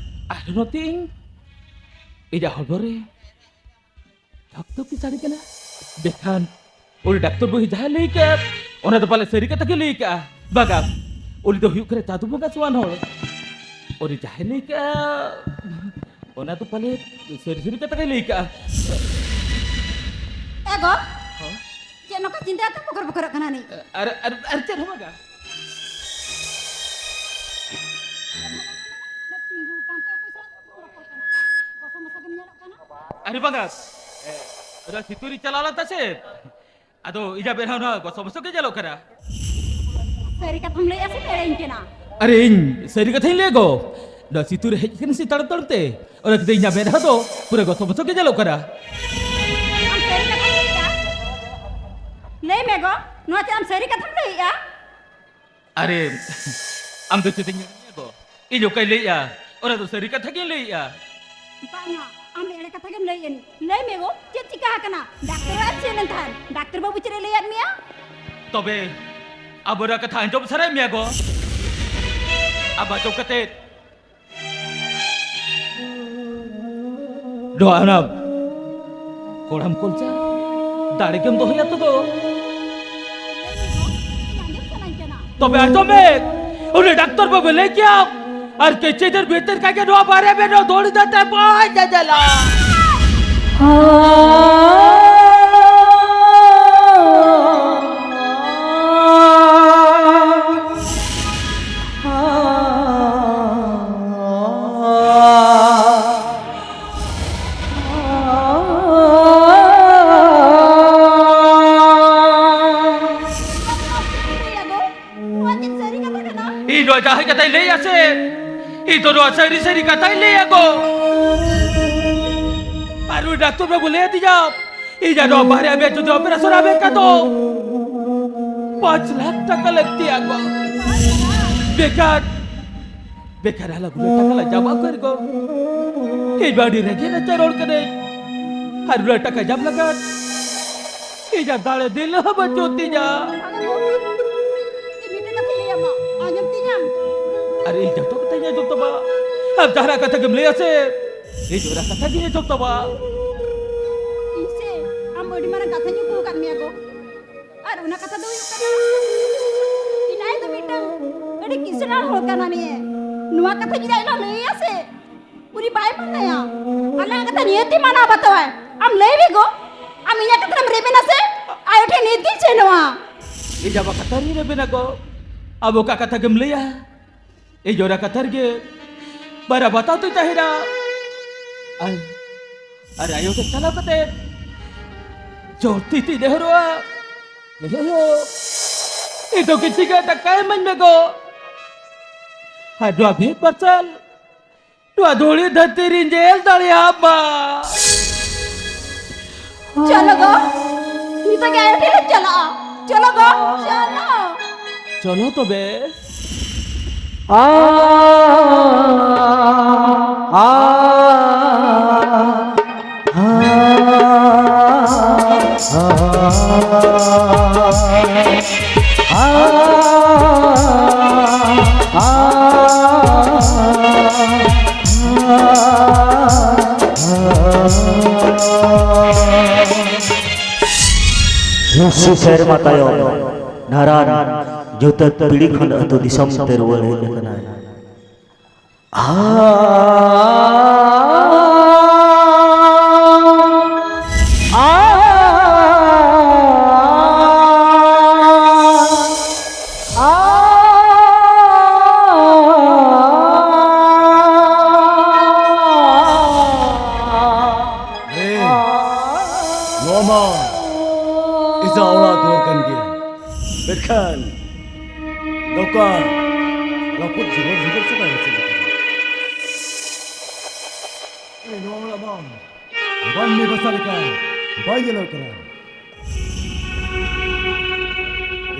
ᱟᱨ ᱱᱚᱛᱮ ᱤᱧ ᱤᱧᱟᱹᱜ ᱦᱚᱲᱢᱚ ᱨᱮ ᱨᱚᱠᱛᱚ ᱠᱤ ᱥᱟᱹᱨᱤ ᱠᱟᱱᱟ? ᱢᱮᱱᱠᱷᱟᱱ ᱩᱱᱤ ᱰᱟᱠᱛᱚᱨ ᱵᱟᱹᱵᱩ ᱡᱟᱦᱟᱸᱭ ᱞᱟᱹᱭ ᱠᱮᱫ, ᱚᱱᱟ ᱫᱚ ᱯᱟᱞᱮ ᱥᱟᱹᱨᱤ ᱠᱟᱛᱷᱟ ᱜᱮ ᱞᱟᱹᱭ ᱠᱟᱜᱼᱟ᱾ ᱵᱟᱝᱟ, ᱩᱱᱤ ᱫᱚ ᱦᱩᱭᱩᱜ ᱠᱟᱱᱟ ᱪᱟᱸᱫᱚ ᱵᱚᱸᱜᱟ ᱥᱚᱢᱟᱱ ᱦᱚᱲ᱾ ᱩᱱᱤ ᱡᱟᱦᱟᱸᱭ ᱞᱟᱹᱭ ᱠᱟᱜᱼᱟ, ᱚᱱᱟ ᱫᱚ ᱯᱟᱞᱮ ᱥᱟᱹᱨᱤ ᱥᱟᱹᱨᱤ ᱠᱟᱛᱷᱟ ᱜᱮ ᱞᱟᱹᱭ ᱠᱟᱜᱼᱟ᱾ ᱮ ᱜᱚ, ᱦᱚᱸ? ᱪᱮᱫ ᱱᱚᱝᱠᱟ ᱪᱤᱱᱛᱟᱹ ᱠᱟᱛᱮᱢ ᱵᱚᱠᱚᱨ ᱵᱚᱠᱚᱨᱚᱜ ᱠᱟᱱᱟ ᱱᱤᱡ? ᱟᱨ, ᱟᱨ, ᱟᱨ ᱪᱮᱫ ᱦᱚᱸ ᱵᱟᱝᱟ᱾ ᱛᱤᱸᱜᱩ ᱠᱟᱱ ᱛᱮ ᱚᱠᱚᱭ ᱥᱟᱞᱟᱜ ᱫᱚ ᱵᱟᱠᱚ ᱠᱟᱱᱟ? ᱜᱚᱥᱚ ᱢᱚᱥᱚ ᱜᱮᱢ ᱧᱮᱞᱚᱜ ᱠᱟᱱᱟ? ᱟᱨᱮ ᱵᱟᱝᱟ, ᱮ, ᱚᱱᱟ ᱥᱤᱛᱩ ᱨᱮ ᱪᱟᱞᱟᱣ ᱞᱮᱱ ᱛᱟᱦᱮᱸ ᱥᱮ, ᱟᱫᱚ ᱤᱧᱟᱹᱜ ᱢᱮᱫ ᱦᱚᱸ ᱱᱚᱣᱟ ᱜᱚᱥᱚ ᱢᱚᱥᱚ ᱜᱮ ᱧᱮᱞᱚᱜ ᱠᱟᱱᱟ᱾ ᱥᱟᱹᱨᱤ ᱠᱟᱛᱷᱟᱢ ᱞᱟᱹᱭᱮᱜᱼᱟ ᱥᱮ ᱮᱲᱮᱧ ᱠᱟᱱᱟ? ᱟᱨᱮ ᱤᱧ ᱥᱟᱹᱨᱤ ᱠᱟᱛᱷᱟᱧ ᱞᱟᱹᱭᱟ ᱜᱚ, ᱱᱚᱣᱟ ᱥᱤᱛᱩ ᱨᱮ ᱦᱮᱡ ᱠᱟᱱᱟ ᱥᱮ ᱛᱟᱲᱟᱢ ᱛᱟᱲᱟᱢ ᱛᱮ, ᱚᱱᱟ ᱠᱷᱟᱹᱛᱤᱨ ᱤᱧᱟᱹᱜ ᱢᱮᱫ ᱦᱚᱸ ᱫᱚ ᱯᱩᱨᱟᱹ ᱜᱚᱥᱚ ᱢᱚᱥᱚ ᱜᱮ ᱧᱮᱞᱚᱜ ᱠᱟᱱᱟ᱾ ᱟᱢ ᱥᱟᱹᱨᱤ ᱠᱟᱛᱷᱟᱢ ᱞᱟᱹᱭ ᱢᱮ ᱜᱚ, ᱱᱚᱣᱟ ᱪᱮᱫ ᱟᱢ ᱥᱟᱹᱨᱤ ᱠᱟᱛᱷᱟᱢ ᱞᱟᱹᱭᱮᱜᱼᱟ? ᱟᱨᱮ, ᱟᱢ ᱫᱚ ᱪᱮᱫ ᱤᱧ ᱢᱮᱱᱟ ᱜᱚ? ᱤᱧ ᱚᱠᱟᱧ ᱞᱟᱹᱭᱮᱜᱼᱟ? ᱚᱱᱟ ᱫᱚ ᱥᱟᱹᱨᱤ ᱠᱟᱛᱷᱟ ᱜᱤᱧ ᱞᱟᱹᱭᱮᱜᱼᱟ᱾ ᱵᱟᱝᱟ, ᱟᱢ ᱮᱲᱮ ᱠᱟᱛᱷᱟ ᱜᱮᱢ ᱞᱟᱹᱭᱮᱜᱼᱟ᱾ ᱞᱟᱹᱭ ᱢᱮ ᱜᱚ, ᱪᱮᱫ ᱪᱤᱠᱟ ᱟᱠᱟᱱᱟ? ᱰᱟᱠᱛᱚᱨ ᱚᱲᱟᱜ ᱮᱢ ᱪᱮᱫ ᱞᱮᱱ ᱛᱟᱦᱮᱸᱫ? ᱰᱟᱠᱛᱚᱨ ᱵᱟᱹᱵᱩ ᱪᱮᱫ ᱮ ᱞᱟᱹᱭᱟᱫ ᱢᱮᱭᱟ? ᱛᱚᱵᱮ ᱟᱵᱚᱨᱟᱜ ᱠᱟᱛᱷᱟ ᱟᱸᱡᱚᱢ ᱥᱟᱱᱟᱭᱮᱫ ᱢᱮᱭᱟ ᱜᱚ? ᱟᱢ ᱟᱸᱡᱚᱢ ᱠᱟᱛᱮ ᱱᱚᱣᱟ ᱚᱱᱟ ᱠᱚᱲᱟᱢ ᱠᱚᱞᱪᱟ ᱫᱟᱲᱮ ᱜᱮᱢ ᱫᱚᱦᱚᱭᱟ ᱛᱚ ᱜᱚ᱾ ᱛᱚᱵᱮ ᱟᱸᱡᱚᱢ ᱢᱮ, ᱩᱱᱤ ᱰᱟᱠᱛᱚᱨ ᱵᱟᱹᱵᱩ ᱞᱟᱹᱭ ᱠᱮᱭᱟ, ᱟᱨ ᱠᱤᱪᱷᱩ ᱫᱤᱱ ᱵᱷᱤᱛᱤᱨ ᱠᱷᱟᱱ ᱜᱮ ᱱᱚᱣᱟ ᱵᱟᱨᱭᱟ ᱵᱮᱱ ᱫᱚᱲᱤ ᱫᱟᱛᱮ ᱵᱟᱭ ᱧᱮᱧᱮᱞᱟ᱾ ᱱᱚᱣᱟ ᱪᱮᱫ ᱥᱟᱹᱨᱤ ᱠᱟᱛᱷᱟ ᱠᱟᱱᱟ? ᱤᱧ ᱱᱚᱣᱟ ᱡᱟᱦᱟᱸ ᱠᱟᱛᱷᱟᱧ ᱞᱟᱹᱭᱟ ᱥᱮ, ᱤᱧ ᱫᱚ ᱱᱚᱣᱟ ᱥᱟᱹᱨᱤ ᱥᱟᱹᱨᱤ ᱠᱟᱛᱷᱟᱧ ᱞᱟᱹᱭᱟ ᱜᱚ᱾ ᱟᱨ ᱩᱱᱤ ᱰᱟᱠᱛᱚᱨ ᱵᱟᱹᱵᱩ ᱞᱟᱹᱭ ᱟᱹᱫᱤᱧᱟ, ᱤᱧᱟᱜ ᱱᱚᱣᱟ ᱵᱟᱨᱭᱟ ᱢᱮᱫ ᱡᱩᱫᱤ ᱚᱯᱟᱨᱮᱥᱚᱱ ᱟᱵᱮᱱ ᱠᱷᱟᱱ ᱫᱚ ᱯᱟᱸᱪ ᱞᱟᱠᱷ ᱴᱟᱠᱟ ᱞᱟᱹᱠᱛᱤᱭᱟ ᱜᱚ᱾ ᱵᱮᱠᱟᱨ, ᱵᱮᱠᱟᱨ ᱟᱞᱟᱜ ᱩᱱᱟᱹᱜ ᱴᱟᱠᱟ ᱞᱟᱝ ᱡᱟᱢᱟ ᱠᱚ ᱜᱚ᱾ ᱤᱧ ᱢᱟ ᱟᱹᱰᱤ ᱨᱮᱸᱜᱮᱡ ᱱᱟᱪᱟᱨ ᱦᱚᱲ ᱠᱟᱹᱱᱟᱹᱧ᱾ ᱟᱨ ᱩᱱᱟᱹᱜ ᱴᱟᱠᱟ ᱡᱟᱢ ᱞᱟᱹᱜᱤᱫ ᱤᱧᱟᱜ ᱫᱟᱲᱮ ᱫᱤᱞ ᱦᱚᱸ ᱵᱟᱹᱪᱩᱜ ᱛᱤᱧᱟ᱾ ᱤᱧ ᱢᱤᱫᱴᱮᱱ ᱠᱟᱛᱷᱟᱧ ᱞᱟᱹᱭᱟᱢᱟ, ᱟᱸᱡᱚᱢ ᱛᱤᱧᱟᱢ? ᱟᱨ ᱤᱧ ᱡᱚᱛᱚ ᱠᱟᱛᱷᱟᱧ ᱟᱸᱡᱚᱢ ᱛᱟᱢᱟ᱾ ᱟᱢ ᱡᱟᱦᱟᱱᱟᱜ ᱠᱟᱛᱷᱟ ᱜᱮᱢ ᱞᱟᱹᱭᱟ ᱥᱮ, ᱤᱧ ᱚᱱᱟ ᱠᱟᱛᱷᱟ ᱜᱤᱧ ᱟᱸᱡᱚᱢ ᱛᱟᱢᱟ᱾ ᱤᱧ ᱥᱮ ᱟᱢ ᱟᱹᱰᱤ ᱢᱟᱨᱟᱝ ᱠᱟᱛᱷᱟᱧ ᱩᱠᱩ ᱟᱠᱟᱫ ᱢᱮᱭᱟ ᱜᱚ᱾ ᱟᱨ ᱚᱱᱟ ᱠᱟᱛᱷᱟ ᱫᱚ ᱦᱩᱭᱩᱜ ᱠᱟᱱᱟ, ᱤᱱᱟᱭ ᱫᱚ ᱢᱤᱫᱴᱟᱝ ᱟᱹᱰᱤ ᱠᱤᱥᱟᱹᱬᱟᱱ ᱦᱚᱲ ᱠᱟᱱᱟ ᱱᱤᱭᱟᱹ᱾ ᱱᱚᱣᱟ ᱠᱟᱛᱷᱟ ᱡᱩᱫᱤ ᱟᱡ ᱞᱟᱝ ᱞᱟᱹᱭᱟ ᱥᱮ, ᱩᱱᱤ ᱵᱟᱭ ᱢᱟᱱᱟᱭᱟ᱾ ᱟᱞᱟᱝ ᱠᱟᱛᱷᱟ ᱱᱤᱭᱟᱹᱛᱤ ᱢᱟᱱᱟᱣ ᱵᱟᱛᱟᱣᱟᱭ᱾ ᱟᱢ ᱞᱟᱹᱭ ᱢᱮ ᱜᱚ, ᱟᱢ ᱤᱧᱟᱹᱜ ᱠᱟᱛᱷᱟ ᱨᱮᱢ ᱨᱮᱵᱮᱱᱟ ᱥᱮ? ᱟᱭᱳ ᱴᱷᱮᱱ ᱱᱤᱭᱟᱹᱛᱤᱧ ᱥᱮᱱᱚᱜᱼᱟ᱾ ᱤᱧ ᱟᱢᱟᱜ ᱠᱟᱛᱷᱟ ᱨᱤᱧ ᱨᱮᱵᱮᱱᱟ ᱜᱚ᱾ ᱟᱵᱚ ᱚᱠᱟ ᱠᱟᱛᱷᱟ ᱜᱮᱢ ᱞᱟᱹᱭᱟ? ᱤᱧ ᱚᱱᱟ ᱠᱟᱛᱷᱟ ᱨᱮᱜᱮ ᱵᱟᱨᱟ ᱵᱟᱛᱟᱣ ᱛᱮᱧ ᱛᱟᱦᱮᱱᱟ᱾ ᱟᱨ, ᱟᱨ ᱟᱭᱳ ᱴᱷᱮᱱ ᱪᱟᱞᱟᱣ ᱠᱟᱛᱮ ᱡᱳᱨ ᱛᱤ ᱛᱤ ᱱᱮᱦᱚᱨᱚᱜᱼᱟ᱾ ᱮ ᱟᱭᱳ, ᱤᱧ ᱫᱚ ᱠᱤᱪᱷᱤ ᱜᱟᱱ ᱴᱟᱠᱟ ᱤᱢᱟᱹᱧ ᱢᱮ ᱜᱚ᱾ ᱟᱨ ᱱᱚᱣᱟ ᱵᱷᱮᱫ ᱢᱟᱨᱥᱟᱞ, ᱱᱚᱣᱟ ᱫᱷᱩᱲᱤ ᱫᱷᱟᱹᱨᱛᱤ ᱨᱤᱧ ᱧᱮᱞ ᱫᱟᱲᱮᱭᱟᱜ ᱢᱟ᱾ ᱪᱚᱞᱚ ᱜᱚ᱾ ᱥᱟᱸᱜᱮ ᱟᱭᱳ ᱴᱷᱮᱱ ᱞᱮ ᱪᱟᱞᱟᱜᱼᱟ᱾ ᱪᱚᱞᱚ ᱜᱚ, ᱪᱚᱞᱚ᱾ ᱪᱚᱞᱚ ᱛᱚᱵᱮ᱾ ᱟ, ᱟ, ᱟ, ᱟ, ᱟ, ᱟ᱾ ᱦᱤᱸᱥᱤ ᱥᱮᱨᱢᱟ ᱛᱟᱭᱚᱢ ᱱᱟᱨᱟᱱ ᱧᱩᱛᱟᱹᱛ ᱯᱤᱲᱤ ᱠᱷᱚᱱ ᱟᱹᱛᱩ ᱫᱤᱥᱚᱢ ᱛᱮ ᱨᱩᱣᱟᱹᱲ ᱦᱮᱡ ᱟᱠᱟᱱᱟᱭ᱾ ᱟ, ᱟ, ᱟ, ᱟ᱾ ᱮ, ᱱᱚᱣᱟ ᱢᱟ ᱮᱴᱟᱜ ᱚᱲᱟᱜ ᱫᱩᱣᱟᱹᱨ ᱠᱟᱱ ᱜᱮᱭᱟ, ᱢᱮᱱᱠᱷᱟᱱ ᱱᱚᱝᱠᱟ ᱨᱟᱹᱯᱩᱫ ᱡᱷᱚᱜᱚᱨ ᱡᱷᱚᱜᱚᱨ ᱪᱟᱵᱟᱭᱮᱱᱟ ᱪᱮᱫ ᱞᱮᱠᱟ? ᱮ, ᱱᱚᱣᱟ ᱚᱲᱟᱜ ᱢᱟ ᱢᱟᱹᱱᱢᱤ ᱵᱟᱥᱟ ᱞᱮᱠᱟ ᱵᱟᱭ ᱧᱮᱞᱚᱜ ᱠᱟᱱᱟ᱾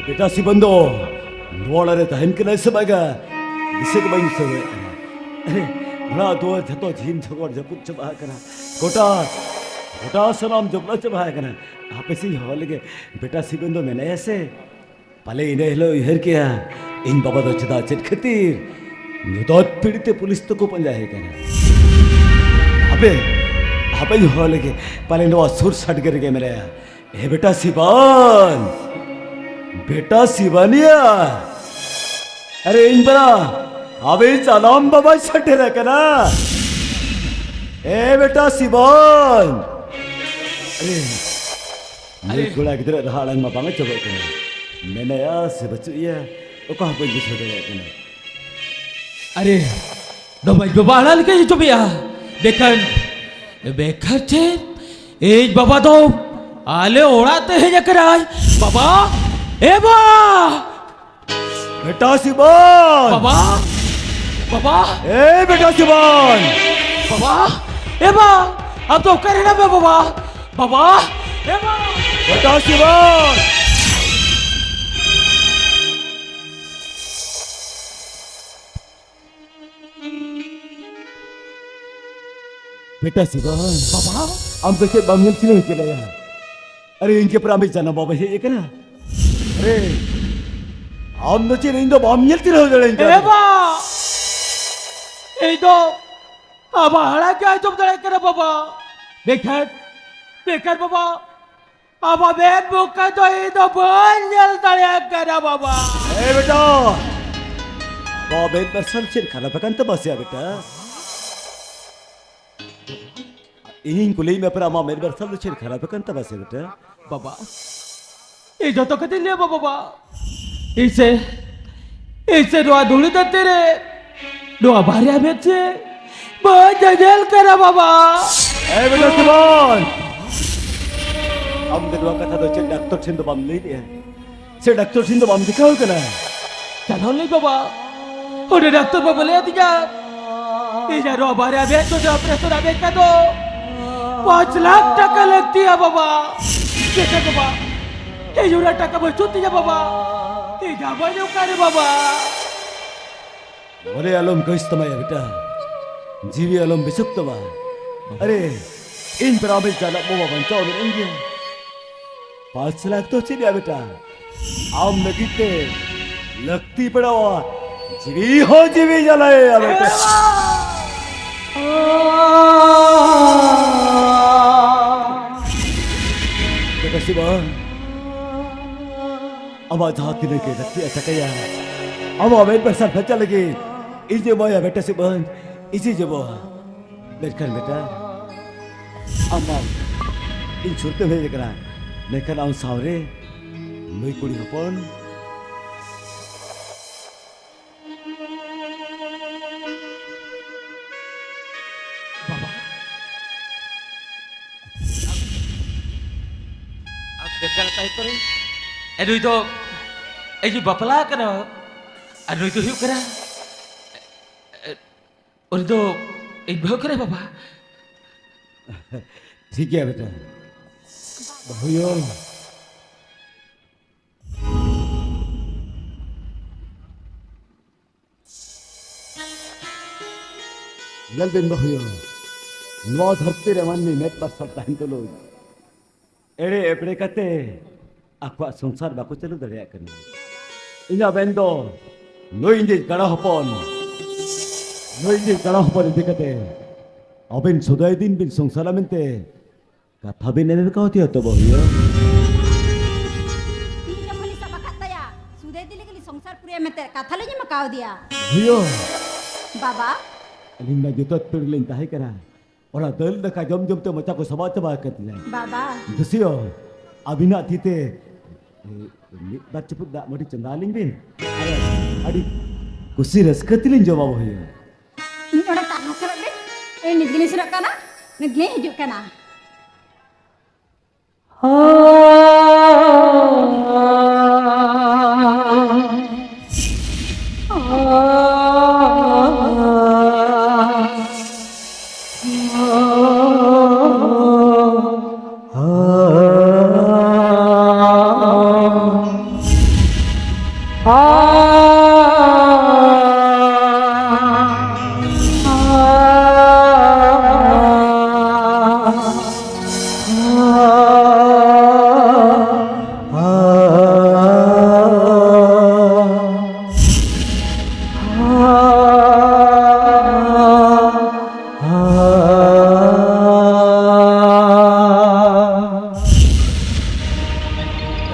ᱵᱮᱴᱟ ᱥᱤᱵᱚᱱ ᱫᱚ ᱱᱚᱣᱟ ᱚᱲᱟᱜ ᱨᱮ ᱛᱟᱦᱮᱱ ᱠᱟᱱᱟᱭ ᱥᱮ ᱵᱟᱝᱟ, ᱫᱤᱥᱟᱹ ᱜᱮ ᱵᱟᱹᱧ ᱫᱤᱥᱟᱹ ᱫᱟᱲᱮᱭᱟᱜ ᱠᱟᱱᱟ᱾ ᱟᱨᱮ, ᱚᱲᱟᱜ ᱫᱩᱣᱟᱹᱨ ᱡᱷᱚᱛᱚ ᱡᱷᱤᱢ ᱡᱷᱚᱜᱚᱨ ᱡᱟᱹᱯᱩᱫ ᱪᱟᱵᱟ ᱟᱠᱟᱱᱟ᱾ ᱜᱚᱴᱟ, ᱜᱚᱴᱟ ᱥᱟᱱᱟᱢ ᱡᱚᱵᱽᱨᱟ ᱪᱟᱵᱟ ᱟᱠᱟᱱᱟ᱾ ᱦᱟᱯᱮ ᱥᱮᱧ ᱦᱚᱦᱚ ᱞᱮᱜᱮ, ᱵᱮᱴᱟ ᱥᱤᱵᱚᱱ ᱫᱚ ᱢᱮᱱᱟᱭᱟ ᱥᱮ? ᱯᱟᱞᱮ ᱤᱱᱟᱹ ᱦᱤᱞᱳᱜ ᱩᱭᱦᱟᱹᱨ ᱠᱮᱜᱼᱟ, ᱤᱧ ᱵᱟᱵᱟ ᱫᱚ ᱪᱮᱫᱟᱜ, ᱪᱮᱫ ᱠᱷᱟᱹᱛᱤᱨ ᱧᱩᱛᱟᱹᱛ ᱯᱤᱲᱤ ᱛᱮ ᱯᱩᱞᱤᱥ ᱛᱮᱠᱚ ᱯᱟᱸᱡᱟᱭᱮ ᱠᱟᱱᱟ᱾ ᱦᱟᱯᱮ, ᱦᱟᱯᱮᱧ ᱦᱚᱦᱚ ᱞᱮᱜᱮ, ᱯᱟᱞᱮ ᱱᱚᱣᱟ ᱥᱩᱨ ᱥᱟᱰᱜᱮ ᱨᱮᱜᱮ ᱢᱮᱱᱟᱭᱟ᱾ ᱮ ᱵᱮᱴᱟ ᱥᱤᱵᱟᱱ, ᱵᱮᱴᱟ ᱥᱤᱵᱟᱱᱤᱭᱟ, ᱟᱨᱮ ᱤᱧ ᱵᱟᱞᱟ, ᱟᱵᱮᱱ ᱡᱟᱱᱟᱢ ᱵᱟᱵᱟᱭ ᱥᱮᱴᱮᱨ ᱟᱠᱟᱱᱟ᱾ ᱮ ᱵᱮᱴᱟ ᱥᱤᱵᱟᱱ, ᱟᱨᱮ ᱱᱩᱭ ᱟᱨᱮ᱾ ᱠᱚᱲᱟ ᱜᱤᱫᱽᱨᱟᱹ ᱨᱟᱦᱟ ᱟᱲᱟᱝ ᱢᱟ ᱵᱟᱝ ᱟᱸᱡᱚᱢᱚᱜ ᱠᱟᱱᱟ᱾ ᱢᱮᱱᱟᱭᱟ ᱥᱮ ᱵᱟᱹᱪᱩᱜ ᱮᱭᱟ, ᱚᱠᱟ ᱦᱚᱸ ᱵᱟᱹᱧ ᱵᱩᱡᱷᱟᱹᱣ ᱫᱟᱲᱮᱭᱟᱜ ᱠᱟᱱᱟ᱾ ᱟᱨᱮ, ᱫᱚ ᱵᱟᱹᱧ ᱵᱟᱵᱟ ᱟᱲᱟᱝ ᱞᱮᱠᱟᱧ ᱟᱸᱡᱚᱢᱮᱜᱼᱟ᱾ ᱵᱮᱠᱷᱟᱱ, ᱵᱮᱠᱷᱟᱱ ᱪᱮᱫ? ᱤᱧ ᱵᱟᱵᱟ ᱫᱚ ᱟᱞᱮ ᱚᱲᱟᱜ ᱛᱮ ᱦᱮᱡ ᱟᱠᱟᱱᱟᱭ᱾ ᱵᱟᱵᱟ, ᱮ ᱵᱟ! ᱵᱮᱴᱟ ᱥᱤᱵᱚᱱ! ᱵᱟᱵᱟ! ᱵᱟᱵᱟ! ᱮ ᱵᱮᱴᱟ ᱥᱤᱵᱚᱱ! ᱵᱟᱵᱟ! ᱮ ᱵᱟ! ᱟᱢ ᱫᱚ ᱚᱠᱟᱨᱮ ᱦᱮᱱᱟᱜ ᱢᱮᱭᱟ ᱵᱟᱵᱟ? ᱵᱟᱵᱟ! ᱮ ᱵᱟ! ᱵᱮᱴᱟ ᱥᱤᱵᱚᱱ! ᱵᱮᱴᱟ ᱥᱤᱵᱚᱱ, ᱵᱟᱵᱟ, ᱟᱢ ᱫᱚ ᱪᱮᱫ ᱵᱟᱢ ᱧᱮᱞ ᱴᱷᱤᱠᱟᱹ ᱠᱮᱫᱮᱭᱟ? ᱟᱨᱮ, ᱤᱧ ᱜᱮ ᱯᱨᱟᱢᱤᱥ ᱡᱟᱱᱟᱢ ᱵᱟᱵᱟ ᱦᱮᱡ ᱟᱠᱟᱱᱟ᱾ ᱟᱨᱮ, ᱟᱢ ᱫᱚ ᱪᱮᱫ ᱤᱧ ᱫᱚ ᱵᱟᱢ ᱧᱮᱞ ᱴᱷᱤᱠᱟᱹ ᱫᱟᱲᱮᱭᱟᱹᱧ ᱠᱟᱱᱟ? ᱮ ᱵᱟ! ᱤᱧ ᱫᱚ ᱟᱢᱟᱜ ᱦᱟᱲᱟᱝ ᱜᱮ ᱟᱸᱡᱚᱢ ᱫᱟᱲᱮᱭᱟᱜ ᱠᱟᱱᱟ, ᱵᱟᱵᱟ᱾ ᱵᱮᱠᱷᱟᱱ, ᱵᱮᱠᱷᱟᱱ, ᱵᱟᱵᱟ, ᱟᱢᱟᱜ ᱢᱮᱫ ᱢᱩᱠᱷᱟᱹ ᱫᱚ ᱤᱧ ᱫᱚ ᱵᱟᱹᱧ ᱧᱮᱞ ᱫᱟᱲᱮᱭᱟᱜ ᱠᱟᱱᱟ, ᱵᱟᱵᱟ᱾ ᱮ ᱵᱮᱴᱟ, ᱵᱟᱵᱟ ᱢᱮᱫ ᱢᱟᱨᱥᱟᱞ ᱪᱮᱫ ᱠᱷᱟᱨᱟᱯ ᱟᱠᱟᱱ ᱛᱟᱢᱟ ᱥᱮ ᱵᱮᱴᱟ? ᱤᱧᱤᱧ ᱠᱩᱞᱤᱭᱮᱫ ᱢᱮᱭᱟ, ᱯᱮᱲᱟ, ᱟᱢᱟᱜ ᱢᱮᱫ ᱢᱟᱨᱥᱟᱞ ᱫᱚ ᱪᱮᱫ ᱠᱷᱟᱨᱟᱯ ᱟᱠᱟᱱ ᱛᱟᱢᱟ ᱥᱮ ᱵᱮᱴᱟ? ᱵᱟᱵᱟ, ᱤᱧ ᱡᱚᱛᱚ ᱠᱟᱛᱷᱟᱧ ᱞᱟᱹᱭ ᱟᱢᱟ, ᱵᱟᱵᱟ᱾ ᱤᱧ ᱥᱮ, ᱤᱧ ᱥᱮ ᱱᱚᱣᱟ ᱫᱷᱩᱲᱤ ᱫᱷᱟᱹᱨᱛᱤ ᱨᱮ ᱱᱚᱣᱟ ᱵᱟᱨᱭᱟ ᱢᱮᱫ ᱥᱮ ᱵᱟᱹᱧ ᱧᱮᱧᱮᱞ ᱠᱟᱱᱟ, ᱵᱟᱵᱟ᱾ ᱮ ᱵᱮᱴᱟ ᱥᱤᱵᱚᱱ, ᱟᱢ ᱫᱚ ᱱᱚᱣᱟ ᱠᱟᱛᱷᱟ ᱫᱚ ᱪᱮᱫ ᱰᱟᱠᱛᱚᱨ ᱴᱷᱮᱱ ᱫᱚ ᱵᱟᱢ ᱞᱟᱹᱭ ᱞᱮᱜᱼᱟ? ᱥᱮ ᱰᱟᱠᱛᱚᱨ ᱴᱷᱮᱱ ᱫᱚ ᱵᱟᱢ ᱫᱮᱠᱷᱟᱣ ᱠᱟᱱᱟ? ᱪᱟᱞᱟᱣ ᱞᱮᱱ ᱵᱟᱵᱟ, ᱚᱸᱰᱮ ᱰᱟᱠᱛᱚᱨ ᱵᱟᱵᱟ ᱞᱟᱹᱭ ᱟᱹᱫᱤᱧᱟ, ᱤᱧᱟᱜ ᱱᱚᱣᱟ ᱵᱟᱨᱭᱟ ᱢᱮᱫ ᱫᱚ ᱚᱯᱟᱨᱮᱥᱚᱱ ᱨᱮᱱᱟᱜ ᱢᱮᱱᱠᱷᱟᱱ ᱫᱚ ᱯᱟᱸᱪ ᱞᱟᱠᱷ ᱴᱟᱠᱟ ᱞᱟᱹᱠᱛᱤᱭᱟ ᱵᱟᱵᱟ᱾ ᱪᱮᱫ ᱵᱟᱵᱟ, ᱤᱧ ᱚᱱᱟ ᱴᱟᱠᱟ ᱵᱟᱹᱪᱩᱜ ᱛᱤᱧᱟ ᱵᱟᱵᱟ, ᱤᱧ ᱧᱟᱢᱟᱹᱧ ᱚᱠᱟᱨᱮ ᱵᱟᱵᱟ? ᱢᱚᱱᱮ ᱟᱞᱚᱢ ᱠᱟᱹᱥ ᱛᱟᱢᱟᱭᱟ ᱵᱮᱴᱟ, ᱡᱤᱣᱤ ᱟᱞᱚᱢ ᱵᱤᱥᱩᱠ ᱛᱟᱢᱟ᱾ ᱟᱨᱮ, ᱤᱧ ᱯᱨᱟᱢᱤᱥ ᱡᱟᱱᱟᱢ ᱵᱟᱵᱟ ᱵᱟᱧᱪᱟᱣ ᱢᱮᱱᱟᱹᱧ ᱜᱮᱭᱟ᱾ ᱯᱟᱸᱪ ᱞᱟᱠᱷ ᱫᱚ ᱪᱮᱫ ᱭᱟ ᱵᱮᱴᱟ? ᱟᱢ ᱞᱟᱹᱜᱤᱫ ᱛᱮ ᱞᱟᱹᱠᱛᱤ ᱯᱟᱲᱟᱣᱟ, ᱡᱤᱣᱤ ᱦᱚᱸ ᱡᱤᱣᱤ ᱡᱟᱞᱟᱭᱟ ᱵᱮᱴᱟ᱾ ᱵᱮᱴᱟ ᱥᱤᱵᱟ, ᱟᱢᱟᱜ ᱡᱟᱦᱟᱸ ᱛᱤᱱᱟᱹᱜ ᱜᱮ ᱞᱟᱹᱠᱛᱤᱜᱼᱟ ᱴᱟᱠᱟᱭᱟ, ᱟᱢᱟᱜ ᱢᱮᱫ ᱢᱟᱨᱥᱟᱞ ᱯᱷᱟᱨᱪᱟ ᱞᱟᱹᱜᱤᱫ ᱤᱧ ᱮᱢᱟᱭᱟ ᱵᱮᱴᱟ ᱥᱤᱵᱟ, ᱤᱧ ᱮᱢᱟ᱾ ᱢᱮᱱᱠᱷᱟᱱ ᱵᱮᱴᱟ, ᱟᱢ ᱢᱟ ᱤᱧ ᱥᱩᱨ ᱛᱮᱢ ᱦᱮᱡ ᱟᱠᱟᱱᱟ, ᱢᱮᱱᱠᱷᱟᱱ ᱟᱢ ᱥᱟᱶᱨᱮ ᱱᱩᱭ ᱠᱩᱲᱤ ᱦᱚᱯᱚᱱ᱾ ᱵᱟᱵᱟ, ᱟᱢ ᱪᱮᱫ ᱞᱮᱠᱟ ᱛᱟᱦᱮᱸ ᱠᱚᱨᱮ? ᱮ, ᱱᱩᱭ ᱫᱚ ᱤᱧ ᱵᱟᱯᱞᱟ ᱠᱟᱱᱟ, ᱟᱨ ᱱᱩᱭ ᱫᱚ ᱦᱩᱭᱩᱜ ᱠᱟᱱᱟ, ᱮ, ᱩᱱᱤ ᱫᱚ ᱤᱧ ᱵᱟᱹᱦᱩ ᱠᱟᱱᱟᱭ, ᱵᱟᱵᱟ᱾ ᱴᱷᱤᱠ ᱜᱮᱭᱟ ᱵᱮᱴᱟ, ᱵᱟᱹᱦᱩᱭᱳ᱾ ᱧᱮᱞ ᱵᱤᱱ ᱵᱟᱹᱦᱩᱭᱳ, ᱱᱚᱣᱟ ᱫᱷᱟᱹᱨᱛᱤ ᱨᱮ ᱢᱟᱹᱱᱢᱤ ᱢᱮᱫ ᱢᱟᱨᱥᱟᱞ ᱛᱟᱦᱮᱱ ᱛᱩᱞᱩᱡ ᱮᱲᱮ ᱮᱯᱲᱮ ᱠᱟᱛᱮ ᱟᱠᱚᱣᱟᱜ ᱥᱚᱝᱥᱟᱨ ᱵᱟᱠᱚ ᱪᱟᱹᱞᱩ ᱫᱟᱲᱮᱭᱟᱜ ᱠᱟᱱᱟ᱾ ᱤᱧᱟᱹᱜ ᱢᱮᱱ ᱫᱚ, ᱱᱩᱭ ᱤᱧᱤᱡ ᱠᱟᱲᱟ ᱦᱚᱯᱚᱱ, ᱱᱩᱭ ᱤᱧᱤᱡ ᱠᱟᱲᱟ ᱦᱚᱯᱚᱱ ᱤᱫᱤ ᱠᱟᱛᱮ ᱟᱵᱮᱱ ᱥᱩᱫᱟᱹᱭ ᱫᱤᱱ ᱵᱤᱱ ᱥᱚᱝᱥᱟᱨᱟ ᱢᱮᱱᱛᱮ ᱠᱟᱛᱷᱟ ᱵᱤᱱ ᱮᱱᱮᱨ ᱠᱟᱣᱫᱮᱭᱟ ᱛᱚ ᱵᱟᱹᱦᱩᱭᱳ? ᱛᱤ ᱡᱚᱠᱷᱚᱱ ᱞᱤᱧ ᱥᱟᱵ ᱟᱠᱟᱫ ᱛᱟᱭᱟ, ᱥᱩᱫᱟᱹᱭ ᱫᱤ ᱞᱟᱹᱜᱤᱫ ᱞᱤᱧ ᱥᱚᱝᱥᱟᱨ ᱯᱩᱨᱟᱹᱭᱟ ᱢᱮᱱᱛᱮ ᱠᱟᱛᱷᱟ ᱞᱤᱧ ᱮᱢ ᱠᱟᱣᱫᱮᱭᱟ᱾ ᱵᱟᱹᱦᱩᱭᱳ᱾ ᱵᱟᱵᱟ᱾ ᱟᱹᱞᱤᱧ ᱢᱟ ᱡᱚᱛᱚ ᱯᱤᱲ ᱞᱤᱧ ᱛᱟᱦᱮᱸ ᱠᱟᱱᱟ, ᱚᱱᱟ ᱫᱟᱹᱞ ᱫᱟᱠᱟ ᱡᱚᱢ ᱡᱚᱢ ᱛᱮ ᱢᱚᱪᱟ ᱠᱚ ᱥᱟᱵᱟ ᱪᱟᱵᱟ ᱟᱠᱟᱫ ᱛᱤᱧᱟ᱾ ᱵᱟᱵᱟ᱾ ᱫᱩᱥᱤᱭᱳ, ᱟᱹᱵᱤᱱᱟᱜ ᱛᱤ ᱛᱮ, ᱮ, ᱢᱤᱫ ᱵᱟᱨ ᱪᱩᱯᱩᱫ ᱫᱟᱜ ᱢᱟᱹᱰᱤ ᱪᱚᱸᱫᱟ ᱟᱹᱞᱤᱧ ᱵᱤᱱ᱾ ᱟᱨ ᱟᱹᱰᱤ ᱠᱩᱥᱤ ᱨᱟᱹᱥᱠᱟᱹ ᱛᱮᱞᱤᱧ ᱡᱚᱢᱟ ᱵᱟᱹᱦᱩᱭᱳ᱾ ᱢᱤᱫ ᱰᱚᱸᱰᱮᱠ ᱫᱟᱜ ᱢᱟᱥᱮ ᱨᱚᱜ ᱵᱤᱱ᱾ ᱤᱧ ᱱᱤᱛ ᱜᱮᱞᱤᱧ ᱥᱮᱱᱚᱜ ᱠᱟᱱᱟ, ᱱᱤᱛ ᱜᱮᱞᱤᱧ ᱦᱤᱡᱩᱜ ᱠᱟᱱᱟ᱾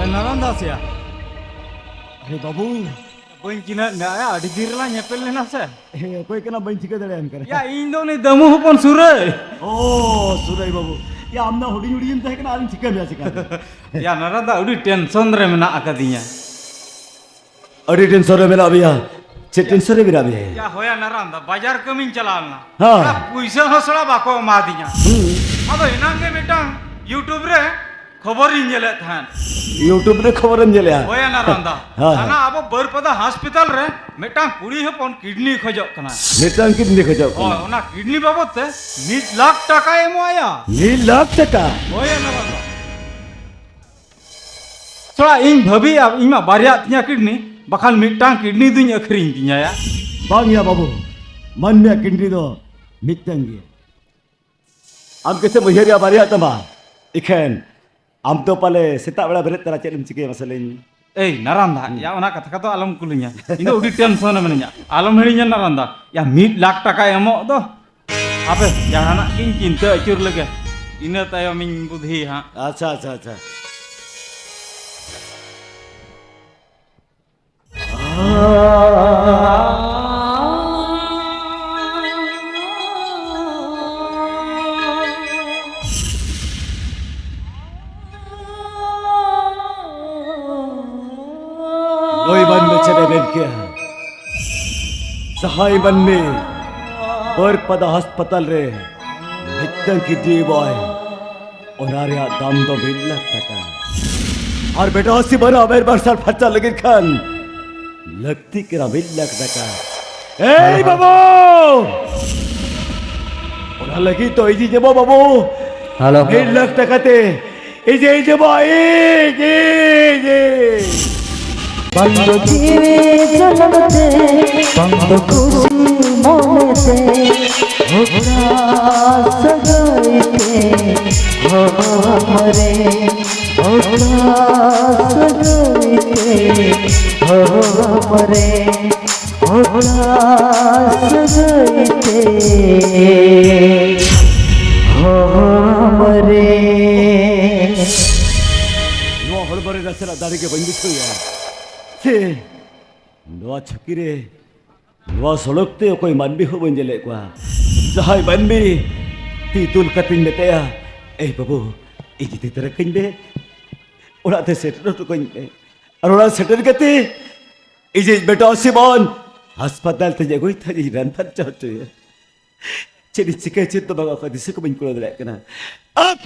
ᱮ, ᱱᱟᱨᱟᱱ ᱫᱟᱥ ᱭᱟ᱾ ᱟᱨᱮ ᱵᱟᱹᱵᱩ᱾ ᱵᱟᱹᱧ ᱪᱤᱱᱦᱟᱹᱣᱮᱫ ᱢᱮᱭᱟ, ᱟᱹᱰᱤ ᱫᱤᱱ ᱨᱮᱞᱟᱝ ᱧᱮᱯᱮᱞ ᱞᱮᱱᱟ ᱥᱮ᱾ ᱦᱮᱸ, ᱚᱠᱚᱭ ᱠᱟᱱᱟ ᱵᱟᱹᱧ ᱴᱷᱤᱠᱟᱹ ᱫᱟᱲᱮᱭᱟᱢ ᱠᱟᱱᱟ᱾ ᱭᱟ, ᱤᱧ ᱫᱚ ᱩᱱᱤ ᱫᱟᱹᱢᱩ ᱦᱚᱯᱚᱱ ᱥᱩᱨᱟᱹᱭ᱾ ᱳ, ᱥᱩᱨᱟᱹᱭ ᱵᱟᱹᱵᱩ᱾ ᱭᱟ, ᱟᱢ ᱫᱚ ᱦᱩᱰᱤᱧ ᱦᱩᱰᱤᱧ ᱮᱢ ᱛᱟᱦᱮᱸ ᱠᱟᱱᱟ, ᱟᱨᱤᱧ ᱴᱷᱤᱠᱟᱹ ᱢᱮᱭᱟ ᱪᱤᱠᱟᱹᱛᱮ? ᱭᱟ, ᱱᱟᱨᱟᱱ ᱫᱟ, ᱟᱹᱰᱤ ᱴᱮᱱᱥᱚᱱ ᱨᱮ ᱢᱮᱱᱟᱜ ᱟᱠᱟᱫᱤᱧᱟ᱾ ᱟᱹᱰᱤ ᱴᱮᱱᱥᱚᱱ ᱨᱮ ᱢᱮᱱᱟᱜ ᱢᱮᱭᱟ? ᱪᱮᱫ ᱴᱮᱱᱥᱚᱱ ᱨᱮ ᱢᱮᱱᱟᱜ ᱢᱮᱭᱟ? ᱭᱟ, ᱦᱳᱭᱟ, ᱱᱟᱨᱟᱱ ᱫᱟ, ᱵᱟᱡᱟᱨ ᱠᱟᱹᱢᱤᱧ ᱪᱟᱞᱟᱣ ᱞᱮᱱᱟ᱾ ᱦᱮᱸ᱾ ᱚᱱᱟ ᱯᱩᱭᱥᱟᱹ ᱦᱚᱸ ᱥᱟᱞᱟ ᱵᱟᱠᱚ ᱮᱢᱟᱫᱤᱧᱟ᱾ ᱦᱩᱸ᱾ ᱟᱫᱚ ᱮᱱᱟᱝ ᱜᱮ ᱢᱤᱫᱴᱟᱝ YouTube ᱨᱮ ᱠᱷᱚᱵᱚᱨᱤᱧ ᱧᱮᱞᱮᱫ ᱛᱟᱦᱮᱸᱫ᱾ YouTube ᱨᱮ ᱠᱷᱚᱵᱚᱨᱮᱢ ᱧᱮᱞᱮᱜᱼᱟ? ᱦᱳᱭ, ᱱᱟᱨᱟᱱ ᱫᱟ᱾ ᱦᱮᱸ, ᱦᱮᱸ᱾ ᱦᱟᱱᱟ ᱟᱵᱚ ᱵᱟᱹᱨᱯᱟᱫᱟ ᱦᱟᱥᱯᱟᱛᱟᱞ ᱨᱮ ᱢᱤᱫᱴᱟᱝ ᱠᱩᱲᱤ ᱦᱚᱯᱚᱱ ᱠᱤᱰᱱᱤ ᱠᱷᱚᱡᱚᱜ ᱠᱟᱱᱟ᱾ ᱢᱤᱫᱴᱟᱝ ᱠᱤᱰᱱᱤ ᱠᱷᱚᱡᱚᱜ ᱠᱟᱱᱟ? ᱦᱳᱭ, ᱚᱱᱟ ᱠᱤᱰᱱᱤ ᱵᱟᱵᱚᱫ ᱛᱮ ᱢᱤᱫ ᱞᱟᱠᱷ ᱴᱟᱠᱟᱭ ᱮᱢᱚᱜ ᱟᱭᱟ᱾ ᱢᱤᱫ ᱞᱟᱠᱷ ᱴᱟᱠᱟ? ᱦᱳᱭ, ᱱᱟᱨᱟᱱ ᱫᱟ᱾ ᱛᱷᱚᱲᱟ ᱤᱧ ᱵᱷᱟᱹᱵᱤᱭᱟ, ᱤᱧ ᱢᱟ ᱵᱟᱨᱭᱟ ᱛᱤᱧᱟ ᱠᱤᱰᱱᱤ, ᱵᱟᱠᱷᱟᱱ ᱢᱤᱫᱴᱟᱝ ᱠᱤᱰᱱᱤ ᱫᱩᱧ ᱟᱹᱠᱷᱨᱤᱧ ᱛᱤᱧᱟ ᱭᱟ᱾ ᱵᱟᱝ ᱭᱟ ᱵᱟᱹᱵᱩ, ᱢᱟᱹᱱᱢᱤᱭᱟᱜ ᱠᱤᱰᱱᱤ ᱫᱚ ᱢᱤᱫᱴᱟᱝ ᱜᱮᱭᱟ᱾ ᱟᱢ ᱜᱮᱥᱮᱢ ᱩᱭᱦᱟᱹᱨ ᱭᱟ ᱵᱟᱨᱭᱟ ᱛᱟᱢᱟ, ᱤᱠᱷᱟᱹᱱ ᱟᱢ ᱫᱚ ᱯᱟᱞᱮ ᱥᱮᱛᱟᱜ ᱵᱮᱲᱟ ᱵᱮᱨᱮᱫ ᱛᱚᱨᱟ ᱪᱮᱫ ᱮᱢ ᱪᱤᱠᱟᱹᱭᱟ ᱢᱟᱥᱮ ᱞᱟᱹᱭ ᱢᱮ? ᱮᱭ ᱱᱟᱨᱟᱱᱫᱟ, ᱦᱩᱸ᱾ ᱭᱟ ᱚᱱᱟ ᱠᱟᱛᱷᱟ ᱠᱚᱫᱚ ᱟᱞᱚᱢ ᱠᱩᱞᱤᱧᱟ᱾ ᱤᱧ ᱫᱚ ᱟᱹᱰᱤ ᱴᱮᱱᱥᱚᱱ ᱨᱮ ᱢᱤᱱᱟᱹᱧᱟ᱾ ᱟᱞᱚᱢ ᱦᱤᱲᱤᱧᱟ ᱱᱟᱨᱟᱱᱫᱟ, ᱭᱟ ᱢᱤᱫ ᱞᱟᱠᱷ ᱴᱟᱠᱟᱭ ᱮᱢᱚᱜ ᱫᱚ᱾ ᱦᱟᱯᱮ, ᱡᱟᱦᱟᱱᱟᱜ ᱜᱤᱧ ᱪᱤᱱᱛᱟᱹ ᱟᱹᱪᱩᱨ ᱞᱮᱜᱮ, ᱤᱱᱟᱹ ᱛᱟᱭᱚᱢᱤᱧ ᱵᱩᱫᱷᱤᱭᱟ ᱦᱟᱸᱜ᱾ ᱟᱪᱪᱷᱟ, ᱟᱪᱪᱷᱟ, ᱟᱪᱪᱷᱟ᱾ ᱱᱩᱭ ᱢᱟᱹᱱᱢᱤ ᱪᱮᱫ ᱮ ᱢᱮᱱ ᱠᱮᱜᱼᱟ? ᱡᱟᱦᱟᱸᱭ ᱢᱟᱹᱱᱢᱤ ᱵᱟᱹᱨᱯᱟᱫᱟ ᱦᱟᱥᱯᱟᱛᱟᱞ ᱨᱮ ᱢᱤᱫᱴᱟᱝ ᱠᱤᱰᱱᱤ ᱮᱢᱚᱜᱼᱟᱭ, ᱚᱱᱟ ᱨᱮᱭᱟᱜ ᱫᱟᱢ ᱫᱚ ᱢᱤᱫ ᱞᱟᱠᱷ ᱴᱟᱠᱟ᱾ ᱟᱨ ᱵᱮᱴᱟ ᱥᱤᱵᱟᱱᱟ ᱟᱵᱮᱨ ᱢᱟᱨᱥᱟᱞ ᱯᱷᱟᱨᱪᱟ ᱞᱟᱹᱜᱤᱫ ᱠᱷᱟᱱ ᱞᱟᱹᱠᱛᱤ ᱠᱟᱱᱟ ᱢᱤᱫ ᱞᱟᱠᱷ ᱴᱟᱠᱟ᱾ ᱮᱭ ᱦᱮᱞᱳ᱾ ᱵᱟᱹᱵᱩ! ᱚᱱᱟ ᱞᱟᱹᱜᱤᱫ ᱫᱚ ᱤᱧᱤᱧ ᱮᱢᱟ ᱵᱟᱹᱵᱩ᱾ ᱦᱮᱞᱳ᱾ ᱢᱤᱫ ᱞᱟᱠᱷ ᱴᱟᱠᱟ ᱛᱮ ᱤᱧᱤᱧ ᱮᱢᱟ, ᱤᱧ, ᱤᱧ, ᱤᱧ᱾ ᱵᱟᱝ ᱫᱚ ᱡᱤᱣᱤ ᱡᱟᱱᱟᱢ ᱛᱮ, ᱵᱟᱝ ᱫᱚ ᱠᱩᱥᱤ ᱢᱚᱱᱮ ᱛᱮ, ᱦᱚᱴᱟᱛ ᱥᱟᱹᱜᱟᱹᱭ ᱛᱮ ᱦᱚᱲᱢᱚ ᱨᱮ, ᱦᱚᱴᱟᱛ ᱥᱟᱹᱜᱟᱹᱭ ᱛᱮ ᱦᱚᱲᱢᱚ ᱨᱮ᱾ ᱦᱚᱴᱟᱛ ᱥᱟᱹᱜᱟᱹᱭ ᱛᱮ ᱦᱚᱲᱢᱚ ᱨᱮ᱾ ᱱᱚᱣᱟ ᱦᱚᱲᱢᱚ ᱨᱮ ᱱᱟᱥᱮᱱᱟᱜ ᱫᱟᱲᱮ ᱜᱮ ᱵᱟᱹᱧ ᱵᱩᱡᱷᱟᱹᱣᱮᱫᱼᱟ᱾ ᱥᱮ ᱱᱚᱣᱟ ᱪᱷᱟᱹᱠᱤ ᱨᱮ, ᱱᱚᱣᱟ ᱥᱚᱲᱚᱠ ᱛᱮ ᱚᱠᱚᱭ ᱢᱟᱹᱱᱢᱤ ᱦᱚᱸ ᱵᱟᱹᱧ ᱧᱮᱞᱮᱫ ᱠᱚᱣᱟ᱾ ᱡᱟᱦᱟᱸᱭ ᱢᱟᱹᱱᱢᱤ ᱛᱤ ᱛᱩᱞ ᱠᱟᱛᱮᱧ ᱢᱮᱛᱟᱭᱟ, "ᱮᱭ ᱵᱟᱹᱵᱩ, ᱤᱧ ᱤᱫᱤ ᱛᱚᱨᱟ ᱠᱟᱹᱧ ᱢᱮ, ᱚᱲᱟᱜ ᱛᱮ ᱥᱮᱴᱮᱨ ᱦᱚᱴᱚ ᱠᱟᱹᱧ ᱢᱮ," ᱟᱨ ᱚᱲᱟᱜ ᱥᱮᱴᱮᱨ ᱠᱟᱛᱮ ᱤᱧᱤᱡ ᱵᱮᱴᱟ ᱥᱤᱵᱚᱱ ᱦᱟᱥᱯᱟᱛᱟᱞ ᱛᱮᱧ ᱟᱹᱜᱩᱭ ᱛᱟᱭ, ᱤᱧ ᱨᱟᱱ ᱯᱷᱟᱨᱪᱟ ᱦᱚᱪᱚᱭᱟ᱾ ᱪᱮᱫ ᱤᱧ ᱪᱤᱠᱟᱹᱭᱟ, ᱪᱮᱫ ᱫᱚ ᱵᱟᱝ, ᱚᱠᱟ ᱫᱤᱥᱟᱹ ᱠᱚ ᱵᱟᱹᱧ ᱠᱩᱲᱟᱹᱣ ᱫᱟᱲᱮᱭᱟᱜ ᱠᱟᱱᱟ᱾ ᱟᱯ!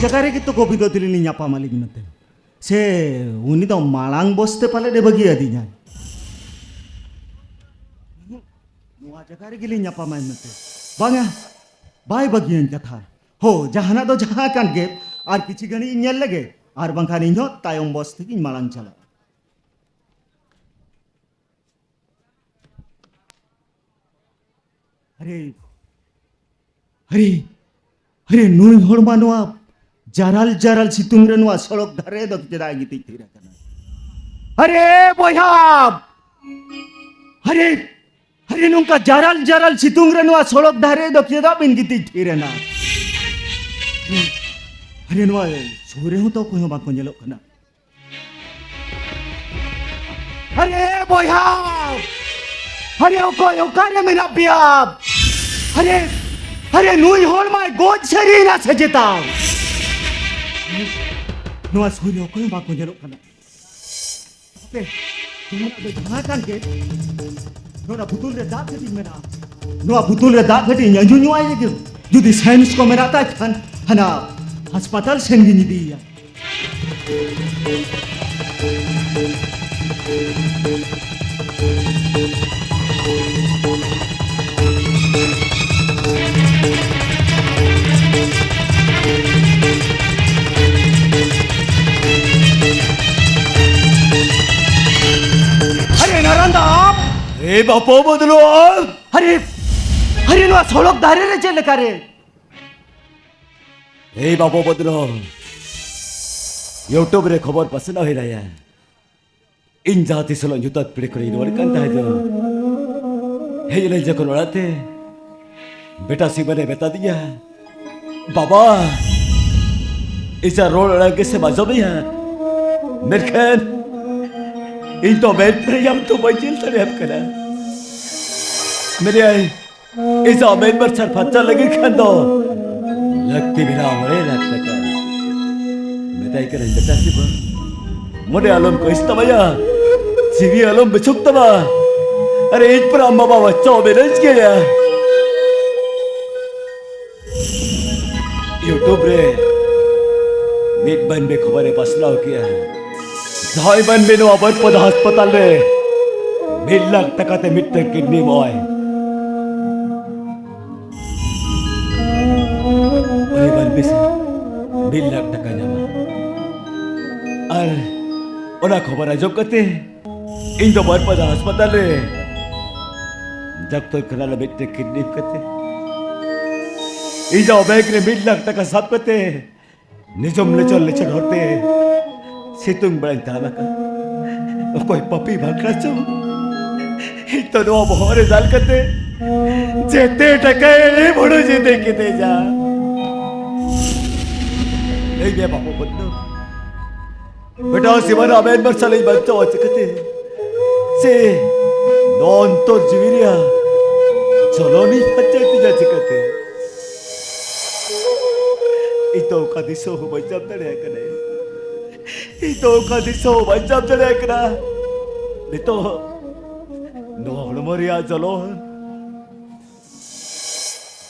ᱡᱟᱭᱜᱟ ᱨᱮᱜᱮ ᱛᱚ ᱜᱳᱵᱤᱱᱫᱚ ᱛᱤᱞᱤᱧ ᱧᱟᱯᱟᱢ ᱟᱹᱞᱤᱧ ᱢᱮᱱᱛᱮ᱾ ᱥᱮ ᱩᱱᱤ ᱫᱚ ᱢᱟᱲᱟᱝ ᱵᱚᱥ ᱛᱮ ᱯᱟᱞᱮᱫ ᱮ ᱵᱟᱹᱜᱤ ᱟᱹᱫᱤᱧᱟᱭ? ᱱᱚᱣᱟ ᱡᱟᱭᱜᱟ ᱨᱮᱜᱮ ᱞᱤᱧ ᱧᱟᱯᱟᱢᱟᱭ ᱢᱮᱱᱛᱮ᱾ ᱵᱟᱝᱟ, ᱵᱟᱭ ᱵᱟᱹᱜᱤᱭᱟᱹᱧ ᱠᱟᱛᱷᱟ᱾ ᱦᱳ, ᱡᱟᱦᱟᱱᱟᱜ ᱫᱚ ᱡᱟᱦᱟᱸ ᱠᱟᱱ ᱜᱮ, ᱟᱨ ᱠᱤᱪᱷᱤ ᱜᱷᱟᱹᱲᱤᱡ ᱤᱧ ᱧᱮᱞ ᱞᱮᱜᱮ, ᱟᱨ ᱵᱟᱝᱠᱷᱟᱱ ᱤᱧ ᱦᱚᱸ ᱛᱟᱭᱚᱢ ᱵᱚᱥ ᱛᱮᱜᱤᱧ ᱢᱟᱲᱟᱝ ᱪᱟᱞᱟᱜᱼᱟ᱾ ᱟᱨᱮ, ᱟᱨᱮ, ᱟᱨᱮ, ᱱᱩᱭ ᱦᱚᱲ ᱢᱟ ᱱᱚᱣᱟ ᱡᱟᱨᱟᱞ ᱡᱟᱨᱟᱞ ᱥᱤᱛᱩᱝ ᱨᱮ ᱱᱚᱣᱟ ᱥᱚᱲᱚᱠ ᱫᱷᱟᱨᱮ ᱫᱚ ᱪᱮᱫᱟᱜ ᱮ ᱜᱤᱛᱤᱡ ᱛᱷᱤᱨ ᱟᱠᱟᱱᱟ? ᱟᱨᱮ ᱵᱚᱭᱦᱟ, ᱟᱨᱮ, ᱟᱨᱮ, ᱱᱚᱝᱠᱟ ᱡᱟᱨᱟᱞ ᱡᱟᱨᱟᱞ ᱥᱤᱛᱩᱝ ᱨᱮ ᱱᱚᱣᱟ ᱥᱚᱲᱚᱠ ᱫᱷᱟᱨᱮ ᱫᱚ ᱪᱮᱫᱟᱜ ᱵᱤᱱ ᱜᱤᱛᱤᱡ ᱛᱷᱤᱨ ᱮᱱᱟ? ᱟᱨᱮ, ᱱᱚᱣᱟ ᱥᱩᱨ ᱨᱮᱦᱚᱸ ᱛᱚ ᱚᱠᱚᱭ ᱦᱚᱸ ᱵᱟᱠᱚ ᱧᱮᱞᱚᱜ ᱠᱟᱱᱟ᱾ ᱟᱨᱮ ᱵᱚᱭᱦᱟ! ᱟᱨᱮ ᱚᱠᱚᱭ ᱚᱠᱟᱨᱮ ᱢᱮᱱᱟᱜ ᱯᱮᱭᱟ? ᱟᱨᱮ, ᱟᱨᱮ ᱱᱩᱭ ᱦᱚᱲ ᱢᱟᱭ ᱜᱚᱡ ᱥᱟᱹᱨᱤᱭᱮᱱᱟ ᱥᱮ ᱪᱮᱛᱟ? ᱱᱚᱣᱟ ᱥᱩᱨ ᱨᱮ ᱚᱠᱚᱭ ᱦᱚᱸ ᱵᱟᱠᱚ ᱧᱮᱞᱚᱜ ᱠᱟᱱᱟ᱾ ᱦᱟᱯᱮ, ᱡᱟᱦᱟᱱᱟᱜ ᱫᱚ ᱡᱟᱦᱟᱸ ᱠᱟᱱ ᱜᱮ, ᱱᱚᱣᱟ ᱵᱩᱛᱩᱞ ᱨᱮ ᱫᱟᱜ ᱠᱟᱹᱴᱤᱡ ᱢᱮᱱᱟᱜᱼᱟ᱾ ᱱᱚᱣᱟ ᱵᱩᱛᱩᱞ ᱨᱮ ᱫᱟᱜ ᱠᱟᱹᱴᱤᱡ ᱧᱩ ᱧᱩᱣᱟᱭ ᱞᱮᱜᱮ᱾ ᱡᱩᱫᱤ ᱥᱟᱭᱮᱱᱥ ᱠᱚ ᱢᱮᱱᱟᱜ ᱛᱟᱭ ᱠᱷᱟᱱ, ᱦᱟᱱᱟ ᱦᱟᱥᱯᱟᱛᱟᱞ ᱥᱮᱱ ᱜᱤᱧ ᱤᱫᱤᱭᱮᱭᱟ᱾ ᱟᱨᱮ ᱱᱟᱨᱟᱱ ᱫᱟ ᱟᱢ! ᱮ ᱵᱟᱯᱚ ᱵᱚᱫᱞᱚ ᱟᱢ! ᱟᱨᱮ, ᱟᱨᱮ ᱱᱚᱣᱟ ᱥᱚᱲᱚᱠ ᱫᱷᱟᱨᱮ ᱨᱮ ᱪᱮᱫ ᱞᱮᱠᱟ ᱨᱮ? ᱮ ᱵᱟᱯᱚ ᱵᱚᱫᱞᱚ, YouTube ᱨᱮ ᱠᱷᱚᱵᱚᱨ ᱯᱟᱥᱱᱟᱣ ᱦᱩᱭ ᱞᱟᱭᱟ᱾ ᱤᱧ ᱡᱟᱦᱟᱸ ᱛᱤᱥ ᱦᱤᱞᱳᱜ ᱧᱩᱛᱟᱹᱛ ᱯᱤᱲᱟᱹ ᱠᱷᱚᱱᱤᱧ ᱨᱩᱣᱟᱹᱲ ᱠᱟᱱ ᱛᱟᱦᱮᱸ ᱫᱚ, ᱦᱮᱡ ᱞᱮᱱ ᱡᱚᱠᱷᱚᱱ ᱚᱲᱟᱜ ᱛᱮ, ᱵᱮᱴᱟ ᱥᱤᱢᱟᱹᱱᱮ ᱢᱮᱛᱟ ᱫᱤᱧᱟ, "ᱵᱟᱵᱟ, ᱤᱧᱟᱹᱜ ᱨᱚᱲ ᱟᱲᱟᱝ ᱜᱮᱥᱮᱢ ᱟᱸᱡᱚᱢᱮᱭᱟ, ᱢᱮᱱᱠᱷᱟᱱ ᱤᱧ ᱫᱚ ᱢᱮᱫ ᱯᱮᱨᱮᱡ ᱟᱢ ᱫᱚ ᱵᱟᱹᱧ ᱧᱮᱞ ᱫᱟᱲᱮᱭᱟᱢ ᱠᱟᱱᱟ᱾" ᱢᱮᱱᱮᱭᱟᱭ, ᱤᱧᱟᱹᱜ ᱢᱮᱫ ᱢᱟᱨᱥᱟᱞ ᱯᱷᱟᱨᱪᱟ ᱞᱟᱹᱜᱤᱫ ᱠᱷᱟᱱ ᱫᱚ ᱞᱟᱹᱠᱛᱤ ᱢᱮᱱᱟᱜᱼᱟ ᱢᱚᱬᱮ ᱞᱟᱠᱷ ᱴᱟᱠᱟ᱾ ᱢᱮᱛᱟᱭ ᱠᱟᱹᱱᱟᱹᱧ, ᱵᱮᱴᱟ ᱥᱤᱵᱟᱹ, ᱢᱚᱱᱮ ᱟᱞᱚᱢ ᱠᱚᱥᱴᱚ ᱛᱟᱵᱟᱭᱟ᱾ ᱡᱤᱣᱤ ᱟᱞᱚᱢ ᱵᱮᱪᱷᱩᱠ ᱛᱟᱢᱟ᱾ ᱟᱨᱮ ᱤᱧ ᱯᱨᱟᱢ ᱵᱟᱵᱟ ᱵᱟᱧᱪᱟᱣ ᱢᱮᱱᱟᱧ ᱜᱮᱭᱟ᱾ YouTube ᱨᱮ ᱢᱤᱫ ᱢᱟᱹᱱᱢᱤ ᱠᱷᱚᱵᱚᱨᱮ ᱯᱟᱥᱱᱟᱣ ᱠᱮᱜᱼᱟ, ᱡᱟᱦᱟᱸᱭ ᱢᱟᱹᱱᱢᱤ ᱱᱚᱣᱟ ᱵᱟᱹᱨᱯᱟᱫᱟ ᱦᱟᱥᱯᱟᱛᱟᱞ ᱨᱮ ᱢᱤᱫ ᱞᱟᱠᱷ ᱴᱟᱠᱟ ᱛᱮ ᱢᱤᱫᱴᱟᱝ ᱠᱤᱰᱱᱤ ᱮᱢᱚᱜᱼᱟᱭ, ᱩᱱᱤ ᱢᱟᱹᱱᱢᱤ ᱥᱮ ᱢᱤᱫ ᱞᱟᱠᱷ ᱴᱟᱠᱟ ᱧᱟᱢᱟ᱾ ᱟᱨ ᱚᱱᱟ ᱠᱷᱚᱵᱚᱨ ᱟᱸᱡᱚᱢ ᱠᱟᱛᱮ ᱤᱧ ᱫᱚ ᱵᱟᱹᱨᱯᱟᱫᱟ ᱦᱟᱥᱯᱟᱛᱟᱞ ᱨᱮ ᱰᱟᱠᱛᱚᱨ ᱠᱷᱟᱱᱟ ᱨᱮ ᱢᱤᱫᱴᱮᱱ ᱠᱤᱰᱱᱤ ᱠᱟᱛᱮ, ᱤᱧ ᱫᱚ ᱵᱮᱜᱽ ᱨᱮ ᱢᱤᱫ ᱞᱟᱠᱷ ᱴᱟᱠᱟ ᱥᱟᱵ ᱠᱟᱛᱮ, ᱱᱤᱡᱚᱢ ᱞᱮᱪᱚᱲ ᱞᱮᱪᱚᱲ ᱦᱚᱨᱛᱮ ᱥᱤᱛᱩᱝ ᱵᱮᱲᱟᱧ ᱛᱟᱲᱟᱢ ᱟᱠᱟᱫ᱾ ᱚᱠᱚᱭ ᱯᱟᱯᱤ ᱵᱷᱟᱠᱲᱟ ᱪᱚᱝ ᱤᱧ ᱫᱚ ᱱᱚᱣᱟ ᱵᱚᱦᱚᱜ ᱨᱮ ᱫᱟᱞ ᱠᱟᱛᱮ ᱡᱮᱛᱮ ᱴᱟᱠᱟᱭ ᱮᱲᱮ ᱵᱷᱚᱲᱚ ᱡᱮᱛᱮ ᱠᱮᱫᱮ ᱡᱟ᱾ ᱞᱟᱹᱭ ᱢᱮ ᱵᱟᱹᱵᱩ ᱵᱚᱫᱞᱚ, ᱵᱮᱴᱟ ᱥᱤᱢᱟᱱᱟ ᱟᱵᱮᱱ ᱢᱟᱨᱥᱟᱞ ᱤᱧ ᱵᱟᱧᱪᱟᱣᱟ ᱪᱤᱠᱟᱹᱛᱮ? ᱥᱮ ᱱᱚᱣᱟ ᱚᱱᱛᱚᱨ ᱡᱤᱣᱤ ᱨᱮᱭᱟᱜ ᱪᱚᱞᱚᱱᱤᱧ ᱵᱟᱧᱪᱟᱣ ᱛᱤᱧᱟ ᱪᱤᱠᱟᱹᱛᱮ? ᱤᱧ ᱫᱚ ᱚᱠᱟ ᱫᱤᱥᱚᱢ ᱦᱚᱸ ᱵᱟᱹᱧ ᱧᱟᱢ ᱫᱟᱲᱮᱭᱟᱜ ᱠᱟᱱᱟ᱾ ᱤᱧ ᱫᱚ ᱚᱠᱟ ᱫᱤᱥᱚᱢ ᱦᱚᱸ ᱵᱟᱹᱧ ᱧᱟᱢ ᱫᱟᱲᱮᱭᱟᱜ ᱠᱟᱱᱟ᱾ ᱱᱤᱛᱚᱜ ᱱᱚᱣᱟ ᱦᱚᱲᱢᱚ ᱨᱮᱭᱟᱜ ᱡᱚᱞᱚᱱ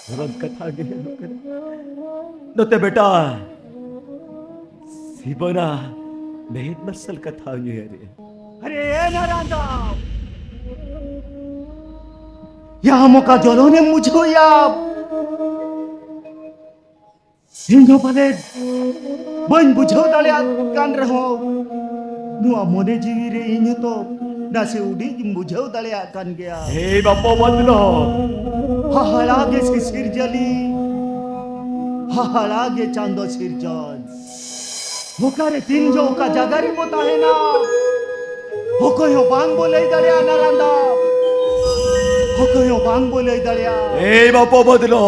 ᱥᱚᱨᱚᱱ ᱠᱟᱛᱷᱟ ᱜᱮ ᱦᱩᱭᱩᱜ ᱠᱟᱱᱟ᱾ ᱱᱚᱛᱮ ᱵᱮᱴᱟ, ᱥᱤᱵᱚᱱᱟ ᱢᱮᱫ ᱢᱟᱨᱥᱟᱞ ᱠᱟᱛᱷᱟ ᱩᱭᱦᱟᱹᱨᱮᱜᱼᱟ᱾ ᱟᱨᱮ ᱮ ᱱᱟᱨᱟᱱᱫᱟ, ᱭᱟ ᱟᱢ ᱚᱠᱟ ᱡᱚᱞᱚᱱᱮᱢ ᱵᱩᱡᱷᱟᱹᱣ ᱭᱟ? ᱤᱧ ᱦᱚᱸ ᱯᱟᱞᱮ ᱵᱟᱹᱧ ᱵᱩᱡᱷᱟᱹᱣ ᱫᱟᱲᱮᱭᱟᱜ ᱠᱟᱱ ᱨᱮᱦᱚᱸ, ᱱᱚᱣᱟ ᱢᱚᱱᱮ ᱡᱤᱣᱤ ᱨᱮ ᱤᱧ ᱦᱚᱸᱛᱚ ᱱᱟᱥᱮ ᱩᱰᱤᱡ ᱤᱧ ᱵᱩᱡᱷᱟᱹᱣ ᱫᱟᱲᱮᱭᱟᱜ ᱠᱟᱱ ᱜᱮᱭᱟ᱾ ᱦᱮ ᱵᱟᱯᱚ ᱵᱚᱫᱞᱚ, ᱦᱟᱦᱟᱲᱟ ᱜᱮ ᱥᱤᱥᱤᱨ ᱡᱟᱹᱞᱤ, ᱦᱟᱦᱟᱲᱟ ᱜᱮ ᱪᱟᱸᱫᱚ ᱥᱤᱨᱡᱚᱱ᱾ ᱚᱠᱟᱨᱮ ᱛᱤᱱ ᱡᱚ ᱚᱠᱟ ᱡᱟᱭᱜᱟ ᱨᱮᱵᱚ ᱛᱟᱦᱮᱱᱟ, ᱚᱠᱚᱭ ᱦᱚᱸ ᱵᱟᱝ ᱵᱚ ᱞᱟᱹᱭ ᱫᱟᱲᱮᱭᱟᱜᱼᱟ ᱱᱟᱨᱟᱱᱫᱟ, ᱚᱠᱚᱭ ᱦᱚᱸ ᱵᱟᱝ ᱵᱚ ᱞᱟᱹᱭ ᱫᱟᱲᱮᱭᱟᱜᱼᱟ᱾ ᱮᱭ ᱵᱟᱯᱚ ᱵᱚᱫᱞᱚ,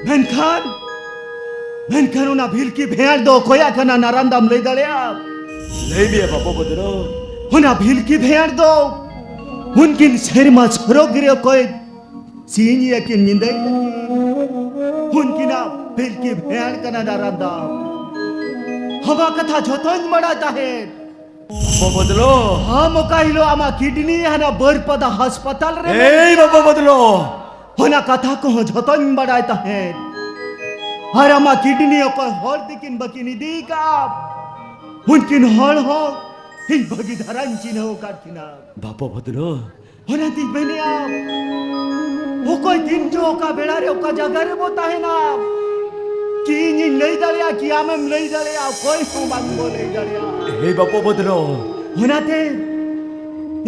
ᱢᱮᱱᱠᱷᱟᱱ, ᱢᱮᱱᱠᱷᱟᱱ ᱚᱱᱟ ᱵᱷᱤᱞᱠᱤ ᱵᱷᱮᱲ ᱫᱚ ᱚᱠᱚᱭᱟᱜ ᱠᱟᱱᱟ ᱱᱟᱨᱟᱱᱫᱟᱢ ᱞᱟᱹᱭ ᱫᱟᱲᱮᱭᱟᱜᱼᱟ? ᱞᱟᱹᱭ ᱢᱮ ᱵᱟᱯᱚ ᱵᱚᱫᱞᱚ᱾ ᱚᱱᱟ ᱵᱷᱤᱞᱠᱤ ᱵᱷᱮᱲ ᱫᱚ ᱩᱱᱠᱤᱱ ᱥᱮᱨᱢᱟ ᱥᱚᱨᱚᱜᱽ ᱨᱮ ᱚᱠᱚᱭ ᱥᱤᱧ ᱤᱭᱟᱹ ᱠᱤᱱ ᱧᱤᱫᱟᱹᱭ ᱛᱟᱹᱠᱤᱱ᱾ ᱩᱱᱠᱤᱱᱟᱜ ᱵᱷᱤᱞᱠᱤ ᱵᱷᱮᱲ ᱠᱟᱱᱟ ᱱᱟᱨᱟᱱᱫᱟᱢ᱾ ᱦᱟᱢᱟ ᱠᱟᱛᱷᱟ ᱡᱷᱚᱛᱚᱧ ᱵᱟᱲᱟᱭ ᱛᱟᱦᱮᱸᱫ᱾ ᱵᱟᱯᱚ ᱵᱚᱫᱞᱚ᱾ ᱟᱢ ᱚᱠᱟ ᱦᱤᱞᱳᱜ ᱟᱢᱟᱜ ᱠᱤᱰᱱᱤ ᱦᱟᱱᱟ ᱵᱟᱹᱨᱯᱟᱫᱟ ᱦᱟᱥᱯᱟᱛᱟᱞ ᱨᱮ ᱮᱭ ᱵᱟᱯᱚ ᱵᱚᱫᱞᱚ᱾ ᱚᱱᱟ ᱠᱟᱛᱷᱟ ᱠᱚᱦᱚᱸ ᱡᱷᱚᱛᱚᱧ ᱵᱟᱲᱟᱭ ᱛᱟᱦᱮᱸᱫ᱾ ᱟᱨ ᱟᱢᱟᱜ ᱠᱤᱰᱱᱤ ᱚᱠᱚᱭ ᱦᱚᱲ ᱛᱤᱠᱤᱱ ᱵᱟᱹᱠᱤᱱ ᱤᱫᱤ ᱠᱟᱜᱼᱟ, ᱩᱱᱠᱤᱱ ᱦᱚᱲ ᱦᱚᱸ ᱤᱧ ᱵᱷᱟᱹᱜᱤ ᱫᱷᱟᱨᱟᱧ ᱪᱤᱱᱦᱟᱹᱣ ᱟᱠᱟᱫ ᱠᱤᱱᱟ᱾ ᱵᱟᱯᱚ ᱵᱷᱚᱫᱨᱚ, ᱚᱱᱟᱛᱤᱧ ᱢᱮᱱᱮᱜᱼᱟ, ᱚᱠᱚᱭ ᱛᱤᱱ ᱡᱚᱦᱚᱜ ᱚᱠᱟ ᱵᱮᱲᱟ ᱨᱮ ᱚᱠᱟ ᱡᱟᱭᱜᱟ ᱨᱮᱵᱚ ᱛᱟᱦᱮᱱᱟ, ᱠᱤ ᱤᱧᱤᱧ ᱞᱟᱹᱭ ᱫᱟᱲᱮᱭᱟᱜᱼᱟ, ᱠᱤ ᱟᱢᱮᱢ ᱞᱟᱹᱭ ᱫᱟᱲᱮᱭᱟᱜᱼᱟ, ᱚᱠᱚᱭ ᱦᱚᱸ ᱵᱟᱝ ᱵᱚ ᱞᱟᱹᱭ ᱫᱟᱲᱮᱭᱟᱜᱼᱟ᱾ ᱦᱮ ᱵᱟᱯᱚ ᱵᱷᱚᱫᱨᱚ᱾ ᱚᱱᱟᱛᱮ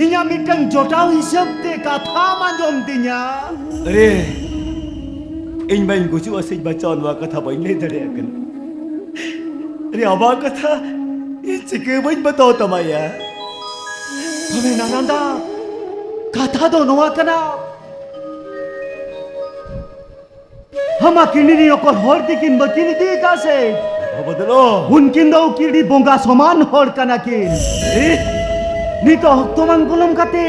ᱤᱧᱟᱹᱜ ᱢᱤᱫᱴᱟᱝ ᱡᱚᱴᱟᱣ ᱦᱤᱥᱟᱹᱵ ᱛᱮ ᱠᱟᱛᱷᱟᱢ ᱟᱸᱡᱚᱢ ᱛᱤᱧᱟ᱾ ᱟᱨᱮ, ᱤᱧ ᱢᱟᱧ ᱜᱩᱡᱩᱜᱼᱟ ᱥᱮᱧ ᱵᱟᱧᱪᱟᱣ, ᱱᱚᱣᱟ ᱠᱟᱛᱷᱟ ᱵᱟᱹᱧ ᱞᱟᱹᱭ ᱫᱟᱲᱮᱭᱟᱜ ᱠᱟᱱᱟ᱾ ᱟᱨᱮ, ᱟᱢᱟᱜ ᱠᱟᱛᱷᱟ ᱤᱧ ᱪᱤᱠᱟᱹ ᱵᱟᱹᱧ ᱵᱟᱛᱟᱣ ᱛᱟᱢᱟᱭᱟ᱾ ᱛᱚᱵᱮ ᱱᱟᱨᱟᱱᱫᱟ, ᱠᱟᱛᱷᱟ ᱫᱚ ᱱᱚᱣᱟ ᱠᱟᱱᱟ, ᱟᱢᱟᱜ ᱠᱤᱰᱱᱤ ᱚᱠᱚᱭ ᱦᱚᱲ ᱛᱤᱠᱤᱱ ᱵᱟᱹᱠᱤᱱ ᱤᱫᱤ ᱠᱟᱜ ᱥᱮ? ᱵᱟᱯᱚ ᱵᱷᱚᱫᱨᱚ᱾ ᱩᱱᱠᱤᱱ ᱫᱚ ᱠᱤᱰᱱᱤ ᱵᱚᱸᱜᱟ ᱥᱚᱢᱟᱱ ᱦᱚᱲ ᱠᱟᱱᱟ ᱠᱤᱱ᱾ ᱮ? ᱱᱤᱛᱚᱜ ᱚᱠᱛᱚ ᱵᱟᱝ ᱯᱚᱞᱚᱢ ᱠᱟᱛᱮ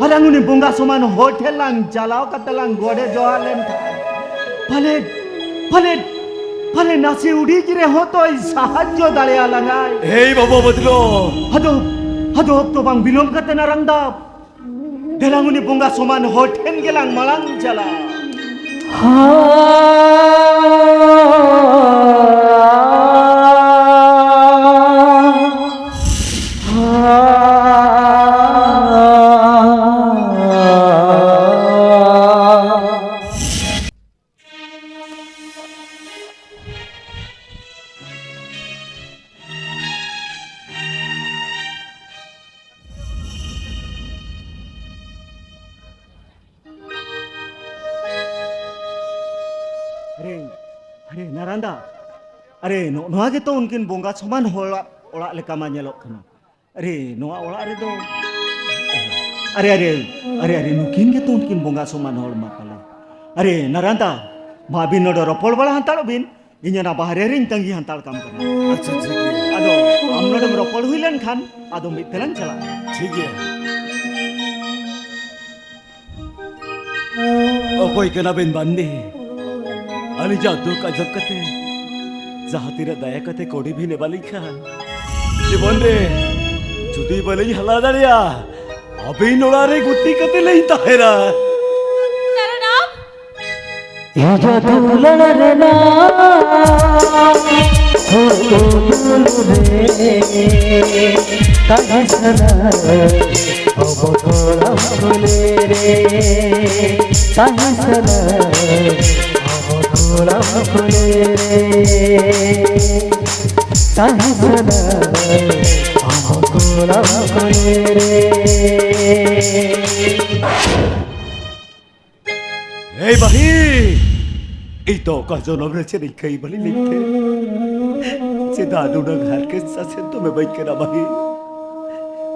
ᱟᱞᱟᱝ ᱩᱱᱤ ᱵᱚᱸᱜᱟ ᱥᱚᱢᱟᱱ ᱦᱚᱲ ᱴᱷᱮᱱ ᱞᱟᱝ ᱪᱟᱞᱟᱣ ᱠᱟᱛᱮ ᱞᱟᱝ ᱜᱚᱰᱮ ᱡᱚᱦᱟᱨ ᱞᱮᱱ ᱠᱷᱟᱱ ᱯᱟᱞᱮᱫ, ᱯᱟᱞᱮᱫ, ᱯᱟᱞᱮᱫ ᱱᱟᱥᱮ ᱩᱰᱤᱡ ᱨᱮᱦᱚᱸ ᱛᱚᱭ ᱥᱟᱦᱟᱡᱽᱡᱚ ᱫᱟᱲᱮᱭᱟᱞᱟᱝᱟᱭ᱾ ᱦᱮᱭ ᱵᱟᱯᱚ ᱵᱷᱚᱫᱨᱚ᱾ ᱟᱫᱚ, ᱟᱫᱚ ᱚᱠᱛᱚ ᱵᱟᱝ ᱵᱤᱞᱚᱢ ᱠᱟᱛᱮ ᱱᱟᱨᱟᱱᱫᱟ, ᱫᱮᱞᱟᱝ ᱩᱱᱤ ᱵᱚᱸᱜᱟ ᱥᱚᱢᱟᱱ ᱦᱚᱲ ᱴᱷᱮᱱ ᱜᱮᱞᱟᱝ ᱢᱟᱲᱟᱝ ᱪᱟᱞᱟᱜᱼᱟ᱾ ᱟᱨᱮ, ᱟᱨᱮ, ᱱᱟᱨᱟᱱᱫᱟ, ᱟᱨᱮ, ᱱᱚᱜᱼᱚ ᱱᱚᱣᱟ ᱜᱮᱛᱚ ᱩᱱᱠᱤᱱ ᱵᱚᱸᱜᱟ ᱥᱚᱢᱟᱱ ᱦᱚᱲᱟᱜ ᱚᱲᱟᱜ ᱞᱮᱠᱟ ᱢᱟ ᱧᱮᱞᱚᱜ ᱠᱟᱱᱟ᱾ ᱟᱨᱮ, ᱱᱚᱣᱟ ᱚᱲᱟᱜ ᱨᱮᱫᱚ, ᱟᱨᱮ, ᱟᱨᱮ, ᱟᱨᱮ, ᱟᱨᱮ, ᱱᱩᱠᱤᱱ ᱜᱮᱛᱚ ᱩᱱᱠᱤᱱ ᱵᱚᱸᱜᱟ ᱥᱚᱢᱟᱱ ᱦᱚᱲ ᱢᱟ ᱯᱟᱞᱮ᱾ ᱟᱨᱮ, ᱱᱟᱨᱟᱱᱫᱟ, ᱢᱟ ᱟᱹᱵᱤᱱ ᱱᱚᱰᱮ ᱨᱚᱯᱚᱲ ᱵᱟᱲᱟ ᱦᱟᱛᱟᱲᱚᱜ ᱵᱤᱱ, ᱤᱧ ᱚᱱᱟ ᱵᱟᱦᱨᱮ ᱨᱤᱧ ᱛᱟᱺᱜᱤ ᱦᱟᱛᱟᱲ ᱠᱟᱢ ᱠᱟᱱᱟ᱾ ᱟᱪᱪᱷᱟ, ᱴᱷᱤᱠ ᱜᱮᱭᱟ᱾ ᱟᱫᱚ ᱟᱢ ᱱᱚᱰᱮᱢ ᱨᱚᱯᱚᱲ ᱦᱩᱭ ᱞᱮᱱ ᱠᱷᱟᱱ ᱟᱫᱚ ᱢᱤᱫ ᱛᱮᱞᱟᱝ ᱪᱟᱞᱟᱜᱼᱟ᱾ ᱴᱷᱤᱠ ᱜᱮᱭᱟ᱾ ᱚᱠᱚᱭ ᱠᱟᱱᱟᱵᱤᱱ ᱵᱟᱱᱱᱤ? ᱟᱹᱞᱤᱧᱟᱜ ᱫᱩᱠ ᱟᱸᱡᱚᱢ ᱠᱟᱛᱮ ᱡᱟᱦᱟᱸ ᱛᱤᱱᱟᱹᱜ ᱫᱟᱭᱟ ᱠᱟᱛᱮ ᱠᱟᱹᱣᱰᱤ ᱵᱤᱱ ᱮᱢᱟᱞᱤᱧ ᱠᱷᱟᱱ, ᱡᱤᱵᱚᱱ ᱨᱮ ᱡᱩᱫᱤ ᱵᱟᱹᱞᱤᱧ ᱦᱟᱞᱟ ᱫᱟᱲᱮᱭᱟᱜᱼᱟ, ᱟᱹᱵᱤᱱ ᱚᱲᱟᱜ ᱨᱮ ᱜᱩᱛᱤ ᱠᱟᱛᱮ ᱞᱤᱧ ᱛᱟᱦᱮᱱᱟ᱾ ᱱᱟᱨᱟᱱᱫᱟ, ᱤᱭᱟᱹ ᱫᱩᱞᱟᱹᱲ ᱨᱮᱱᱟᱜ ᱦᱩᱞ ᱨᱮ ᱛᱟᱦᱮᱸ ᱥᱟᱱᱟ ᱟᱵᱚ ᱜᱚᱲᱟᱢ ᱠᱚᱞᱮ ᱨᱮ, ᱛᱟᱦᱮᱸ ᱥᱟᱱᱟ ᱟᱵᱚ ᱜᱚᱲᱟᱢ ᱠᱚᱞᱮ ᱨᱮ, ᱛᱟᱦᱮᱸ ᱥᱟᱱᱟ ᱟᱵᱚ ᱜᱚᱲᱟᱢ ᱠᱚᱞᱮ ᱨᱮ᱾ ᱮᱭ ᱵᱟᱹᱦᱤ! ᱤᱧ ᱫᱚ ᱚᱠᱟ ᱡᱚᱱᱚᱢ ᱨᱮ ᱪᱮᱫ ᱤᱧ ᱠᱟᱹᱭ ᱵᱟᱹᱲᱤ ᱞᱮᱱ ᱛᱮ? ᱪᱮᱫᱟᱜ ᱱᱩᱱᱟᱹᱜ ᱦᱟᱨᱠᱮᱛ ᱥᱟᱥᱮᱛ ᱫᱚᱢ ᱮᱢᱟᱹᱧ ᱠᱟᱱᱟ ᱵᱟᱹᱦᱤ?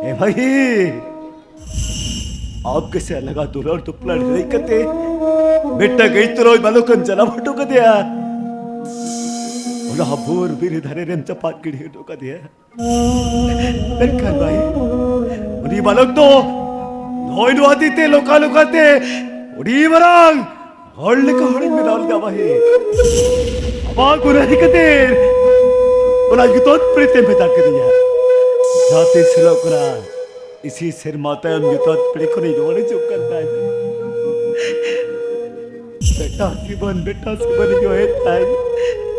ᱮ ᱵᱟᱹᱦᱤ! ᱟᱢ ᱜᱮᱥᱮ ᱞᱟᱜᱟ ᱫᱩᱞᱟᱹᱲ ᱫᱩᱯᱞᱟᱹᱲ ᱦᱤᱲᱤᱧ ᱠᱟᱛᱮ ᱢᱤᱫᱴᱟᱝ ᱜᱟᱹᱭ ᱛᱩᱞᱟᱹᱣ ᱵᱟᱞᱚᱠ ᱮᱢ ᱡᱟᱱᱟᱢ ᱦᱚᱴᱚ ᱠᱟᱫᱮᱭᱟ᱾ ᱚᱱᱟ ᱵᱷᱳᱨ ᱵᱤᱨ ᱫᱷᱟᱨᱮ ᱨᱮᱢ ᱪᱟᱯᱟᱫ ᱜᱤᱰᱤ ᱦᱚᱴᱚ ᱠᱟᱫᱮᱭᱟ᱾ ᱢᱮᱱᱠᱷᱟᱱ ᱵᱟᱹᱦᱤ, ᱩᱱᱤ ᱵᱟᱞᱚᱠ ᱫᱚ ᱱᱚᱜᱼᱚᱭ ᱱᱚᱣᱟ ᱛᱤ ᱛᱮ ᱞᱚᱠᱟ ᱞᱚᱠᱟ ᱛᱮ ᱟᱹᱰᱤ ᱢᱟᱨᱟᱝ ᱦᱚᱲ ᱞᱮᱠᱟ ᱦᱚᱲᱤᱧ ᱵᱮᱱᱟᱣ ᱞᱮᱫᱟ ᱵᱟᱹᱦᱤ᱾ ᱟᱢᱟᱜ ᱜᱩᱱᱟᱹᱦᱤ ᱠᱷᱟᱹᱛᱤᱨ ᱚᱱᱟ ᱧᱩᱛᱟᱹᱛ ᱯᱤᱲᱤ ᱛᱮᱢ ᱵᱷᱮᱡᱟ ᱠᱤᱫᱤᱧᱟ᱾ ᱡᱟᱦᱟᱸ ᱛᱤᱥ ᱦᱤᱞᱳᱜ ᱠᱟᱱᱟ, ᱤᱥᱤ ᱥᱮᱨᱢᱟ ᱛᱟᱭᱚᱢ ᱧᱩᱛᱟᱹᱛ ᱯᱤᱲᱤ ᱠᱷᱚᱱᱤᱧ ᱨᱩᱣᱟᱹᱲ ᱦᱤᱡᱩᱜ ᱠᱟᱱ ᱛᱟᱦᱮᱸᱫ᱾ ᱵᱮᱴᱟ ᱥᱤᱵᱚᱱ, ᱵᱮᱴᱟ ᱥᱤᱵᱚᱱ ᱤᱧ ᱦᱚᱦᱚᱭᱮᱫ ᱛᱟᱦᱮᱸᱫ᱾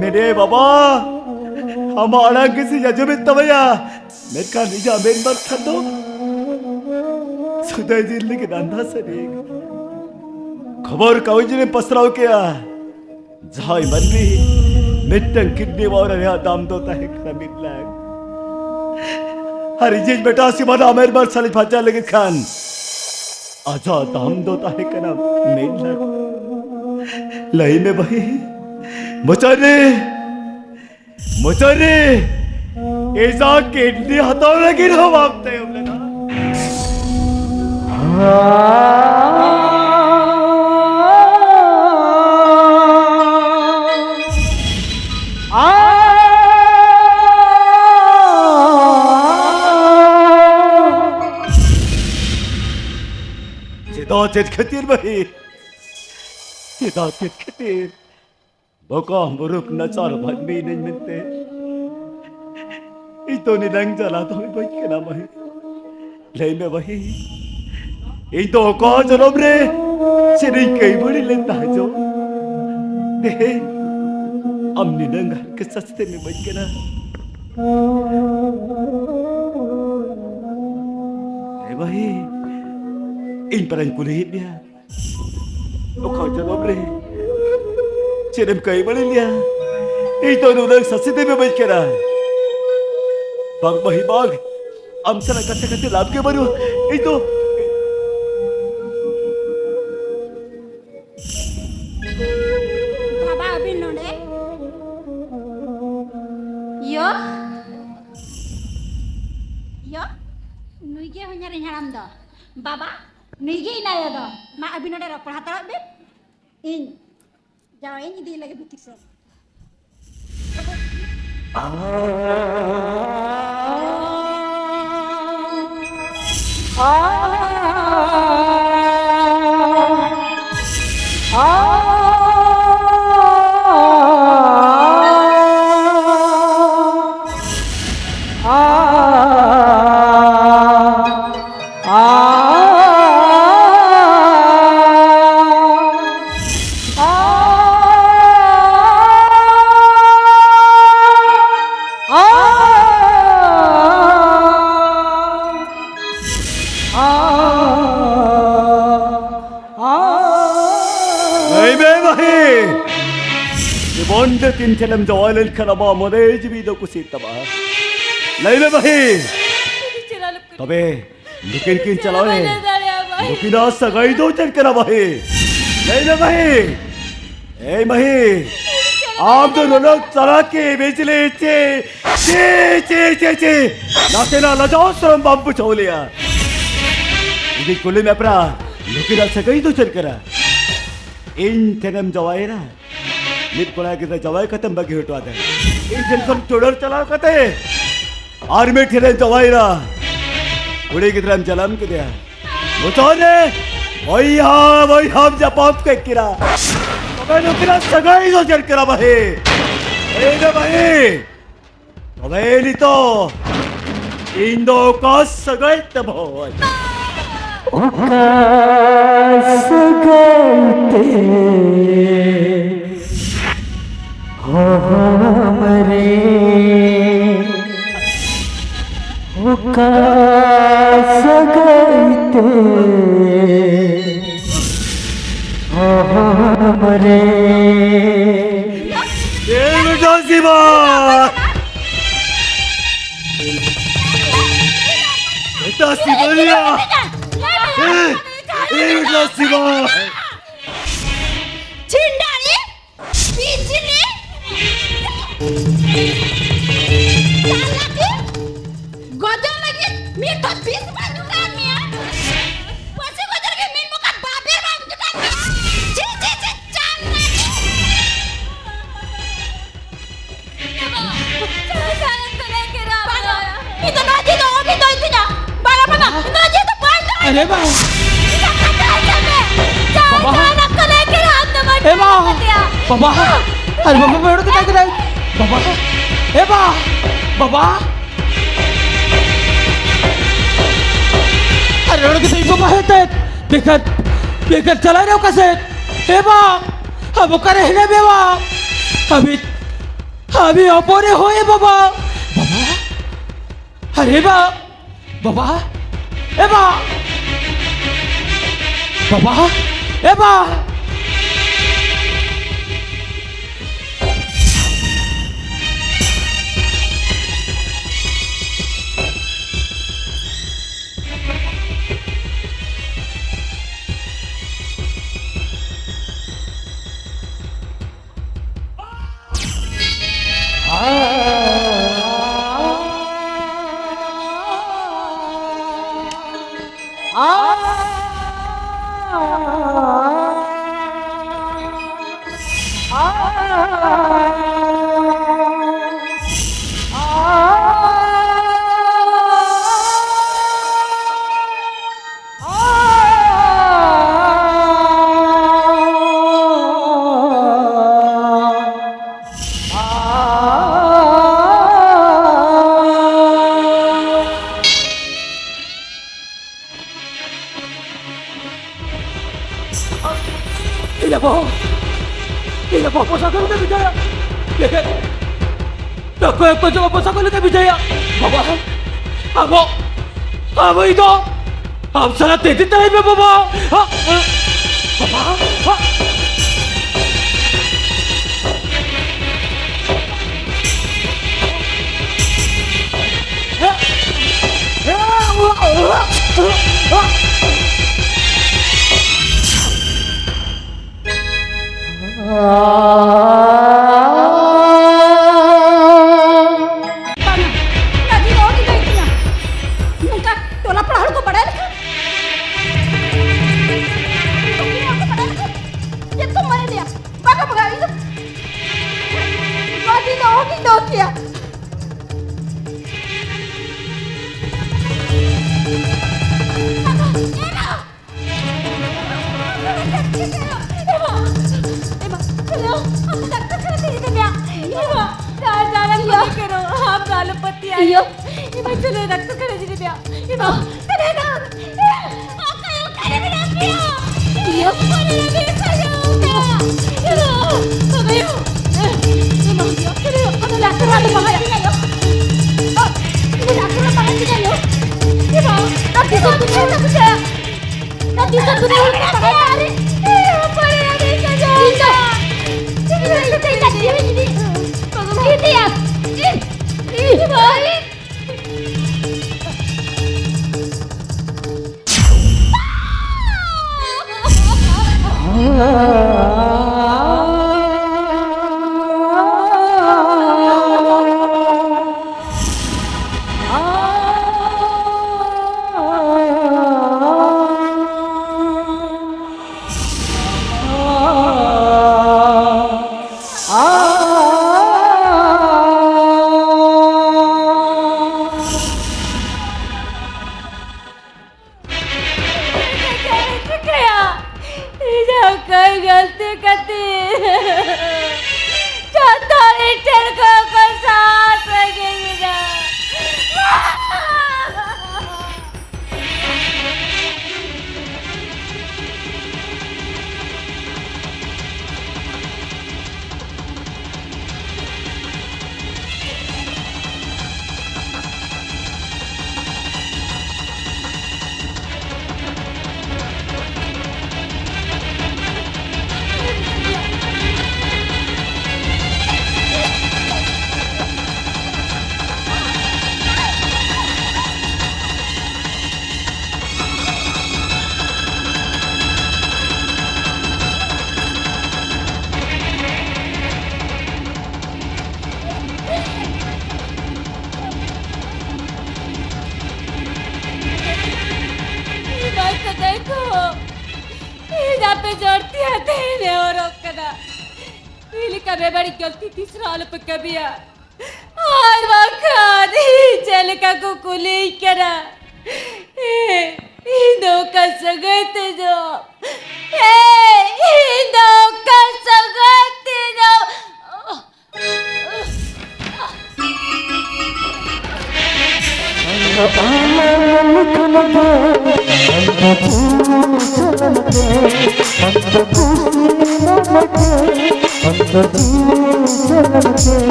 ᱢᱮᱱᱮ ᱵᱟᱵᱟ, ᱟᱢᱟᱜ ᱟᱲᱟᱝ ᱜᱮᱥᱮᱧ ᱟᱸᱡᱚᱢᱮᱫ ᱛᱟᱵᱮᱭᱟ, ᱢᱮᱱᱠᱷᱟᱱ ᱤᱧᱟᱹᱜ ᱢᱮᱫ ᱢᱟᱨᱥᱟᱞ ᱫᱚ ᱥᱩᱫᱟᱹᱭ ᱫᱤᱱ ᱞᱟᱹᱜᱤᱫ ᱟᱸᱫᱷᱟ ᱥᱟᱹᱨᱤ ᱟᱠᱟᱱᱟ᱾ ᱠᱷᱚᱵᱚᱨ ᱠᱟᱜᱚᱡᱽ ᱨᱮᱢ ᱯᱟᱥᱱᱟᱣ ᱠᱮᱜᱼᱟ, ᱡᱟᱦᱟᱸᱭ ᱢᱟᱹᱱᱢᱤ ᱢᱤᱫᱴᱟᱝ ᱠᱤᱰᱱᱤ ᱵᱟᱣᱨᱟ ᱨᱮᱭᱟᱜ ᱫᱟᱢ ᱫᱚ ᱛᱟᱦᱮᱸ ᱠᱟᱱᱟ ᱢᱤᱫ ᱞᱟᱠᱷ᱾ ᱟᱨ ᱤᱧᱤᱡ ᱵᱮᱴᱟ ᱥᱤᱵᱚᱱᱟᱜ ᱢᱮᱫ ᱢᱟᱨᱥᱟᱞ ᱤᱧ ᱯᱷᱟᱨᱪᱟ ᱞᱟᱹᱜᱤᱫ ᱠᱷᱟᱱ, ᱟᱡᱟᱜ ᱫᱟᱢ ᱫᱚ ᱛᱟᱦᱮᱸ ᱠᱟᱱᱟ ᱢᱤᱫ ᱞᱟᱠᱷ᱾ ᱞᱟᱹᱭ ᱢᱮ ᱵᱷᱟᱹᱭ, ᱢᱚᱪᱟ ᱨᱮ, ᱢᱚᱪᱟ ᱨᱮ ᱮᱡᱟ ᱠᱤᱰᱱᱤ ᱦᱟᱛᱟᱣ ᱞᱟᱹᱜᱤᱫ ᱦᱚᱸ ᱵᱟᱢ ᱛᱟᱭᱚᱢ ᱞᱮᱱᱟ᱾ ᱪᱮᱫᱟᱜ, ᱪᱮᱫ ᱠᱷᱟᱹᱛᱤᱨ ᱵᱷᱟᱹᱭ? ᱪᱮᱫᱟᱜ, ᱪᱮᱫ ᱠᱷᱟᱹᱛᱤᱨ? ᱵᱚᱠᱟ ᱢᱩᱨᱩᱠ ᱱᱟᱪᱟᱨ ᱢᱟᱹᱱᱢᱤ ᱤᱱᱟᱹᱧ ᱢᱮᱱᱛᱮ ᱤᱧ ᱫᱚ ᱱᱤᱱᱟᱹᱝ ᱡᱟᱞᱟ ᱫᱚ ᱵᱟᱹᱧ ᱠᱟᱱᱟ ᱵᱷᱟᱹᱭ᱾ ᱞᱟᱹᱭ ᱢᱮ ᱵᱷᱟᱹᱭ, ᱤᱧ ᱫᱚ ᱚᱠᱟ ᱡᱚᱱᱚᱢ ᱨᱮ ᱪᱮᱫ ᱤᱧ ᱠᱟᱹᱭ ᱵᱟᱹᱲᱤ ᱞᱮᱱ ᱛᱟᱦᱮᱸ ᱪᱚ? ᱛᱮᱦᱮᱧ ᱟᱢ ᱱᱤᱱᱟᱹᱝ ᱦᱟᱨᱠᱮᱛ ᱥᱟᱥᱮᱛ ᱮᱢ ᱤᱢᱟᱹᱧ ᱠᱟᱱᱟ᱾ ᱮ ᱵᱟᱹᱦᱤ, ᱤᱧ ᱯᱟᱨᱟᱧ ᱠᱩᱞᱤᱭᱮᱫ ᱢᱮᱭᱟ, ᱚᱠᱟ ᱡᱚᱱᱚᱢ ᱨᱮ ᱪᱮᱫ ᱮᱢ ᱠᱟᱹᱢᱤ ᱵᱟᱲᱟᱭ ᱞᱮᱭᱟ? ᱤᱧ ᱫᱚ ᱱᱩᱱᱟᱹᱝ ᱥᱟᱥᱮᱛ ᱮᱢ ᱤᱢᱟᱹᱧ ᱠᱟᱱᱟ᱾ ᱵᱟᱝ ᱵᱟᱹᱦᱤ ᱵᱟᱝ, ᱟᱢ ᱥᱟᱞᱟᱜ ᱠᱟᱛᱷᱟ ᱠᱟᱛᱮ ᱞᱟᱵᱷ ᱜᱮ ᱵᱟᱹᱱᱩᱜᱼᱟ᱾ ᱤᱧ ᱫᱚ ᱵᱟᱵᱟ, ᱟᱹᱵᱤᱱ ᱱᱚᱰᱮ? ᱭᱚ, ᱭᱚ, ᱱᱩᱭ ᱜᱮ ᱦᱚᱧᱦᱟᱨᱤᱧ ᱦᱟᱲᱟᱢ ᱫᱚ᱾ ᱵᱟᱵᱟ, ᱱᱩᱭ ᱜᱮ ᱤᱧ ᱟᱭᱳ ᱫᱚ᱾ ᱢᱟ, ᱟᱹᱵᱤᱱ ᱱᱚᱰᱮ ᱨᱚᱯᱚᱲ ᱦᱟᱛᱟᱲᱚᱜ ᱵᱤᱱ᱾ ᱤᱧ ᱡᱟᱶᱟᱭ ᱤᱧ ᱤᱫᱤ ᱞᱟᱹᱜᱤᱫ ᱵᱷᱤᱛᱤᱨ ᱥᱮᱫ᱾ ᱞᱟᱹᱭ ᱢᱮ ᱵᱟᱹᱦᱤ, ᱡᱤᱵᱚᱱ ᱨᱮ ᱛᱤᱱ ᱴᱷᱮᱱᱮᱢ ᱡᱟᱶᱟᱭ ᱞᱮᱱᱠᱷᱟᱱ ᱟᱢᱟᱜ ᱢᱚᱱᱮ ᱡᱤᱣᱤ ᱫᱚ ᱠᱩᱥᱤᱜ ᱛᱟᱢᱟ? ᱞᱟᱹᱭ ᱢᱮ ᱵᱟᱹᱦᱤ᱾ ᱛᱚᱵᱮ ᱱᱩᱠᱤᱱ ᱠᱤᱱ ᱪᱟᱞᱟᱣ ᱮᱱ᱾ ᱱᱩᱠᱤᱱᱟᱜ ᱥᱟᱹᱜᱟᱹᱭ ᱫᱚ ᱪᱮᱫ ᱠᱟᱱᱟ ᱵᱟᱹᱦᱤ? ᱞᱟᱹᱭ ᱢᱮ ᱵᱟᱹᱦᱤ᱾ ᱮᱭ ᱢᱟᱹᱦᱤ, ᱟᱢ ᱫᱚ ᱱᱩᱱᱟᱹᱜ ᱪᱟᱞᱟᱠ ᱮ ᱵᱤᱡᱽᱞᱤ ᱪᱮ, ᱪᱮ, ᱪᱮ, ᱪᱮ, ᱪᱮ, ᱱᱟᱥᱮᱱᱟᱜ ᱞᱟᱡᱟᱣ ᱥᱚᱨᱚᱢ ᱵᱟᱢ ᱵᱩᱡᱷᱟᱹᱣ ᱞᱮᱭᱟ? ᱤᱧᱤᱧ ᱠᱩᱞᱤ ᱢᱮ ᱯᱨᱟ, ᱱᱩᱠᱤᱱᱟᱜ ᱥᱟᱹᱜᱟᱹᱭ ᱫᱚ ᱪᱮᱫ ᱠᱟᱱᱟ? ᱤᱧ ᱴᱷᱮᱱᱮᱢ ᱡᱟᱶᱟᱭᱮᱱᱟ, ᱢᱤᱫ ᱠᱚᱲᱟ ᱜᱤᱫᱽᱨᱟᱹ ᱡᱟᱶᱟᱭ ᱠᱟᱛᱮᱢ ᱵᱟᱹᱜᱤ ᱦᱚᱴᱚ ᱟᱫᱮ᱾ ᱤᱧ ᱴᱷᱮᱱ ᱠᱷᱚᱱ ᱴᱩᱰᱟᱹᱨ ᱪᱟᱞᱟᱣ ᱠᱟᱛᱮ ᱟᱨ ᱢᱤᱫ ᱴᱷᱮᱱᱮᱢ ᱡᱟᱶᱟᱭᱮᱱᱟ, ᱠᱩᱲᱤ ᱜᱤᱫᱽᱨᱟᱹᱢ ᱡᱟᱱᱟᱢ ᱠᱮᱫᱮᱭᱟ᱾ ᱢᱚᱪᱟ ᱨᱮ ᱵᱚᱭᱦᱟ ᱵᱚᱭᱦᱟᱢ ᱧᱟᱯᱟᱢ ᱠᱮᱫ ᱠᱤᱱᱟ᱾ ᱛᱚᱵᱮ ᱱᱩᱠᱤᱱᱟᱜ ᱥᱟᱹᱜᱟᱹᱭ ᱫᱚ ᱪᱮᱫ ᱠᱟᱱᱟ ᱵᱟᱹᱦᱤ? ᱞᱟᱹᱭ ᱢᱮ ᱵᱟᱹᱦᱤ᱾ ᱛᱚᱵᱮ ᱱᱤᱛᱚᱜ ᱤᱧ ᱫᱚ ᱚᱠᱟ ᱥᱟᱹᱜᱟᱹᱭ ᱛᱮ ᱵᱷᱚᱭ? ᱚᱠᱟ ᱥᱟᱹᱜᱟᱹᱭ ᱛᱮ? ᱠᱟ ᱥᱟᱹᱜᱟᱹᱭ ᱛᱮ ᱦᱚᱦᱚᱢ ᱨᱮ᱾ ᱮ ᱵᱮᱴᱟ ᱥᱤᱵᱟ! ᱵᱮᱴᱟ ᱥᱤᱵᱟ ᱨᱮᱭᱟ! ᱮ, ᱮ ᱵᱮᱴᱟ ᱥᱤᱵᱟ! ᱪᱷᱤᱱᱰᱟᱹᱨᱤ! ᱵᱤᱡᱽᱞᱤ! ᱪᱟᱞᱟᱠᱤ! ᱜᱚᱡᱚᱜ ᱞᱟᱹᱜᱤᱫ ᱢᱤᱫ ᱴᱷᱚᱯ ᱵᱤᱥ ᱵᱟᱝ ᱡᱩᱴᱟᱹᱣ ᱢᱮᱭᱟ᱾ ᱯᱟᱹᱥᱤ ᱜᱚᱡᱚᱜ ᱞᱟᱹᱜᱤᱫ ᱢᱤᱫ ᱢᱚᱠᱟ ᱵᱟᱵᱮᱨ ᱵᱟᱝ ᱡᱩᱴᱟᱹᱣ ᱢᱮᱭᱟ᱾ ᱪᱤ, ᱪᱤ, ᱪᱤ, ᱪᱟᱞᱟᱠᱤ! ᱤᱧ ᱫᱚ ᱱᱚᱣᱟ ᱡᱤᱣᱤ ᱫᱚ ᱚᱦᱚᱢ ᱫᱚᱦᱚᱭ ᱛᱤᱧᱟ᱾ ᱵᱟᱝᱟ, ᱵᱟᱝᱟ, ᱤᱧ ᱫᱚ ᱱᱚᱣᱟ ᱡᱤᱣᱤ ᱫᱚ ᱵᱟᱹᱧ ᱫᱚᱦᱚᱭ ᱟᱨᱮ ᱵᱟ᱾ ᱛᱤᱧᱟ᱾ ᱠᱟᱛᱷᱟ ᱟᱸᱡᱚᱢ ᱢᱮ᱾ ᱡᱟᱦᱟᱸ ᱵᱟᱵᱟ᱾ ᱡᱟᱦᱟᱸ ᱱᱟᱜ ᱠᱚ ᱞᱟᱹᱭ ᱠᱮᱫᱟ, ᱟᱢ ᱫᱚ ᱵᱟᱹᱧ ᱮ ᱵᱟ᱾ ᱫᱚᱦᱚᱭ ᱛᱤᱧᱟ᱾ ᱵᱟᱵᱟ᱾ ᱟᱨᱮ ᱵᱟᱵᱟ, ᱵᱟᱵᱟ, ᱚᱸᱰᱮ ᱠᱟᱛᱷᱟ ᱠᱮᱫᱟᱭ᱾ ᱵᱟᱵᱟ᱾ ᱮ ᱵᱟ᱾ ᱵᱟᱵᱟ᱾ ᱟᱨᱮ ᱚᱸᱰᱮ ᱠᱟᱛᱷᱟ ᱵᱟᱵᱟ ᱦᱮᱡ ᱛᱟᱭ᱾ ᱵᱮᱠᱟᱨ, ᱵᱮᱠᱟᱨ ᱪᱟᱞᱟᱣ ᱨᱮ ᱚᱠᱟ ᱥᱮᱫ? ᱮ ᱵᱟ᱾ ᱟᱢ ᱚᱠᱟᱨᱮ ᱦᱮᱱᱟᱜ ᱢᱮᱭᱟ ᱵᱟ? ᱟᱹᱵᱤᱱ, ᱟᱹᱵᱤᱱ ᱚᱯᱚᱨᱮ ᱦᱳᱭ ᱵᱟᱵᱟ᱾ ᱵᱟᱵᱟ᱾ ᱟᱨᱮ ᱵᱟ᱾ ᱵᱟᱵᱟ! ᱮ ᱵᱟ! ᱵᱟᱵᱟ! ᱮ ᱵᱟ! ᱤᱧ ᱟᱵᱚ, ᱤᱧ ᱟᱵᱚ ᱯᱚᱭᱥᱟ ᱠᱚ ᱞᱮᱠᱟ ᱵᱤᱡᱟᱭᱟ᱾ ᱞᱮᱠᱟ ᱛᱚᱠᱚᱭ ᱠᱚ ᱡᱚᱢᱟ ᱯᱚᱭᱥᱟ ᱠᱚ ᱞᱮᱠᱟ ᱵᱤᱡᱟᱭᱟ᱾ ᱵᱟᱵᱟ, ᱟᱵᱚ, ᱟᱵᱚ ᱤᱧ ᱫᱚ ᱟᱢ ᱥᱟᱞᱟᱜ ᱛᱮ ᱤᱫᱤ ᱛᱟᱨᱟᱭ ᱢᱮ ᱵᱟᱵᱟ᱾ ᱦᱟ? ᱵᱟᱵᱟ? ᱦᱟ? ᱵᱟᱝᱟ, ᱚᱱᱟ ᱫᱤᱱ ᱚᱦᱚᱜᱤᱧ ᱞᱟᱹᱭ ᱠᱮᱭᱟ᱾ ᱱᱚᱝᱠᱟ ᱴᱚᱞᱟ ᱯᱟᱲᱟ ᱦᱚᱲ ᱠᱚ ᱵᱟᱲᱟᱭ ᱞᱮᱠᱷᱟᱱ, ᱴᱚᱞᱟ ᱯᱟᱲᱟ ᱦᱚᱲ ᱠᱚ ᱵᱟᱲᱟᱭ ᱞᱮᱠᱷᱟᱱ ᱪᱮᱫ ᱠᱚ ᱢᱚᱱᱮ ᱞᱮᱭᱟ? ᱵᱟᱝᱟ, ᱵᱟᱝᱟ, ᱤᱧ ᱫᱚ, ᱱᱚᱣᱟ ᱫᱤᱱ ᱫᱚ ᱚᱦᱚᱜᱤᱧ ᱫᱚᱦᱚ ᱠᱮᱭᱟ᱾ ᱵᱟᱝᱟ, ᱮ ᱢᱟ! ᱰᱟᱠᱛᱟᱨ ᱚᱲᱟᱜ ᱫᱚ ᱵᱟᱝ ᱦᱩᱭᱩᱜ ᱛᱤᱧᱟ ᱭᱳ᱾ ᱤᱧ ᱫᱚ ᱰᱟᱠᱛᱟᱨ ᱚᱲᱟᱜ ᱵᱟᱝ ᱦᱩᱭᱩᱜ ᱛᱤᱧᱟ ᱭᱳ᱾ ᱮ ᱢᱟ, ᱰᱟᱠᱛᱟᱨ ᱚᱲᱟᱜ ᱫᱚ ᱵᱟᱝ ᱦᱩᱭᱩᱜ ᱛᱤᱧᱟ᱾ ᱱᱚᱣᱟ ᱫᱤᱥᱚᱢ ᱫᱩᱱᱤᱭᱟᱹ ᱦᱚᱲ ᱠᱚ ᱵᱟᱲᱟᱭᱟ᱾ ᱤᱧ ᱫᱚ, ᱤᱧ ᱫᱚ, ᱤᱧ ᱫᱚ ᱤᱧ ᱫᱚ ᱤᱫᱤᱭᱟ᱾ ᱤᱧ, ᱤᱧ, ᱤᱧ᱾ ᱪᱤᱠᱟᱹᱭᱟ? ᱤᱧᱟᱜ ᱠᱟᱹᱭ ᱜᱟᱹᱞᱛᱤ ᱠᱷᱟᱹᱛᱤᱨ ᱡᱚᱛᱚ ᱤᱧ ᱴᱷᱮᱱ ᱠᱷᱚᱱ ᱠᱚ ᱥᱟᱦᱟ ᱥᱟᱺᱜᱤᱧ ᱮᱱᱟ᱾ ᱡᱚᱨ ᱛᱮ ᱛᱮᱦᱮᱧ ᱞᱮ ᱦᱚᱨᱚᱜ ᱠᱟᱱᱟ᱾ ᱤᱧ ᱞᱮᱠᱟ ᱵᱮᱵᱟᱹᱲᱤᱡ ᱜᱟᱹᱞᱛᱤ ᱛᱤᱥ ᱨᱮᱦᱚᱸ ᱟᱞᱚᱯᱮ ᱠᱟᱹᱢᱤᱭᱟ᱾ ᱟᱨ ᱵᱟᱝᱠᱷᱟᱱ ᱤᱧ ᱪᱮᱫ ᱞᱮᱠᱟ ᱠᱚ ᱠᱩᱞᱤᱭᱤᱧ ᱠᱟᱱᱟ᱾ ᱤᱧ ᱫᱚ ᱚᱠᱟ ᱥᱟᱹᱜᱟᱹᱭ ᱛᱮ ᱧᱟᱢ? ᱤᱧ ᱫᱚ ᱚᱠᱟ ᱥᱟᱹᱜᱟᱹᱭ ᱛᱮ ᱧᱟᱢ?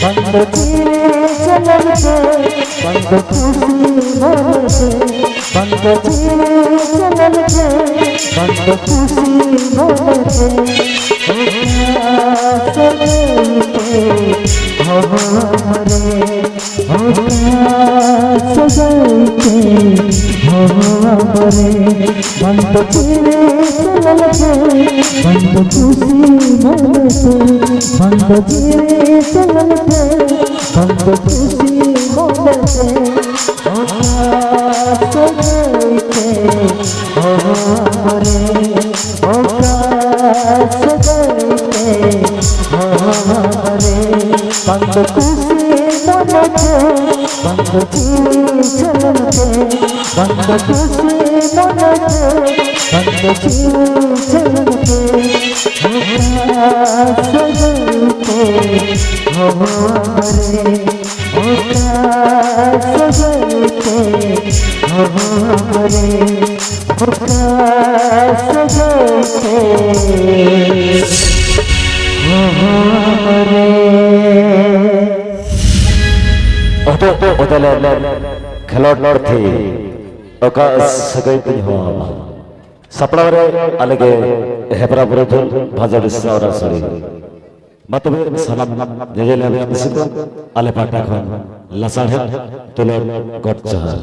ᱵᱟᱝ ᱫᱚ ᱪᱤᱨᱮ ᱪᱟᱞᱟᱣ ᱛᱮ, ᱵᱟᱝ ᱫᱚ ᱠᱩᱥᱤ ᱢᱚᱱᱮ ᱛᱮ, ᱵᱟᱝ ᱫᱚ ᱪᱤᱨᱮ ᱪᱟᱞᱟᱣ ᱛᱮ, ᱵᱟᱝ ᱫᱚ ᱠᱩᱥᱤ ᱢᱚᱱᱮ ᱛᱮ, ᱚᱠᱟ ᱥᱟᱹᱜᱟᱹᱭ ᱛᱮ ᱦᱚᱦᱚ ᱨᱮ, ᱚᱠᱟ ᱥᱟᱹᱜᱟᱹᱭ ᱛᱮ ᱦᱚᱦᱚ ᱨᱮ, ᱵᱟᱝ ᱫᱚ ᱪᱤᱨᱮ ᱪᱟᱞᱟᱣ ᱛᱮ, ᱵᱟᱝ ᱫᱚ ᱠᱩᱥᱤ ᱢᱚᱱᱮ ᱛᱮ, ᱵᱟᱝ ᱫᱚ ᱪᱤᱨᱮ ᱪᱟᱞᱟᱣ ᱛᱮ, ᱵᱟᱝ ᱫᱚ ᱠᱩᱥᱤ ᱢᱚᱱᱮ ᱛᱮ, ᱚᱠᱟ ᱥᱟᱹᱜᱟᱹᱭ ᱛᱮ ᱦᱚᱦᱚ ᱨᱮ, ᱚᱠᱟ ᱥᱟᱹᱜᱟᱹᱭ ᱛᱮ ᱦᱚᱦᱚ ᱨᱮ, ᱵᱟᱝ ᱫᱚ ᱠᱩᱥᱤ ᱢᱚᱱᱮ ᱛᱮ, ᱵᱟᱝ ᱫᱚ ᱪᱤᱨᱮ ᱪᱟᱞᱟᱣ ᱛᱮ, ᱵᱟᱝ ᱫᱚ ᱠᱩᱥᱤ ᱢᱚᱱᱮ ᱛᱮ, ᱵᱟᱝ ᱫᱚ ᱪᱤᱨᱮ ᱪᱟᱞᱟᱣ ᱛᱮ, ᱚᱠᱟ ᱥᱟᱹᱜᱟᱹᱭ ᱛᱮ ᱦᱚᱦᱚ ᱨᱮ, ᱚᱠᱟ ᱥᱟᱹᱜᱟᱹᱭ ᱛᱮ ᱦᱚᱦᱚ ᱨᱮ, ᱚᱠᱟ ᱥᱟᱹᱜᱟᱹᱭ ᱛᱮ ᱦᱚᱦᱚ ᱨᱮ᱾ ᱚᱛᱚ ᱚᱛᱚ ᱞᱮ ᱠᱷᱮᱞᱳᱰ ᱯᱩᱛᱷᱤ, ᱚᱠᱟ ᱥᱟᱹᱜᱟᱹᱭ ᱛᱮᱧ ᱦᱚᱦᱚ ᱟᱢᱟ᱾ ᱥᱟᱯᱲᱟᱣ ᱨᱮ ᱟᱞᱮ ᱜᱮ ᱦᱮᱯᱨᱟ ᱵᱩᱨᱩ ᱫᱷᱩᱱ ᱵᱷᱟᱡᱚᱲᱤ ᱥᱟᱶᱨᱟ ᱥᱟᱹᱲᱤ᱾ ᱢᱟ ᱛᱚᱵᱮ ᱥᱟᱱᱟᱢ ᱧᱮᱧᱮᱞᱤᱭᱟᱹ ᱢᱤᱥᱤ ᱠᱚ, ᱟᱞᱮ ᱯᱟᱦᱴᱟ ᱠᱷᱚᱱ ᱞᱟᱥᱟᱲᱦᱮᱫ ᱫᱩᱞᱟᱹᱲ ᱜᱚᱰ ᱡᱚᱦᱟᱨ᱾